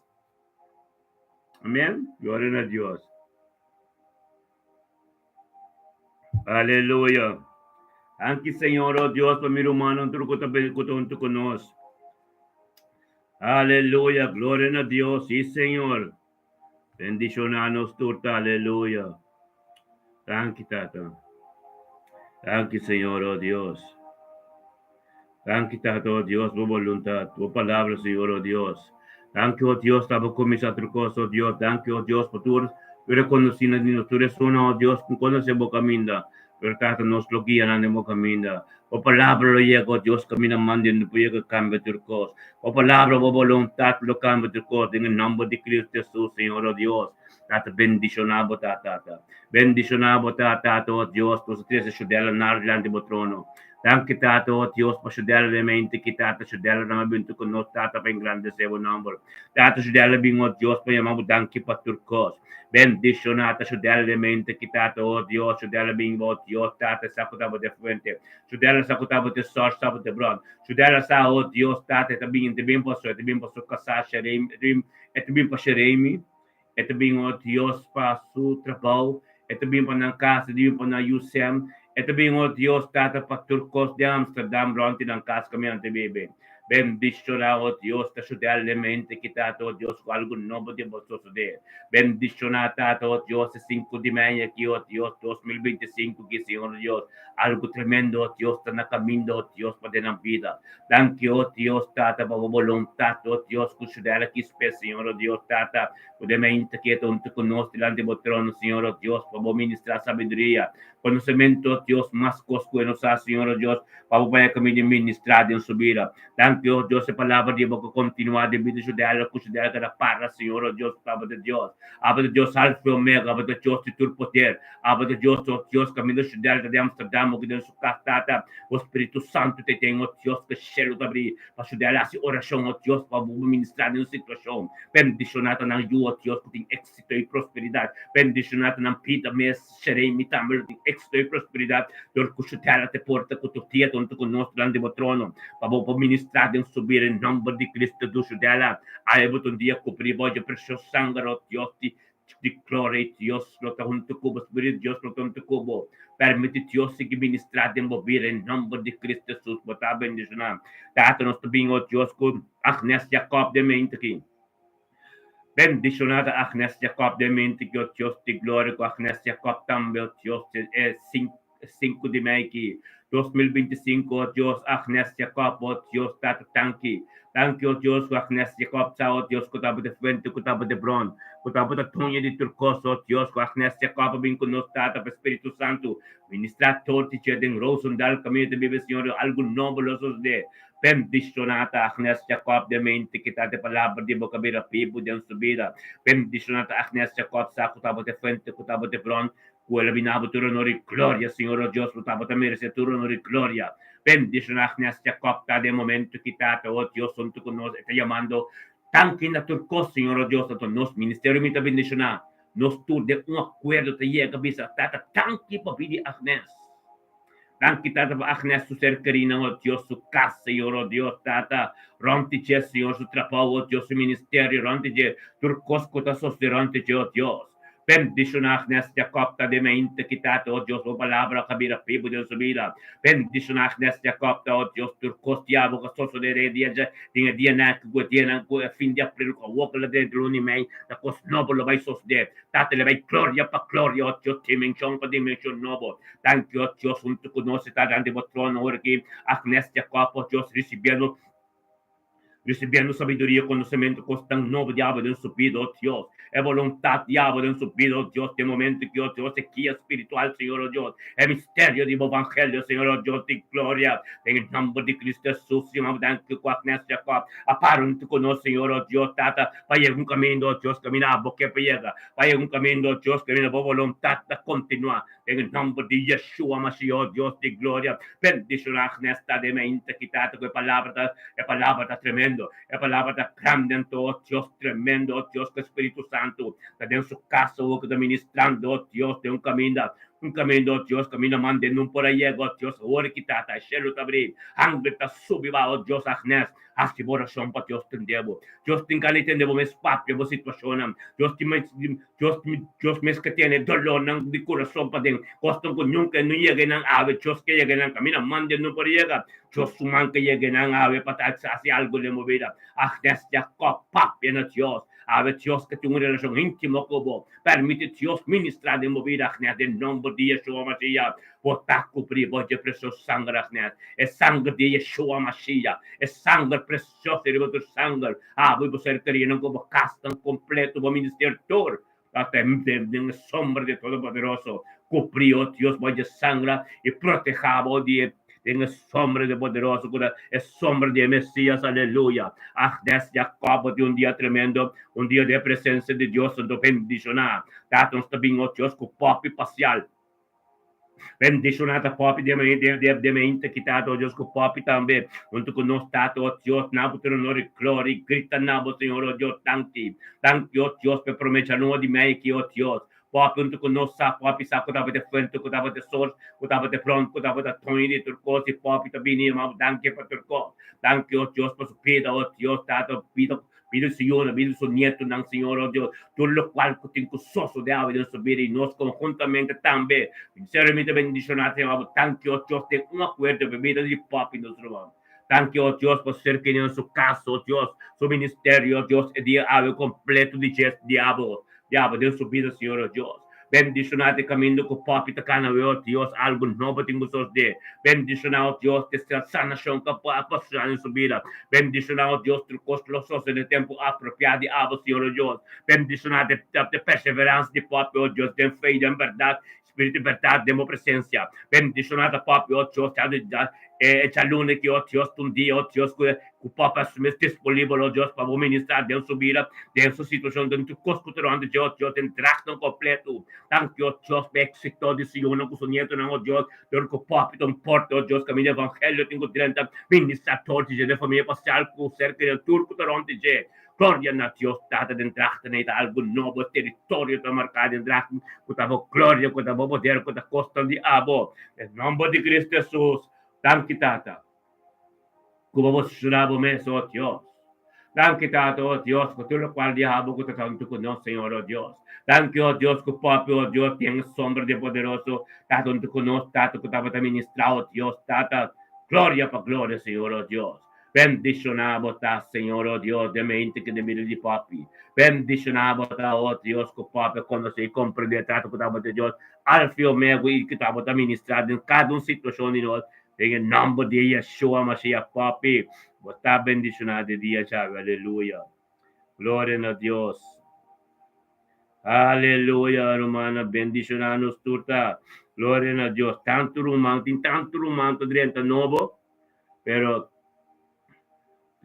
A: Amen. Gloria na Dios. Aleluya. Danki Señor, oh Dios, pa mi rumannan tur ku ta ku ta huntu ku nos. Aleluya. Gloria na Dios. Sí, Señor. Bendiciona nos tur ta. Aleluya. Danki, Tata. Danki, Señor, oh Dios. Danki, Tata, oh Dios, bo voluntad, bo palabra, Señor, oh Dios. Danki, oh Dios, ta bo cuminsa tur cos, oh Dios. Danki, oh Dios, pa tur reconocina di nos, tur esuna, oh Dios, cu conoce bo caminda. Pero, Tata, nos lo guia nan den bo caminda. Bo palabra lo yega, oh Dios, caminda manda no por yega cambia tur cos. Bo palabra, bo voluntad lo cambia tur cos, den e nomber di Cristo Jesus, Señor, oh Dios. Tata, bendiciona bo ta, Tata. Bendiciona bo ta, Tata, oh Dios, nos a trece Shudela nar dilanti bo trono. Danki, Tata, oh Dios, pa Shudela den mente ki, Tata, Shudela nan a bintu cu nos, Tata, pa engrandece bo nomber. Tata, Shudela bin, oh Dios, pa yama bo danki pa tur cos. Bendiciona, ta Shudela den mente ki, Tata, oh Dios, Shudela bin, oh Dios, Tata, sa cu tabata e fuente. Shudela sa cu tabata e source, tabata e bron. Shudela sa, oh Dios, Tata, e ta bin, e ta bin pa su, e ta bin pa su casa, Sheremi, e ta bin, e ta bin pa Sheremi. E ta bin, oh Dios, pa su trabou. E ta bin pa nan kas, e ta bin pa nan yu Sem. E ta bin, oh Dios, Tata, pa tur kos den Amsterdam rònt di nan kas kaminda nan ta bibi. Bendishoná, o Dios, ta shudelmente ki Tata, o Dios, ku algu nobo di bo sosodé. Bendishoná, Tata, o Dios, e 5 di mei aki, o Dios, 2025 ki, Señor Dios, algu tremendo, o Dios, ta na kaminda, o Dios, pa den nan bida. Danki, o Dios, Tata, pa bo boluntat, o Dios, ku shudel aki spes, Señor, o Dios, Tata, ku den mainta ki e ta huntu ku nos dilanti bo trono, Señor, o Dios, pa bo ministrá sabiduria, konosementu, o Dios, mas kos ku e no sa, Señor, o Dios, pa bo bai a kaminda di ministrá den su bida. Danki, o Dios, e palabra di bo ku kontinuá den bida shudel, ku shudel kada parla, Señor, o Dios, ku abo ta Dios. Abo ta Dios Alfa i Omega, abo ta Dios di tur poder. Abo ta Dios, o Dios, kaminda shudel ta den Amsterdam o ki den su kas, Tata, bo Spiritu Santu ta den, o Dios, ku shelu ta abrí pa shudel hasi orashon, o Dios, pa bo ministrá den su situashon. Bendishoná ta nan yu, o Dios, ku tin éksito i prosperidat. Bendishoná ta nan bida mes. Serei mi tambe lo tin éxito i prosperidat dor ku su tera te porta ku tur dia huntu ku nos dilanti bo trono, pa bo por ministrá den su bida den nòmber di Cristo Jesus. Su tera awe bo ta un dia kubrí bo dje presioso sanger, o Dios di di gloria, i Dios lo ta huntu ku bo, Spiritu di Dios lo ta huntu ku bo. Permiti Dios sigui ministrá den bo bida den nòmber di Cristo Jesus. Bo ta bendishoná. Tata, nos ta bin, o Dios, ku Agnes Jacob den mente aki. Bendishoná ta Agnes Jacob den mente ki o Dios di gloria ku Agnes Jacob tambe o Dios e 5 di mei ki 2025 o Dios Agnes Jacob o Dios tata tanki tanki o Dios ku Agnes Jacob sa o Dios ku tabata fuente ku tabata bron ku tabata doño di tur kos o Dios ku Agnes Jacob a bin ku nos tata pa Spiritu Santu ministrá tur di dje den Rosendal kaminda ta biba Señor algu nobo lo sosodé. Bendishoná ta Agnes Jacob den mente ki ta de palabra di bo ka bira bibu den su bida. Bendishoná ta Agnes Jacob sa ku tabata e fuente ku tabata e bron ku el a bina bo tur honor i gloria Señor o Dios bo tabata meresé tur honor i gloria. Bendishoná Agnes Jacob ta den momento ki tata o Dios huntu ku nos e ta yamando tanki na tur kos Señor o Dios anto nos ministerio mi ta bendishoná nos tur den un akuerdo ta yega bisa tata tanki pa bida di Agnes. Danki Tata pa Agnes su ser kerinan, o Dios, su kas, Señor, o Dios, Tata, rònt di dje, Señor, su trabou, o Dios, su ministerio, rònt di dje, tur kos ku ta sosodé rònt di dje, o Dios. Bendishoná Agnes Jacob ta den mainta ki, Tata, o Dios, bo palabra ka bira bibu den su bida. Bendishoná Agnes Jacob ta, o Dios, tur kos diabel ku a sosodé den e dia dje, den e dianan aki ku e dianan ku e fin di april ku awor ku la drenta luna i mei, ta kos nobo lo bai sosodé. Tata, lo bai gloria pa gloria, o Dios, dimenshon pa dimenshon nobo. Danki, o Dios, huntu ku nos ta dilanti bo trono ora ki Agnes Jacob, o Dios, risibiendo risibiendo sabiduria, konosementu, kosnan nobo di abo den su bida, o Dios, e boluntat di abo den su bida, o Dios, den momento ki, o Dios, e guia spiritual, Señor, o Dios, e misterio di bo evangelio, Señor, o Dios di gloria, den e nomber di Cristo Jesus, Señor, danki ku Agnes Jacob a para huntu ku nos, Señor, o Dios, Tata, pa yega un kaminda, o Dios, kaminda abo ke pa yega, pa yega un kaminda, o Dios, kaminda bo boluntat ta kontinuá. Den e nomber di Yeshua Mashiach, o Dios di gloria, bendiciona Agnes ta den mainta ki tata cu e palabra ta, e palabra ta tremendo, e palabra ta grande anto, o Dios tremendo, o Dios cu e Spiritu Santo ta den su casa awor cu ta ministrando, o Dios, den un caminda, un caminda, o Dios, caminda mande nun por a yega, o Dios, awor ki tata, e cielo ta abri, angel ta subi ba, o Dios, Agnes, Hasi bo orashon pa Dios tende bo. Dios tin gana di tende bo mes papia bo situashonnan. Dios tin mes Dios Dios mes ke tene dolornan di kurason paden. Kosnan ku nunka no yega einan awe, Dios ke yega einan. Kaminda mande no por yega. Dios su man ke yega einan awe pa ta hasi algu den bo bida. Agnes Jacob papia na Dios. Awe Dios ke tin un relashon intimo ku bo. Permiti Dios ministra den bo bida, Agnes, den nomber di Yeshua Mashiach. Bo ta kubrí bo dje presioso sanger, Agnes. E sanger di Yeshua Mashiach. E sanger presioso riba tur sanger. Abo i bo ser kerinan ku bo kasnan kompleto, bo ministerio tur ta den e sombra di Todopoderoso. Kubrí, o Dios, bo dje sanger i protehá bo di e den e sombra di Poderoso ku ta e sombra di e Mesias. Aleluya! Agnes Jacob, bo tin un dia tremendo, un dia den e presensia di Dios. Anto bendishoná. Tata nos ta bin, o Dios, ku pòpi pasial. Bendishoná ta pòpi den mente ki Tata, o Dios, ku pòpi tambe huntu ku nos, Tata, o Dios, na bo tur honor i gloria i grita na bo, Señor, o Dios, danki. Danki, o Dios, pa e promesa nobo di mei aki, o Dios. Pòpi huntu ku nos sa, pòpi sa ku tabata e fuente, ku tabata e source, ku tabata e bron, ku tabata toño di tur kos, i pòpi ta bini, ma danki pa tur kos. Danki, o Dios, pa su bida, o Dios, Tata, bida Bida su yunan, bida su nietonan, Señor, oh Dios, tur locual cu tin cu sosode awe den su bida y nos conhuntamente tambe. Sinceramente bendiciona, Señor, abo tanki, oh Dios, den un acuerdo pa bida di papi nos ruman. Danki, oh Dios, pa ser kende na su kas, oh Dios, su ministerio, oh Dios, e dia awe kompleto di djes diabel, diabel den su bida, Señor, oh Dios. Bendishoná te kaminda ku Poppy ta kana awe, oh Dios, algu nobo tin ku sosdé. Bendishoná, oh Dios, te sanashon ku a pasá den su bida. Bendishoná, oh Dios, tur kos lo sosdé den tempu apropiá di abo, Señor, oh Dios. Bendishoná te te perseveransia di Poppy, oh Dios, den fe i den bèrdat. Spiritu di bèrdat den bo presensia. Bendishoná ta Papi, o Dios, ya ya e djaluna aki, o Dios, ta un dia, o Dios, ku ku Papi a su mes disponibel, o Dios, pa bo ministrá den su bida, den su situashon, den tur kos ku ta rònt di dje, o Dios, den dragnan kompleto. Danki, o Dios, pa e éksito di su yunan ku su nietonan, o Dios, dor ku Papi ta un porta, o Dios, kaminda evangelio tin ku drenta, ministrá tur di dje, den famia pasial ku ser kerido, tur ku ta rònt di dje. Gloria na Dios Tata den drachten ei ta algu nobo, teritorio ta marká den drachten ku ta bo gloria, ku ta bo poder, ku ta kosnan di abo. Den nomber di Cristo Hesus, danki Tata, ku bo mostrá bo mes, o Dios. Danki Tata, o Dios, pa tur lokual di abo ku ta tantu ku nos, Señor, o Dios. Danki, o Dios, ku Papi, o Dios, tin e sombra di e poderoso Tata huntu ku nos, Tata, ku tabata ministrá, o Dios, Tata. Gloria pa gloria, Señor, o Dios. Bendishoná bo ta, Señor, o Dios, den mente ku den bida di papi. Bendishoná bo ta, o Dios, ku papi a konosé i komprendé e trato ku tabata Dios Alfa i Omega i ku tabata ministrá den kada un situashon di nos. Den e nòmber di Yeshua Mashiach, papi, bo ta bendishoná den dia djawe. Aleluya. Gloria na Dios. Aleluya, rumannan, bendishoná nos tur ta. Gloria na Dios. Tantu ruman, tin tantu ruman ta drenta nobo. Pero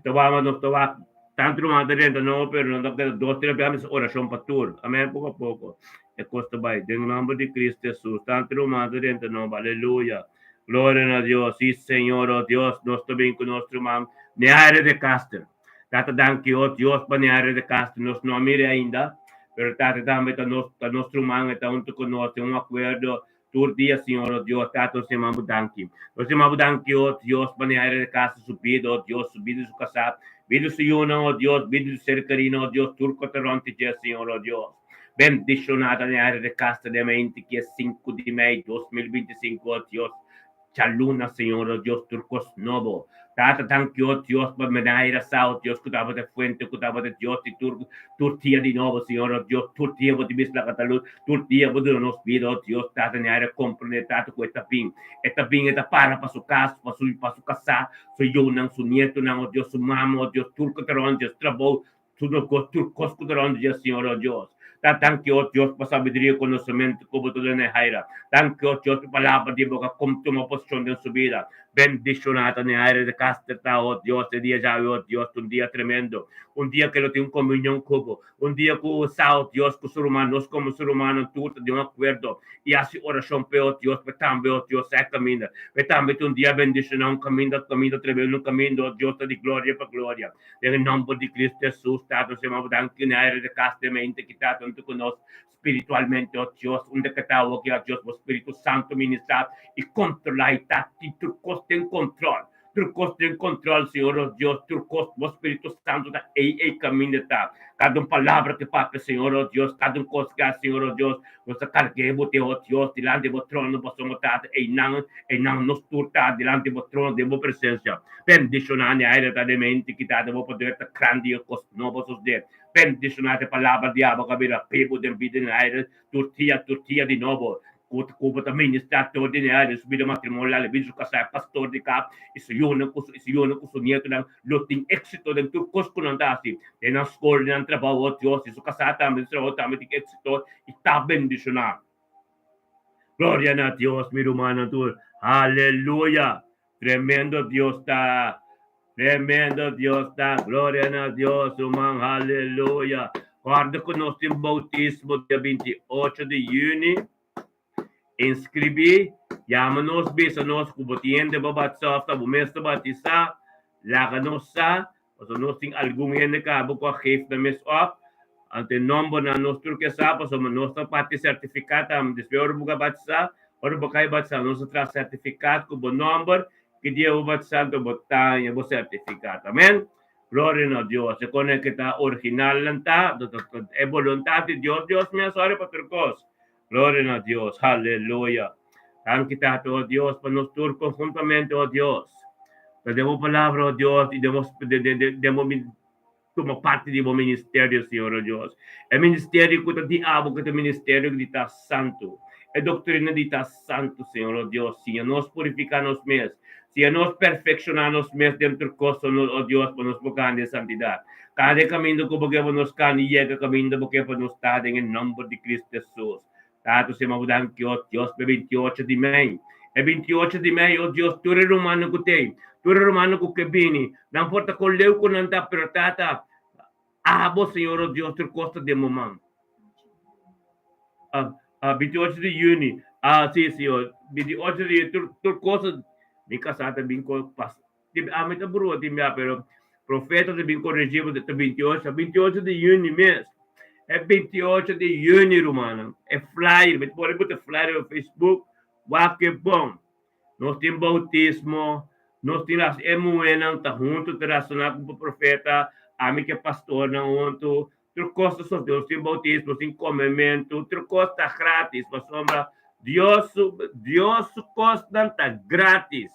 A: tawama nos ta wak tantu ruman ta drenta nobo pero nos ta keda dos tres bia mester orashon pa tur. Amen poko a poko e kos ta bai den nomber di Cristo Jesus tantu ruman ta drenta nobo aleluya gloria na Dios si Señor oh Dios nos ta bin ku nos ruman Neaire de Caster Tata danki oh Dios pa Neaire de Caster nos no a mira ainda pero Tata tambe ta nos ta nos ruman e ta huntu ku nos den un akuerdo Tur dia, Señor, oh Dios, Tata, nos yama Bo danki. Nos yama Bo danki, oh Dios, pa Neaira de Castro su bida, oh Dios, su bida di su kasá, bida di su yunan, oh Dios, bida di su ser kerinan, oh Dios, tur ku ta rònt di dje, Señor, oh Dios. Bendishoná ta Neaira de Castro den mainti ki e sinku di mei 2025, oh Dios. Djaluna, Señor, oh Dios, tur kos nobo. Tata, danki, oh Dios, pa Menaira sa, oh Dios, ku tabata e fuente, ku tabata Dios di tur, tur dia di nobo, Señor, oh Dios, tur dia bo tin bisla kata lus, tur dia bo duna nos bida, oh Dios, Tata, Neaira komprende, Tata, ku e ta bin, e ta bin, e ta para pa su kas, pa su, pa su kasá, su yunan, su nietonan, oh Dios, su mama, oh Dios, tur ku ta rònt dje, su trabou, Tur kos, tur kos ku ta rònt dje, Señor, o Dios. Ta danki, o Dios, pa sabiduria i konosementu ku bo ta duna e Haira. Danki, o Dios, pa palabra di bo ka kom tuma posishon den su bida. Bendishoná ta ne Haira de Caster ta, o Dios, e dia djawe, o Dios, ta un dia tremendo. Un dia ku e lo tin un komunion ku bo. Un dia ku sa, o Dios, ku su ruman, nos komo su rumannan tur ta den un akuerdo i hasi orashon p'e, o Dios, p'e tambe, o Dios, sa e kaminda. P'e tambe ta un dia bendishoná, un kaminda, kaminda tremendo, un kaminda, o Dios, ta di gloria pa gloria. Den e nomber di Cristo Jesus, Tata, nos yama Bo danki na aire di cas den mente ki ta tantu cu nos spiritualmente, oh Dios, unda cu ta awo ki, oh Dios, Bo Spiritu Santo ministra y controla y ta tin tur cos den control, tur cos den control, Señor, oh Dios, tur cos, Bo Spiritu Santo ta ey, ey caminda ta, cada un palabra que papia, Señor, oh Dios, cada un cos que haci, Señor, oh Dios, nos ta cargu'e Bo te, oh Dios, dilanti Bo trono, pasobra Bo Tata, eynan, eynan nos tur ta dilanti Bo trono, den Bo presencia. Bendishoná ne aire ta den mente kita den bo poder ta grandi e kos nobo sosdé. Bendishoná te palabra di abo ka bira bibu den bida den aire tur dia tur dia di nobo. Ku ku bo ta ministrá tur den aire su bida matrimonial bida su kasá e pastor di kap i su yunan ku su i su yunan ku su nietonan lo tin éksito den tur kos ku nan ta hasi den nan skol den nan trabou o Dios i su kasá tambe su trabou tambe tin éksito i ta bendishoná. Gloria na Dios mi rumannan tur. Aleluya. Tremendo Dios ta. Tremendo Dios ta. Gloria na Dios, ruman. Aleluya. Guarda ku nos tin bautismo dia 28 di juni. Inscribí, yama nos, bisa nos ku bo tin hende pa batisá òf ta bo mes ta batisá. Laga nos sa, pasobra nos tin algun hende kaba ku a geef nan mes òf. Anto e nòmbernan nos tur ke sa, pasobra nos ta parti sertifikat tambe. Despues ora bo ka batisá, ora bo kai batisá, nos ta traha sertifikat ku bo nòmber, ki dia bo batisá, anto bo ta haña bo sertifikat. Amen. Gloria na Dios. E kone ke ta original nan ta, e boluntat di Dios. Dios mes a sòri pa tur kos. Gloria na Dios. Aleluya. Danki Tata, o Dios, pa nos tur konhuntamente, o Dios. Ta den bo palabra, o Dios, i den bo, den bo tuma parti di bo ministerio, Señor, o Dios. E ministerio ku ta di abo, ku ta ministerio di ta santu. E doktrina di ta santu, Señor, o Dios. Siña nos purifiká nos mes. Siña nos perfekshoná nos mes den tur kos, o Dios, pa nos por gana e santidat. Kada e kaminda ku bo ke pa nos kana i yega kaminda bo ke pa nos ta den e nòmber di Kristu Hesus. Tata stima bo danki, o Dios, pa e 28 di mei. E 28 di mei, o Dios, tur e rumannan ku t'ei, tur e rumannan ku ke bini, nan por ta kon leu ku nan ta, pero Tata, abo, Señor, o Dios, tur kos ta den bo man. Ah, ah, 28 di yüni, ah, si, Señor, 28 di yüni, tur, tur kos, mi kasá ta bin ko pas, ami ta brua tin bia, pero profeta ta bin korigí bo, ta 28, 28 di yüni mes. E 28 di yüni, rumannan, e flyer, mi ta pone bo ta flyer riba Facebook, wak ke bon. Nos tin boutismo, nos tin las e muhénan ta huntu ta rasoná ku profeta, ami ku e pastornan huntu, tur kos ta sosodé. Nos tin boutismo, nos tin komementu, tur kos ta grátis pasobra Dios su Dios su kosnan ta grátis.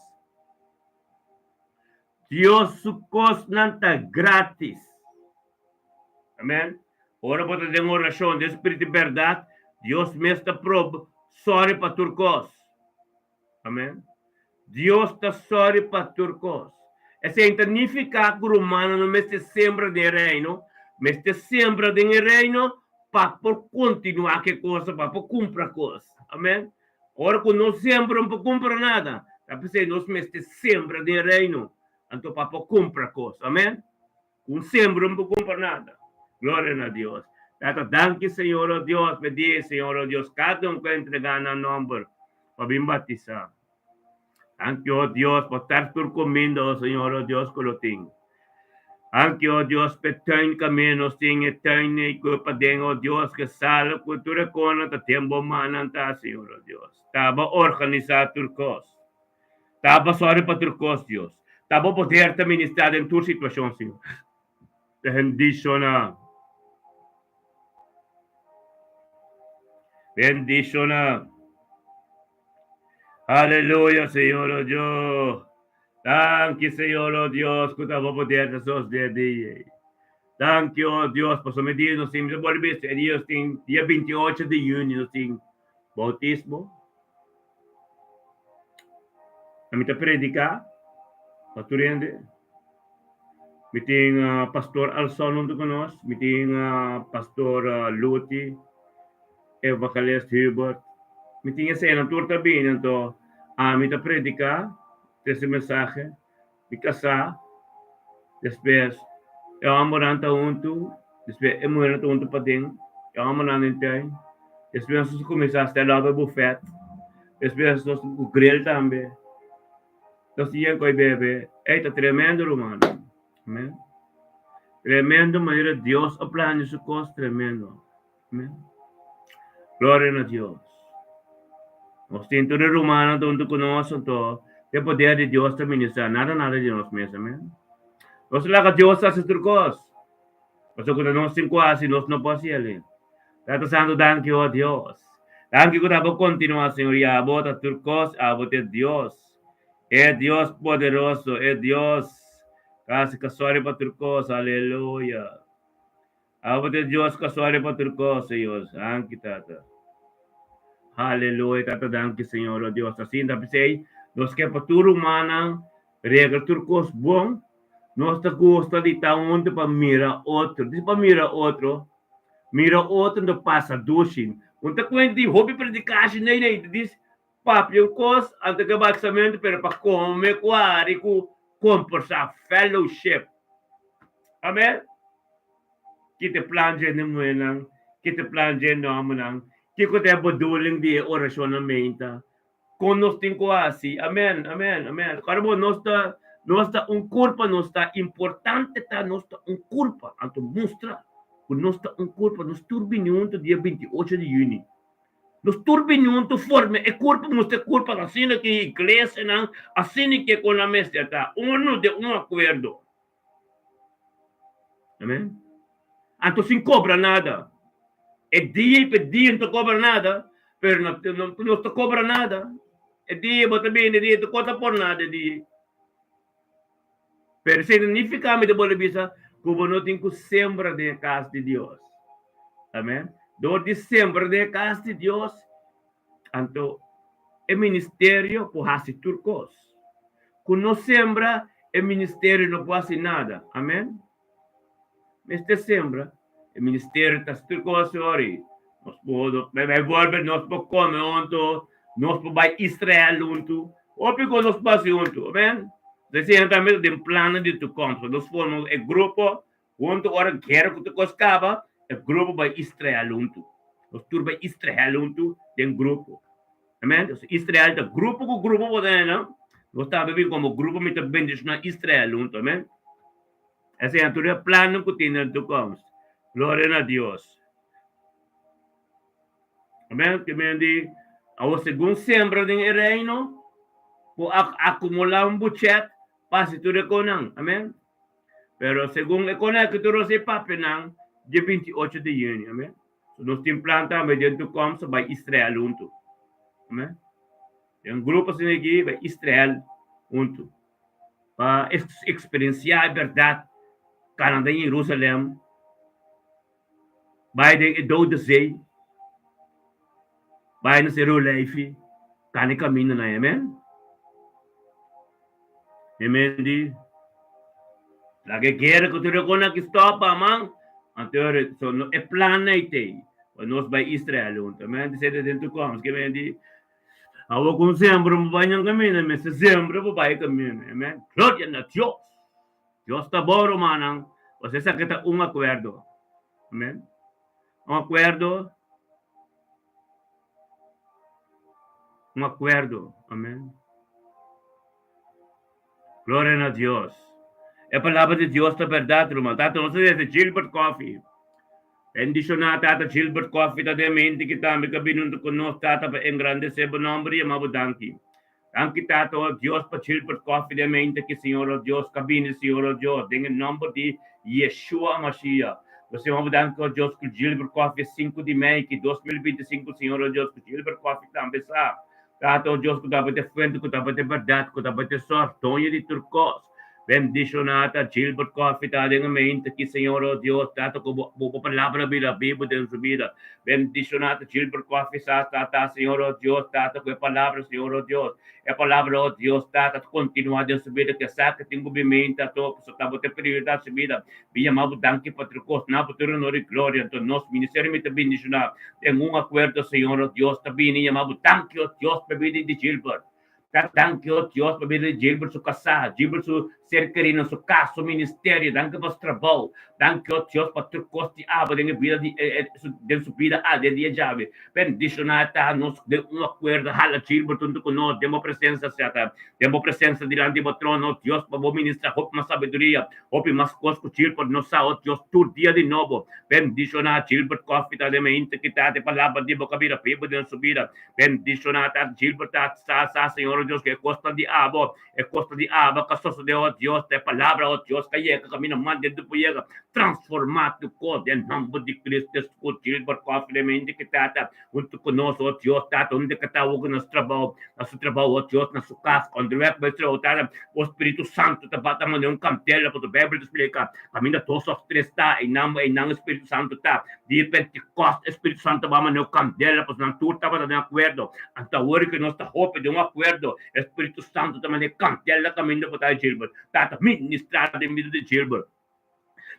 A: Dios su kosnan ta grátis. Amen. Ora bo ta den orashon den spiritu i bèrdat, Dios mes ta prob sòri pa tur kos. Amen. Dios ta sòri pa tur kos. Esei ta nifiká ku rumannan no mester sembra den e Reino, mester sembra den e Reino pa por kontinuá ku e kos, pa por kumpra kos. Amen. Ora ku nos sembra no por kumpra nada. Ta p'esei nos mester sembra den e Reino, anto pa por kumpra kos. Amen. Un sembra no por kumpra nada. Gloria na Dios. Tata, danki Señor, o Dios, p'e dia, Señor, o Dios, kada un ku a entregá nan nòmber pa bin batisá. Danki, o Dios, pa tar tur kuminda, o Señor, o Dios, ku lo tin. Danki, o Dios, p'e tuin kaminda nos tin, e tuin ei ku paden, o Dios, ku e sala ku tur e konan ta den bo mannan ta, Señor, o Dios. Ta bo organisá tur kos. Ta bo sòru pa tur kos, Dios. Ta bo poder ta ministrá den tur situashon, Señor. Ta bendishoná. Bendishoná. Aleluya, Señor, o Dios. Danki, Señor, o Dios, ku ta bo poder ta sosdé dia. Danki, o Dios, pasobra mi dia nos tin, mi ta bolbe bisa, e dia nos tin, dia 28 di yüni nos tin boutismo. Mi ta prediká pa tur hende. Mi tin Pastor Alson huntu ku nos, mi tin Pastor Luti, Evangelist Hubert. Mi tin eseinan tur ta bini, anto ami ta prediká, trese mensahe. Mi kasá, despues e hòmbernan ta huntu, despues e muhernan ta huntu paden, e hòmbernan den tuin, despues nos ta kuminsá stel òp e bufèt, despues nos ku grill tambe, nos ta yen koi bebe, ey ta tremendo rumannan, amen, tremendo manera Dios a plania su kos tremendo, amen, gloria na Dios. Nos tin tur e rumannan ta huntu ku nos, anto e poder di Dios ta ministrá, nada nada di nos mes, amen. Nos ta laga Dios hasi tur kos, pasobra ku ta nos tin ku hasi, nos no por hasi el. Tata Santu, danki, o Dios. Danki ku ta bo kontinuá, Señor, i abo ta tur kos, abo ta e Dios, e Dios poderoso, e Dios ku hasi kasuari pa tur kos, aleluya. Abo ta e Dios kasuari pa tur kos, Señor. Danki, Tata. Aleluya, Tata, danki, Señor, o Dios. Asina ta p'esei nos ke pa tur rumannan regla tur kos bon. Nos ta gusta di ta huntu pa mira otro. Dice pa mira otro. Mira otro no pasa dushi. Un ta kuenta di hopi predikashi, nee, nee. Dice papia un kos, anto ke batisamentu, pero pa kome ku hari ku komporsa, fellowship. Amen. Ki ta e plan dje hende muhénan? Ki ta e plan dje hende hòmbernan? Kiko ta e bedoeling di e orashonnan meinta? Kon nos tin ku hasi? Amen, amen, amen. Kòrda bo, nos ta, nos ta un kurpa, nos ta importante ta nos ta un kurpa. Anto mustra ku nos ta un kurpa. Nos tur bini huntu dia 28 di yüni. Nos tur bini huntu forma e kurpa, mustra e kurpa asina ki iglesianan, asina ki e konan mester ta. Unu den un akuerdo. Amen. Anto sin cobra nada. E dia y pe dia no ta cobra nada, pero no, no, no ta cobra nada. E dia bo ta bini, e dia ta cota por nada e dia. Pero esei no nifiká, mi ta bolbe bisa, ku bo no tin ku sembra den e kas di Dios. Amèn. Dor di sembra den e kas di Dios, anto e ministerio por hasi tur kos. Ku no sembra, e ministerio no por hasi nada. Amèn. Mester sembra, e ministerio ta hasi tur kos ori. Nos por, bijvoorbeeld, nos por kome huntu, nos por bai Israel huntu, hopi kos nos por hasi huntu. Amèn. Esei tambe ta den plannan di toekomst. Nos forma e grupo Huntu ora guera ku tur kos kaba, e grupo bai Israel huntu. Nos tur bai Israel huntu den grupo. Amen. Entonces Israel ta grupo ku grupo bo ta hena. Nos tambe bin komo grupo mi ta bendishoná Israel huntu. Amen. Esei nan tur e plannan ku tin den toekomst. Gloria na Dios. Amen. Ke men di awor segun sembra den e reino, bo akumulá un buchet pa hasi tur e konan. Amen. Pero segun e konan ku tur nos e papia-nan dia 28 di yüni. Amen. So nos tin plan tambe den toekomst bai Israel huntu. Amen. Den grupo asina aki bai Israel huntu. Pa eksperensiá e bèrdat kana den Jerusalem. Bai den e Dode Zee. Bai na Seru Oleifi. Kana e kamindanan. Amen. Amen di. Laga e guera ku tur e kon aki stòp, aman. Anto so no e plan ei tei pa nos bai Israel huntu. Amen. Di sete den toekomst. Ke men di awor ku un sembra bo bai nan kaminda, mester sembra bo bai kaminda. Amen. Gloria na Dios. Dios ta bon, rumannan. Pasobra esaki ta un akuerdo. Amen. Un akuerdo. Un akuerdo. Amen. Gloria na Dios. E palabra di Dios ta bèrdat, ruman. Tata, nos ta desde Gilbert Coffee. Bendishoná Tata Gilbert Coffee ta den mente ki tambe ka bini huntu ku nos, Tata, pa engrandesé bo nòmber i yama bo danki. Danki, Tata, o Dios, pa Gilbert Coffee den mente ki, Señor, o Dios, ka bini, Señor, o Dios, den e nòmber di Yeshua Mashiach. Nos yama bo danki, o Dios, ku Gilbert Coffee 5 di mei ki 2025, Señor, o Dios, ku Gilbert Coffee tambe sa. Tata, o Dios, ku tabata e fuente, ku tabata e bèrdat, ku tabata e sòrt, doño di tur kos. Bendishoná ta Gilbert Coffee ta den e mente aki, Señor, o Dios, Tata, ku bo bo palabra bira bibu den su bida. Bendishoná ta Gilbert Coffee sa ta ta, Señor, o Dios, Tata, ku e palabra, Señor, o Dios, e palabra, o Dios, Tata, ta kontinuá den su bida, ke sa ke tin ku bin mente ato, pasobra ta bo ta e prioridat su bida. Mi yama bo danki pa tur kos, na bo tur honor i gloria. Anto nos ministerio mi ta bendishoná den un akuerdo, Señor, o Dios, ta bini yama bo danki, o Dios, pa bida di Gilbert. Ta danki, o Dios, pa bida di Gilbert su kasá, Gilbert su ser kerinan, su kas, su ministerio. Danki pa su trabou. Danki, o Dios, pa tur kos di abo den e bida di den su bida a den dia djawe. Bendishoná ta nos den un akuerdo. Hala Gilbert huntu ku nos den bo presensia, Señor. Den bo presensia dilanti bo trono, o Dios, pa bo ministra hopi mas sabiduria. Hopi mas kos ku Gilbert no sa, o Dios, tur dia di nobo. Bendishoná Gilbert Coffee ta den mente kita te palabra di bo ka bira bibu den su bida. Bendishoná ta Gilbert ta sa sa, Señor o Dios, ku e kosnan di abo, e kosnan di abo ka sosodé, o Dios, ta e palabra, o Dios, ka yega kaminda mas den tu por yega. Transformá tu kos den nomber di Cristo Hesus. Gilbert Coffee den mente kita ta huntu ku nos, o Dios, Tata, unda ke ta awor na su trabou, na su trabou, o Dios, na su kas, onderweg bai trabou, Tata, bo Spiritu Santu ta bata manera un kandela, pasobra Beibel ta splika, kaminda dos òf tres ta, einan, einan e Spiritu Santu ta. Dia Pentekòst, e Spiritu Santu ta bata manera un kandela, pasobra nan tur tabata den akuerdo. Anto awor ku nos ta hopi den un akuerdo, e Spiritu Santu ta manera e kandela kaminda ku ta e Gilbert. Tata, ministrá den bida di Gilbert.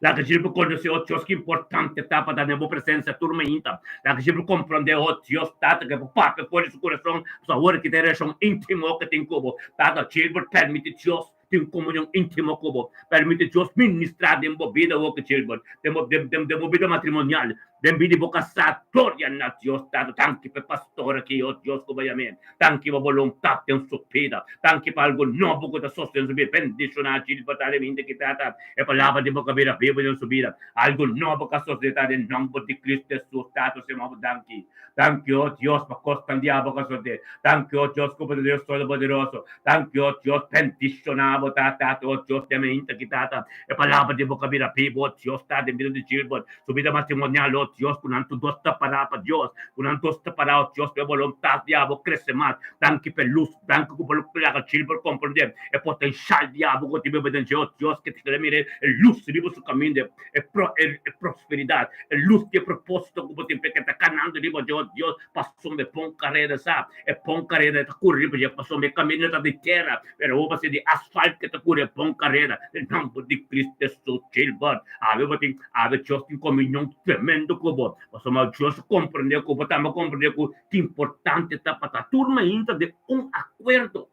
A: Laga Gilbert konosé, oh Dios, ki importante ta pa ta den bo presensia tur mainta. Laga Gilbert komprondé, oh Dios, Tata, ke bo papia for di su kurason, pasobra awor ki ta e relashon íntimo ke tin ku bo. Tata, Gilbert permiti Dios tin komunion íntimo ku bo. Permiti Dios ministrá den bo bida, oh Gilbert, den bo, den, den bo bida matrimonial, den bida di bo kasá. Gloria na Dios, Tata. Danki pa e pastor aki, oh Dios, ku bo yam'é. Danki pa boluntat den su bida. Danki pa algu nobo ku ta sosode den su bida. Bendishoná Gilbert Aleminte ki trata e palabra di bo kabira bibu den su bida. Algu nobo ka sosode ta den nomber di Cristo Jesus. Tata Señor bo danki. Danki o Dios pa kosnan di abo ka sosode. Danki o Dios ku bo ta Dios Todopoderoso. Danki o Dios bendishoná bo ta Tata o Dios den mi hinta ki tata e palabra di bo kabira bibu o Dios ta den bida di Gilbert. Su bida matrimonial o. Dios, ku nan tur dos ta pará pa Dios, ku nan dos ta pará, o Dios, pa e boluntat di abo krese mas. Danki pa e lus, danki ku bo lo laga Gilbert komprendé e potenshal di abo ku tin bebe den dje, o Dios, ke ta kere mira e lus riba su kaminda, e e prosperidat, e lus di e propósito ku bo tin p'e ke ta kanando riba dje, o Dios, pasobra e pon kareda sa, e pon kareda ta kuri riba dje, pasobra e kaminda ta di tera, pero awor bo di asfalt ke ta kuri e pon kareda, den nòmber di Cristo Hesus, Gilbert, awe bo tin, awe Dios tin komunion tremendo ku bo, pasobra Dios a komprendé ku bo tambe a komprendé ku ki importante ta pa ta tur mainta den un akuerdo.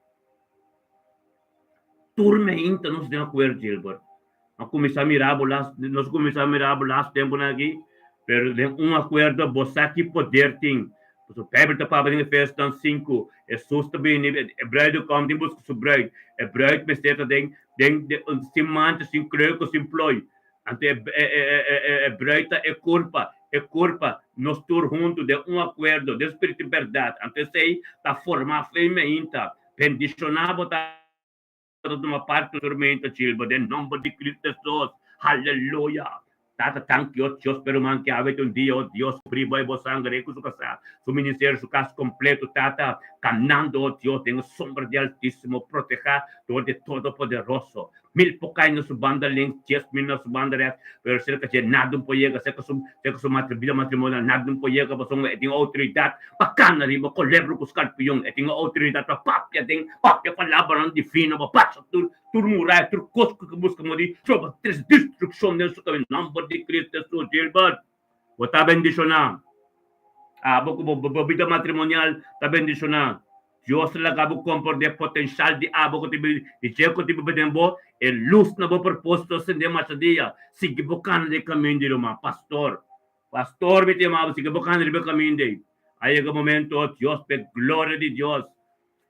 A: Tur meinta nos den akuerdo, Gilbert. A kuminsá mira bo las, nos a kuminsá mira bo las tempunan aki, pero den un akuerdo bo sa ki poder tin. Pasobra Beibel ta papia den Efesionan sinku, Hesus ta bini, e bruid a kòm tin buska su bruid. E bruid mester ta den den sin mancha, sin kreukel, sin plooi. Anto e e e e bruid ta e kurpa, e kurpa, nos tur huntu den un akuerdo, den spiritu di bèrdat. Anto esei ta forma fe meinta. Bendishoná bo ta tuma parti ku tormenta chilba den nomber di Cristo Hesus. Haleluya! Tata tanki o Dios pa e ruman ki awe ta un dia o Dios kubrí bo e bo sanger e ku su kasá su ministerio su kas kompleto Tata kanando o Dios den e sombra di Altísimo protehá dor di Todopoderoso. Mil por kai na su banda links, 10,000 na su banda rechts, pero serka dje nada no por yega, serka su serka su matri bida matrimonial nada no por yega, pasobra e tin outoridat pa kana riba kolebra ku skarpion, e tin outoridat pa papia den papia palabranan divino pa pasa tur tur muraya, tur kos ku ta buska muri, troba tres destrukshon den su kaminda, nòmber di Cristo Hesus, Gilbert, bo ta bendishoná, abo ku bo bo bida matrimonial ta bendishoná. Dios ta laga bo komprondé potenshal di abo ku ta biba di dje ku ta biba den bo, e lus na bo propósito a sendé masha dia. Sigui bo kana den e kaminda ei, ruman. Pastor, pastor mi ta yama bo, sigui bo kana riba e kaminda ei. A yega momento, oh Dios, pa e gloria di Dios,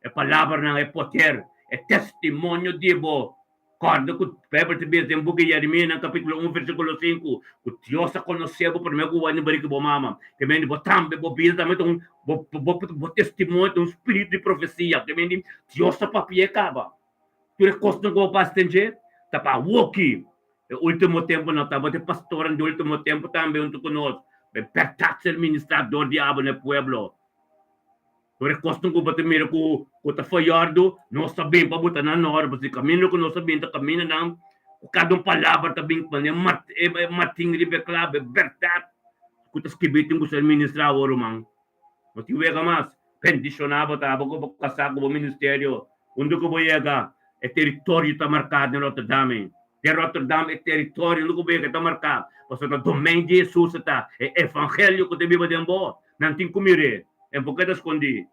A: e palabranan, e poder, e testimonio di bo Kòrda ku Beibel ta bisa den buki Jeremias na kapítulo un versíkulo sinku ku Dios a konosé bo promé ku bo a bari ku bo mama. Ke mende bo tambe bo bida tambe ta un bo bo bo testimonio ta un spiritu di profesia. Ke mende Dios ta papia e kaba. Tur e kosnan ku bo pasa den dje ta pa awoki. E último tempunan tabata e pastornan di último tempu tambe huntu ku nos. E bèrdat ser ministrá dor di abo na e pueblo. Tur e kosnan ku bo ta mira ku ku ta fayòrdu, nos ta bin pa buta nan na òrdu, pasobra kaminda ku nos ta bin ta kamindanan ku kada un palabra ta bin manera e martin riba e klabu, e bèrdat ku ta skibí tin ku ser ministrá awor, ruman. No tin wega mas. Bendishoná bo ta abo ku bo kasá ku bo ministerio. Unda ku bo yega, e teritorio ta marká den Rotterdam. Den Rotterdam e teritorio unda ku bo yega ta marká, pasobra ta domein di Hesus e ta, e evangelio ku ta biba den bo. Nan tin ku mir'é, en por ke ta skondí.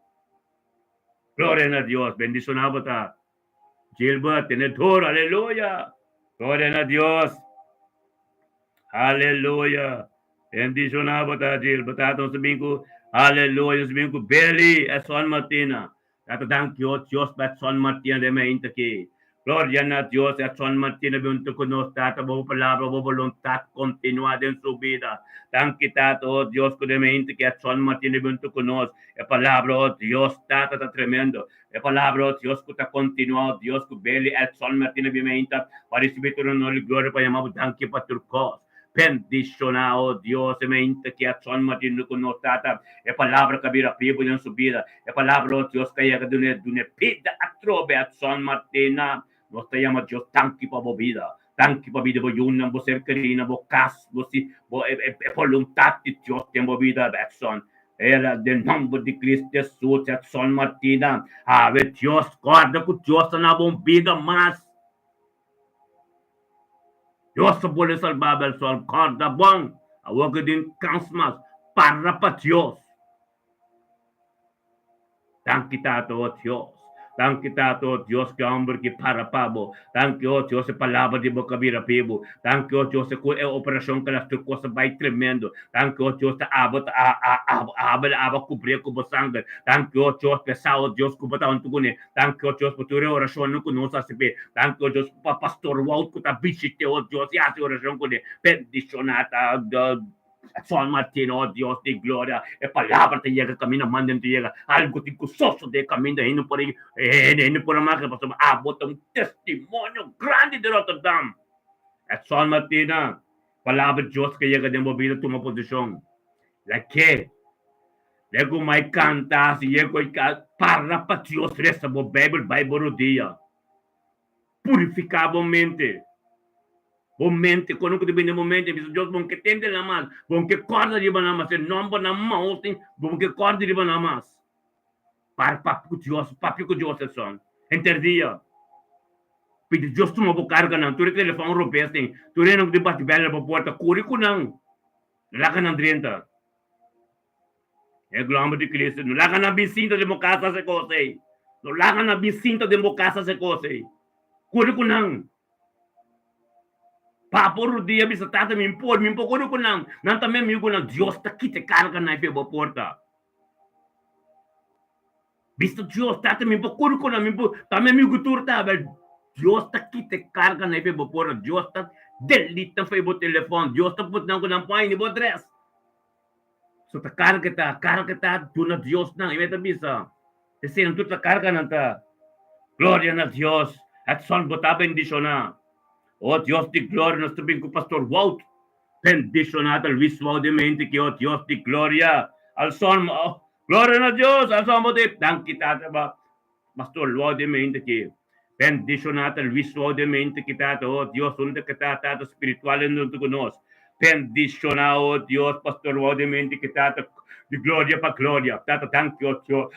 A: Gloria na Dios, bendishoná bo ta. Gilbert, tene duro, aleluya. Gloria na Dios. Aleluya. Bendishoná bo ta, Gilbert. Tata, nos ta bin ku, aleluya, nos ta bin ku Billy Edson Martina. Tata danki o Dios pa Edson Martina den meinta aki. Gloria na Dios, Edson Martina bin hunto ku nos Tata, bo palabra, bo boluntat kontinua den su bida. Danki Tata o Dios ku den meinta ki Edson Martina bin hunto ku nos. E palabra o Dios Tata ta tremendo. E palabra o Dios ku ta kontinua o Dios ku beli Edson Martina bin meinta pa risibi tur honor i gloria pa yama bo danki pa tur kos. Bendiciona, oh Dios, e mente ki a son matino cu nos Tata. E palabra ca bira bibo den su bida. E palabra, oh Dios, ca yega dune, dune bida atrobe a son Martina. Nos ta yama Dios danki pa bo bida. Danki pa bida bo yunan, bo ser kerinan, bo cas, bo si, bo e, e, e voluntad di Dios den bo bida, Edson. Era den nomber di Cristo Jesus, Edson Martina. Ave Dios, corda cu Dios ta na bo bida mas. Dios ta pone salba Belsor, kòrda bon, awor ku tin kans mas, para pa Dios. Danki Tata, o Dios. Danki Tata, o Dios, ku e hòmber ki para pa bo. Danki, o Dios, e palabra di bo ka bira bibu. Danki, o Dios, ku e operashon ku las tur kos a bai tremendo. Danki, o Dios, ta abo ta abo abo a kubri ku bo sanger. Danki, o Dios, p'esei, o Dios, ku bo ta huntu kuné. Danki, o Dios, pa tur e orashonnan ku nos hasi p'e. Danki, o Dios, pa Pastor Wout ku ta bishit'é, o Dios, i hasi orashon kuné. Bendishoná ta Son Martin, o Dios di gloria. E palabra ta yega kaminda manda ta yega. Algu tin ku sosodé kaminda hende por hende por a maka pasobra abo ta un testimonio grandi di Rotterdam. Edson Martina, palabra di Dios ke yega den bo bida tuma posishon. Lake. Lego mai kanta si yego para pa Dios resa bo Bijbel bai bo rodia. Purifiká bo mente. Bo mente, kono ku ta bini den bo mente, bisa Dios bo no ke tende nan mas, bo no ke kòrda riba nan mas, e nòmbernan maus tin, bo no ke kòrda riba nan mas. Para papia ku Dios, papia ku Dios esun, henter dia. Pidi Dios tuma bo karganan, tur e telefòn robes tin, tur e nan ku tin bati bèl na bo porta, kore ku nan, no laga nan drenta. E glòmber di Cristo, no laga nan bin sinta den bo kas hasi kos ei, no laga nan bin sinta den bo kas hasi kos ei, kore ku nan. Papa Rudy a bisa tata mi por, mi por kore ku nan, nan ta mi amigunan, Dios ta kita e karganan ei for bo porta. Bisa Dios, tata mi por kore ku nan, mi por, ta mi amigu tur ta, Dios ta kita e karganan ei for bo porta, Dios ta delete nan for bo telefòn, Dios ta put nan ku nan por haña ni bo adrès. So ta karga ta, karga ta duna Dios nan, i mi ta bisa, esei nan tur ta karga nan ta. Gloria na Dios, het son bo ta bendishoná. O Dios di gloria, nos ta bin ku Pastor Wout, bendishoná ta Luis Wout den mente ki, o Dios di gloria, al son, oh, gloria na Dios, al son bo di, danki Tata pa Pastor Wout den mente ki, bendishoná ta Luis Wout den mente ki, Tata, o Dios, unda ke ta, Tata, spiritual huntu ku nos, bendishoná, o Dios, Pastor Wout den mente ki, Tata, di gloria pa gloria, Tata, danki, o Dios.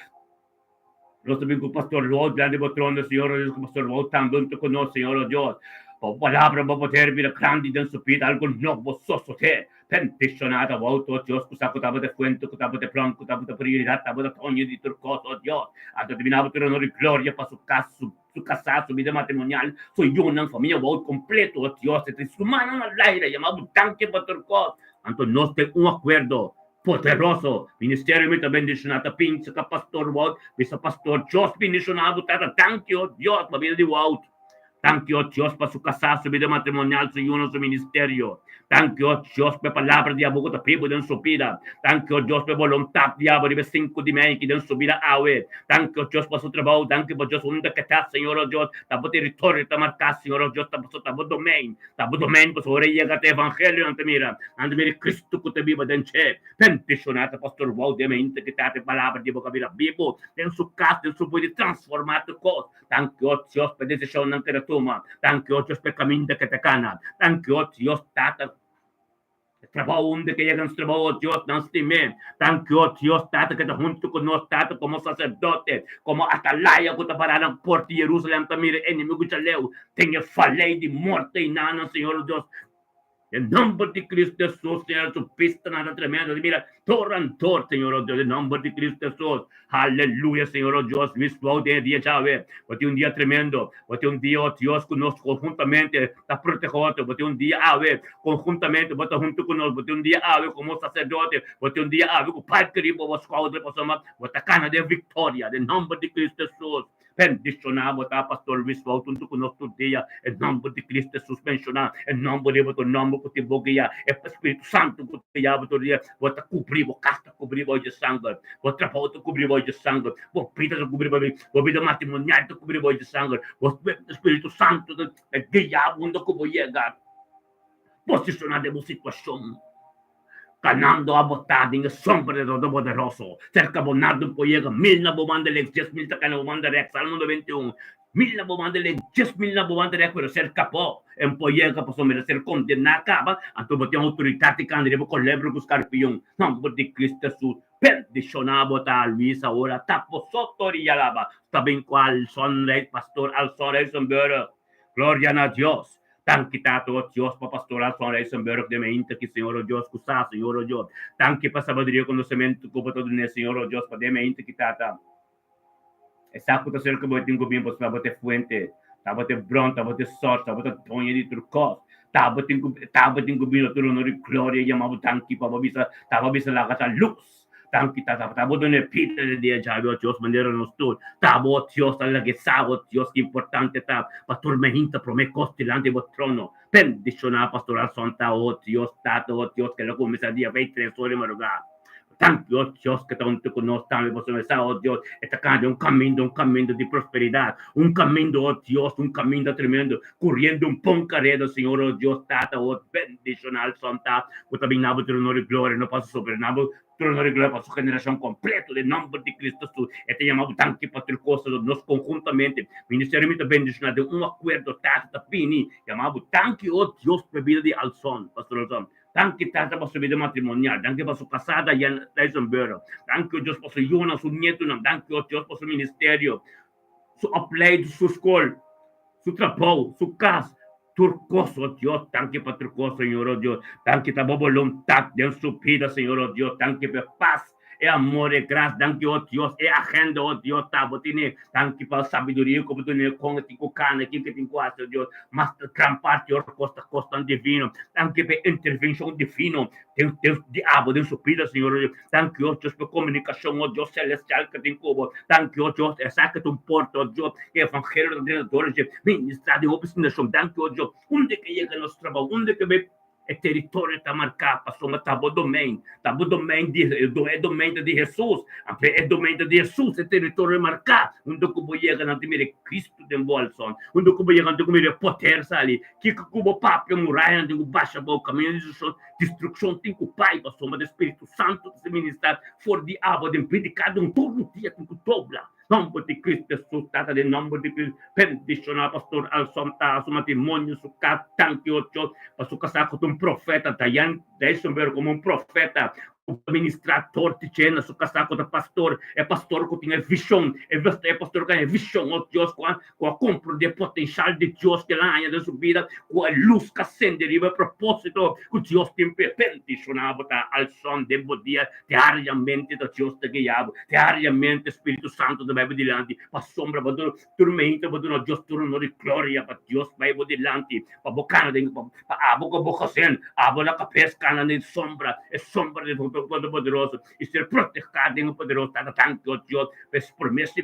A: Nos ta bin ku Pastor Wout dilanti bo trono, Señor, o Dios, ku Pastor Wout tambe huntu ku nos, Señor, o Dios. Pa bo palabra, bo poder bira grandi den su bida, algu nobo sosodé. Bendishoná ta Wout, o Dios, ku sa ku tabata e fuente, ku tabata e bron, ku tabata prioridat, tabata doño di tur kos, o Dios. Anto ta bina bo tur honor i gloria pa su kas, su su kasá, su bida matrimonial, su yunan, famia Wout kompleto, o Dios. E ta su mannan na laira, yama bo danki pa tur kos. Anto nos den un akuerdo Poderoso ministerio mi ta bendiciona ta pincha ka pastor Wout bisa pastor Dios bendiciona bo tata danki o Dios pa bida di Wout danki o Dios pa su casa su bida matrimonial su yunan su ministerio danki o Dios pa e palabra di abo ku ta bibo den su bida danki o Dios pa e boluntad di abo riba e sinku di mei ki den su bida awe danki o Dios pa su trabou danki pa Dios unda ke ta Señor o Dios ta bo teritorio ta marka Señor o Dios ta pasobra ta bo domein Ta bo domen pasobra ora e yega ta evangelio nan ta mira, nan ta mira e Cristo cu ta biba den dje. Bendiciona ta Pastor Wout den mente ki ta e palabra di bo ka bira bibo den su cas, den su bida transforma tur cos. Danki o Dios pa e decisionnan cu el a tuma. Danki o Dios pa e caminda cu e ta cana. Danki o Dios Tata. E trabou unda ke yega nos trabou, o Dios, nan stim'é. Danki, o Dios, Tata, ke ta huntu ku nos, Tata, komo saserdote, komo atalaya ku ta pará na port di Jerusalèm ta mira e enemigu djaleu den e falei di morto einan, nan, Señor, o Dios. Den nòmber di Cristo Hesus, Señor, su bistanan ta tremendo, ta mira tor an tor, Señor, o Dios, den nòmber di Cristo Hesus. Aleluya, Señor, o Dios, mi splou den e dia djawe. Bo tin un dia tremendo. Bo tin un dia, o Dios, ku nos konhuntamente ta protehá otro. Bo tin un dia awe, konhuntamente bo ta huntu ku nos. Bo tin un dia awe komo saserdote. Bo tin un dia awe ku parke riba bo skouder pasobra bo ta kana den viktoria den nòmber di Kristu Hesus. Bendishoná bo ta, Pastor Luis Wout, huntu ku nos tur dia. E nòmber di Kristu Hesus menshoná. E nòmber riba tur nòmber ku tin bo guia. E Spiritu Santu ku ta guia bo tur dia. Bo ta kubrí, bo kas ta kubrí bou di sanger. Bo trabou ta kubrí bou di sanger. Bo bida ta kubrí bou di, bo bida matrimonial ta kubrí bou di sanger. Bo Spiritu Santu ta guia bo unda ku bo yega. Posishoná den bo situashon. Kanando a bo ta den e sombra di Todopoderoso. Serka bo nada por yega. Mil na bo banda lek, 10,000 ta kai na bo banda rèk. Salmo 91. Mil na bo banda lek, 10,000 na bo banda rèk, pero serka bo en por yega, pasobra mi ta ser kondená kaba. Anto bo tin outoridat di kanda riba kolebra ku skarpion. Nòmber di Kristu Hesus, bendishoná bo ta, Luis, awor a ta bo soto di yalaba. Sta bin ku Alson Rei, Pastor Alson Reisenberg. Gloria na Dios! Danki Tata o Dios pa Pastor Alson Reisenberg den e inta ki Señor o Dios ku sa Señor o Dios. Danki pa sabiduria i konosementu ku bo ta dun'é Señor o Dios pa den e inta ki Tata. E sa ku ta serka bo e tin ku bin pasobra bo ta e fuente, ta bo ta e bron, ta bo ta e source, ta bo ta doño di tur kos. Ta bo tin ku ta bo tin ku bin na tur honor i gloria i yama bo danki pa bo bisa ta bo bisa laga ta lus. Danki Tata pa bo duna e bida den dia djawe, o Dios, manera nos tur ta bo, o Dios, ta laga e sa, o Dios, ki importante ta pa tur mehinta prome kos dilanti bo trono. Bendishoná Pastor Alson ta, o Dios, Tata, o Dios, ke lo kuminsá dia 23 ora di madrugá. Danki, o Dios, ku ta huntu ku nos tambe, pasobra mi sa, o Dios, e ta kana den un kaminda, un kaminda di prosperidat, un kaminda, o Dios, un kaminda tremendo, kuriendo un bon kareda, Señor, o Dios, Tata, o bendishonal son ta, ku ta bin na bo trono di gloria, no pasa sobre na bo trono di gloria pa su generashon kompleto, den nòmber di Kristu Hesus, e ta yama bo danki pa tur kos, nos konhuntamente, ministerio mi ta bendishoná den un akuerdo, Tata ta bini, yama bo danki, o Dios, pa e bida di Alson, Pastor Alson. Danki Tata pa su bida matrimonial, danki pa su kasada Jan Dijsselburg, danki o Dios pa su yunan, su nietunan, danki o Dios pa su ministerio, su opleid, su skol, su trabou, su kas, tur kos o Dios, danki pa tur kos Señor o Dios, danki ta bo boluntat den su bida Señor o Dios, danki pa e pas, e amor, e gras, danki o Dios, e agenda o Dios ta bo tene, danki pa sabiduria ku bo dune kon e tin ku kana, kin ke tin ku hasi o Dios, mas gran parti ora kos ta kosnan divino, danki pa e intervenshon divino den den di abo den su bida Señor o Dios, danki o Dios pa e komunikashon o Dios selestial ke tin ku bo, danki o Dios esaki ta un porta o Dios, e evangelio ta drenta dor dje ministra den hopi nashon, danki o Dios, unda ke yega nos trabou, unda ke bai. E teritorio ta marká pasobra ta bo domein, ta bo domein di e domein ta di Hesus. Anto e domein ta di Hesus, e teritorio marká. Unda ku bo yega nan ta mira e Kristu den bo alson. Unda ku bo yega nan ta mira e poder sali. Kiko ku bo papia murayanan tin ku basha bou, kaminda di destrukshon tin ku bai pasobra ta e Spiritu Santu ta ser ministrá for di abo den bida di kada un. Tur dia tin ku dobla. Nomber di Cristo Jesus, Tata den nomber di Cristo, bendiciona Pastor Alson ta su matrimonio, su cas, danki o Dios pa su casa cu ta un profeta, Dayan Dijsselberg como un profeta cu ta ministra door di dje na su casa cu ta pastor, e pastor cu tin e vision, e e pastor cu a e vision o Dios cu a cu a comprende e potencial di Dios cu el a haña den su bida, cu e luz cu a sende riba e proposito cu Dios tin p'e. Bendiciona bo ta Alson den bo dia Diariamente ta Dios ta guia bo, diariamente Spiritu Santo ta bai bo dilanti, pasobra bo duna tur meinta bo duna Dios tur honor i gloria pa Dios bai bo dilanti, pa bo kana den pa abo ku bo gezin, abo na kabes kana den sombra, e sombra di Todopoderoso i ser protehá den e poderoso Tata. Danki, o Dios, pa es promesa.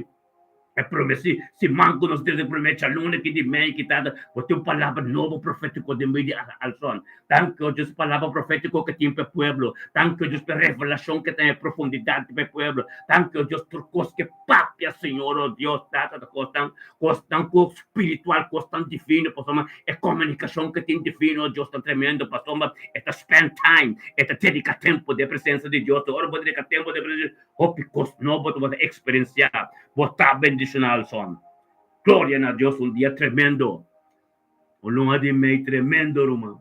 A: E prome si siman ku nos desde prome djaluna ki di mei ki tata bo tin un palabra nobo profetiko den medio di Alson. Danki o Dios palabra profetiko ke tin pa e pueblo. Danki o Dios pa e revelashon ke ta den e profundidat pa e pueblo. Danki o Dios tur kos ke papia Señor o Dios tata ta kosnan kosnan ku spiritual kosnan divino pasobra e komunikashon ke tin divino o Dios ta tremendo pasobra e ta spend time e ta dedika tempo den presensa di Dios ora bo dedika tempo den presensa Hopi kos nobo tabata eksperensiá. Bo ta bendishoná Alson. Gloria na Dios un dia tremendo. Un luna di mei tremendo ruman.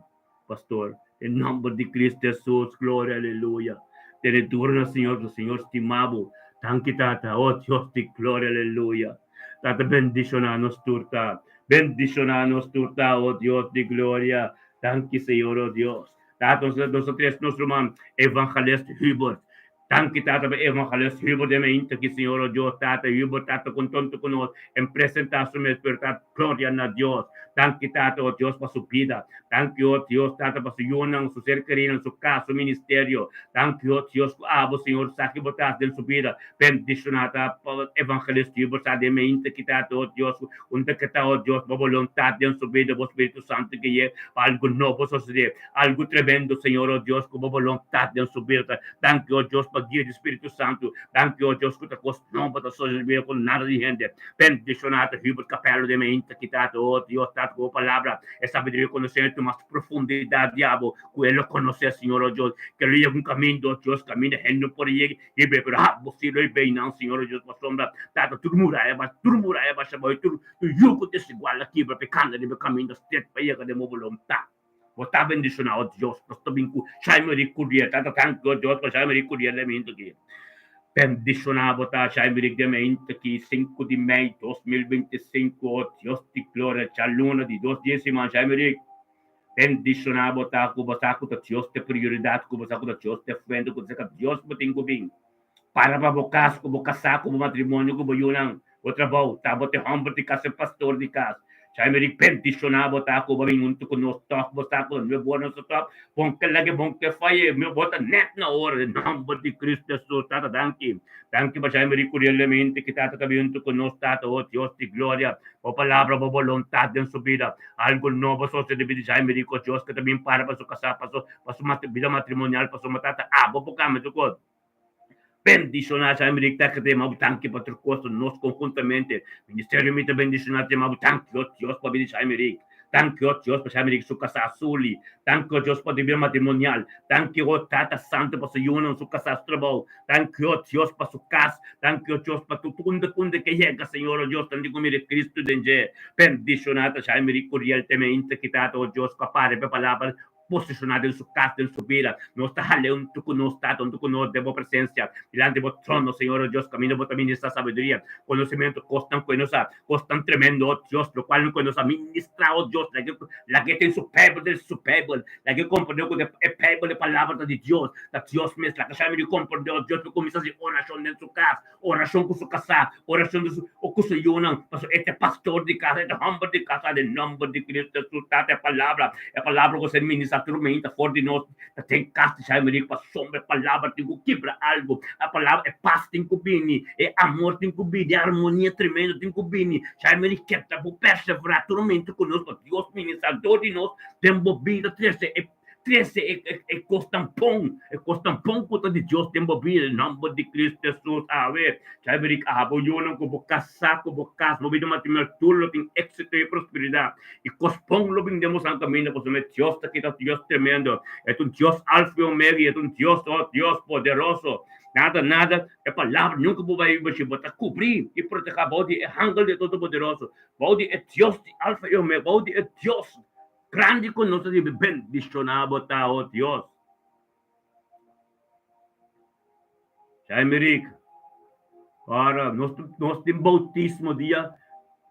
A: Pastor den nomber di Cristo Jesus gloria aleluya. Tene duro na Señor pasobra Señor stima bo. Danki Tata oh Dios di gloria aleluya. Tata bendishoná nos tur ta. Bendishoná nos tur ta oh Dios di gloria. Danki Señor oh Dios. Tata nos ta tres nos ruman Evangelist Hubert. Danki Tata pa Evangelist Hubert den mainta aki Señor o Dios Tata Hubert Tata kontonto ku nos en presenta su mes pero ta gloria na Dios Danki Tata o Dios pa su bida Danki o Dios Tata pa su yunan su ser kerinan su kas su ministerio Danki o Dios ku abo Señor sa ki bo ta hasi den su bida Bendiciona ta pa Evangelist Hubert sa den mainta aki Tata o Dios unda ke ta o Dios bo boluntat den su bida bo Spiritu Santo gui'e pa algu nobo sosode Algu tremendo, Señor, oh Dios, ku bo boluntat den su bida. Danki, oh Dios, pa guia di Spiritu Santu. Danki, oh Dios, ku ta kos nobo ta sosode den bida ku nada di hende. Bendishoná ta Hubert Capello den meinta ki tata, oh Dios, tata, ku bo palabra, e sabiduria i konosementu mas profundidat di abo, ku e lo konosé, Señor, oh Dios, ke lo yega un kaminda, oh Dios, kaminda hende no por yega, i pero abo si lo i nan, Señor, oh Dios, pasobra, tata, tur muraya basha, tur muraya basha bai, tur yugo desigual a kibra, pa e kanda riba e kaminda stret pa yega den bo boluntat. Bo ta bendiciona, oh Dios, nos ta bin cu Jaime Rick Curiel. Tata thank you, oh Dios, pa Jaime Rick Curiel den minto aki. Bendiciona bo ta Jaime Rick den minto aki, 5 di mei 2025, oh Dios di gloria, djaluna di dos dia siman, Jaime Rick. Bendiciona bo ta cu bo sa cu ta Dios ta prioridad, cu bo sa cu ta Dios ta fuente, cu ta sa Dios bo tin cu bin. Para pa bo cas, cu bo casá, cu bo matrimonio, cu bo yunan, bo trabou, ta bo te homber di cas, e pastor di cas. Jaime Rick bendiciona bo ta cu bo bin hunto cu nos tok, bo sa cu mi bo nos ta tok, bon ke lage, bon ke faye, mi bo ta net na ora, den nomber di Cristo Jesus, Tata danki. Danki pa Jaime Rick Curiel-Lemente ki tata ta bin hunto cu nos, Tata, oh Dios di gloria, bo palabra, bo boluntad den su bida, algo nobo sosede bida Jaime Rick, oh Dios, ke ta bin para pa su casá, pa su, pa su bida matrimonial, pasobra Tata, abo por cambia tur cos. Bendishoná Jaime Rick ta kete ma bo danki pa tur kos nos konhuntamente Ministerio mi ta bendishoná te ma bo danki o Dios pa bida Jaime Rick danki o Dios pa Jaime Rick su kasá Suli danki o Dios pa di bida matrimonial danki o Tata Santo pa su yunan su kasá su trabou danki o Dios pa su kas danki o Dios pa tur unda unda ke yega Señor o Dios tanti ku mira Cristo den dje bendishoná ta Jaime Rick Curiel te me inta ki Tata o Dios ku a para pa palabra posishoná den su kas, den su bida. Nos ta hal'é huntu ku nos Tata, huntu ku nos den bo presensia, dilanti bo trono, Señor, o Dios, kaminda bo ta ministrá sabiduria, konosementu, kosnan ku e nos sa, kosnan tremendo, o Dios, lokual ku e nos a ministrá, o Dios, laga laga e ten su Beibel den su Beibel, laga e komprendé ku e Beibel, e Palabra ta di Dios, ta Dios mes, laga sa mi di komprendé, o Dios, pa kuminsá hasi orashon den su kas, Orashon ku su kasá, orashon di su ku su yunan, pasobra e ta e pastor di kasa, e ta e hòmber di kasa. Den nòmber di Cristo Hesus, Tata, e Palabra, e Palabra ku ser ministrá tur mainta for di nos, ta den kas di Shai Maria, pasobra e Palabra tin ku kibra algu, e Palabra, e pas tin ku bini, e amor tin ku bini, e armonia tremendo tin ku bini. Shai Maria, keda bo perseverá tur mainta ku nos, pa Dios ministrá dor di nos den bo bida, trese e. Trese e, e, e kosnan bon, e kosnan bon ku ta di Dios den bo bida, den nòmber di Kristu Hesus. Awe, Chaiberik, abo yunan ku bo kasá, ku bo kas, bo bida matrimonial, tur lo tin éksito i prosperidat. I kos bon lo bin den bosan kaminda, pasobra e Dios ta kita Dios tremendo. E ta un Dios Alfa i Omega, i e ta un Dios, oh Dios poderoso. Nada, nada, e palabra nunka bo bai biba si bo ta kubrí i protehá bou di e hangel di e Todopoderoso, bou di e Dios di Alfa i Omega, bou di e Dios Grandi ku nos ta riba bendishoná bo ta, o Dios. Jaime Rick, Ora nos nos tin boutismo dia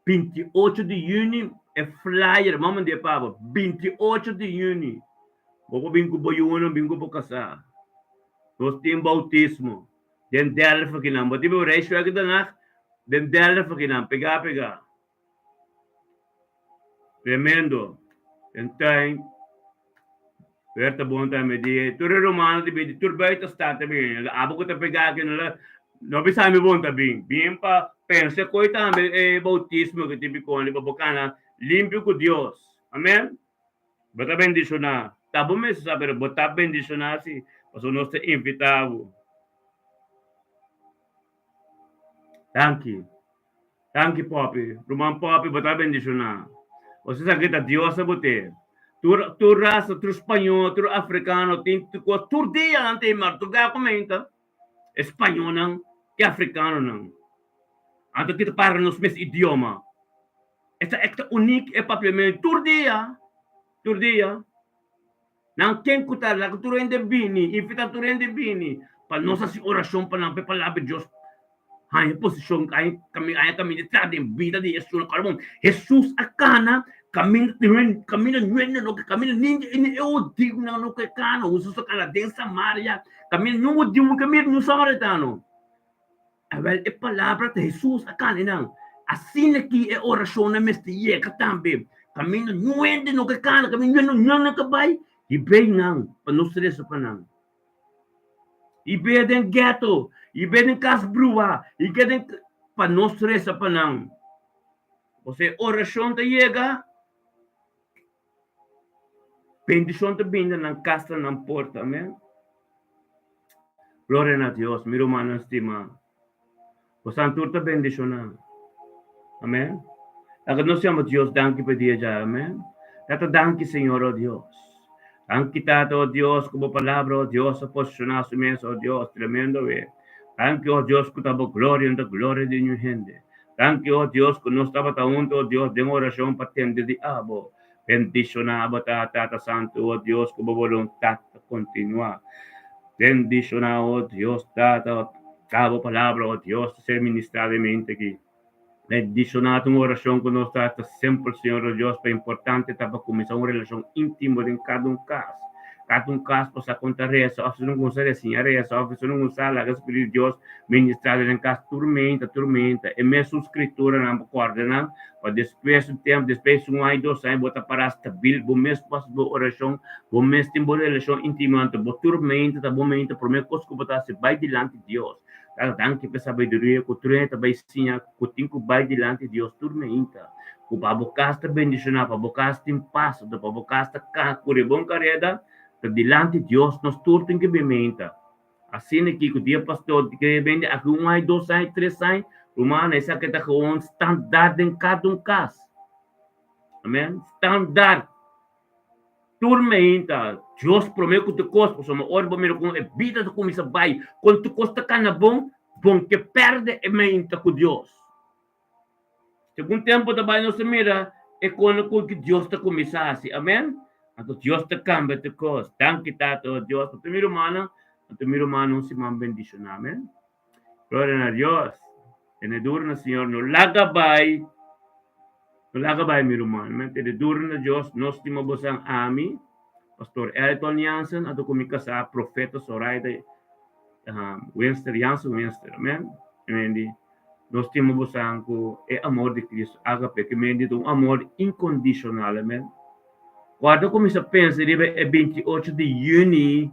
A: 28 di yüni, e flyer m'a mand'é pa bo, 28 di yüni. Bo por bin ku bo yunan, bin ku bo kasá. Nos tin boutismo den Delft akinan. Bo tin bo Rijswijk danach den Delft akinan, pegá pegá. Tremendo. Den tuin. Weer ta bon tambe di tur e romano ta bin di tur buiten stad ta bin. Abo ku ta pega aki no la no bisa mi bon ta bin. Bin pa pensa koe tambe e bautismo ku tin bikoni pa bo kana limpio ku Dios. Amen. Bo ta bendishoná. Ta bo mester sa pero bo ta bendishoná si pasobra nos ta invitá bo. Danki. Danki Poppy. Ruman Poppy bo ta bendishoná. Bo sa ke ta Dios a bot'é. Tur tur rasa, tur spañó, tur afrikano tin kos tur dia nan tin marduga kumenta e spañónan ke afrikanonan. Anto kita parla nos mes idioma. Esta ekta unik e papiamentu tur dia, tur dia. Nan ken ku ta laga tur hende bini, invitá tur hende bini pa nos hasi orashon pa nan, pa e palabra di Dios haña posishon, haña haña kaminda tra den bida di esun. Kòrda bon, Hesus a kana kaminda kaminda nuende no ke kaminda ni e hudiunan no ke kana. Hesus a kana den Samaria, kaminda niun hudiu no ke mira niun samaritano. Awèl, e palabra ta Hesus a kanda nan. Asina ki e orashonnan mester yega tambe. Kaminda nuende no ke kana, kaminda nuende no ke bai, hib'é nan pa nos resa pa nan. Hib'é den gèto, hib'é den kas brua, hib'é den pa nos resa pa nan. Pasobra e orashon ta yega, bendishon ta bini na nan kas, na nan porta. Amen. Gloria na Dios, mi rumannan stimá. Bosan tur ta bendishoná. Amèn. Laga nos yama Dios danki pa e dia dja. Amèn. Tata danki, Señor, o Dios. Danki, Tata, o Dios, ku bo palabra, o Dios, a posishoná su mes, o Dios, tremendo we. Danki, o Dios, ku ta bo gloria, no ta gloria di niun hende. Danki, o Dios, ku nos tabata huntu, o Dios, den orashon pa tende di abo. Bendishoná bo ta, Tata Santu, o Dios, ku bo boluntat ta kontinuá. Bendishoná, o Dios, Tata, ta bo palabra, o Dios, ta ser ministrá den mente aki. Bendishoná ta un orashon ku nos ta ta semper, Señor, o Dios, pa importante ta pa kuminsá un relashon íntimo den kada un kas. Kada un kas por sa kon ta resa, òf si no kuminsá resa, siña resa, òf si no kuminsá laga Spiritu di Dios ministrá den kas tur meinta, tur meinta. E mesun skrituranan bo kòrda nan, Pa despues un tempu, despues un aña, dos aña, bo ta pará stabil, bo mes por hasi bo orashon, bo mes tin bo relashon íntimo, anto bo tur mente ta bo mente, promé kos ku bo ta hasi, bai dilanti Dios. Tata, danki pa e sabiduria ku tur hende ta bai siña ku tin ku bai dilanti Dios tur meinta, ku pa bo kas ta bendishoná, pa bo kas tin pas, anto pa bo kas ta kuri bon kareda, ta dilanti Dios nos tur tin ku bin meinta. Asina ki ku dia pastor ke bende aki un aña, dos aña, tres aña, ruman, esaki ta gewoon standaard den kada un kas. Amen. Standaard. Tur meinta, Dios promé ku tur kos, pasobra ora bo mira kon e bida ta kuminsá bai, kon tur kos ta kana bon, bon ke pèrdè e meinta ku Dios. Segun tempu ta bai nos ta mira e kon ku Dios ta kuminsá hasi. Amèn. Anto Dios ta kambia tur kos. Danki Tata, o Dios, pa tur mi rumannan, pa tur mi rumannan un siman bendishoná. Amèn. Gloria na Dios. Tene duru na Señor. No laga bai. No laga bai mi ruman. Men tene duru na Dios. Nos stima bosan ami, Pastor Elton Jansen, anto ku mi kasá Profeta Soraida Winster Jansen Winster. Amen. Mendi nos stima bosan ku e amor di Cristo agape ke mendi ta un amor inkondishonal. Amen. Guarda kuminsá pensa riba e 28 di yüni.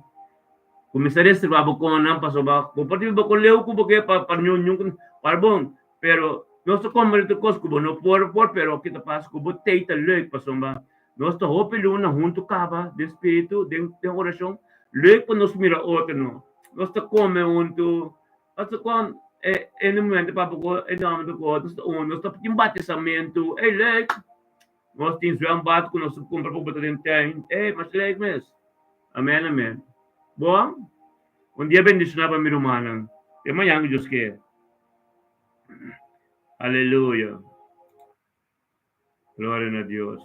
A: Kuminsá reservá bo konnan pasobra bo por tin bo kon leu ku bo ke pa pa ñun ñun para bon pero nos ta kòmbe tur kos ku bo no por por pero kita pas ku bo tei ta leuk pasobra nos ta hopi luna huntu kaba den spiritu den den orashon leuk pa nos mira otro no nos ta kome huntu nos ta kon e e momento papia ku e nòmber ta ku otro nos ta un nos ta tin batisamentu ey leuk nos tin zwembad ku nos ta kumpra pa bo ta den tuin ey mas leuk mes. Amen amen Bon un dia bendiciona pa mi rumannan te mañan cu Dios kier Aleluya Gloria na Dios.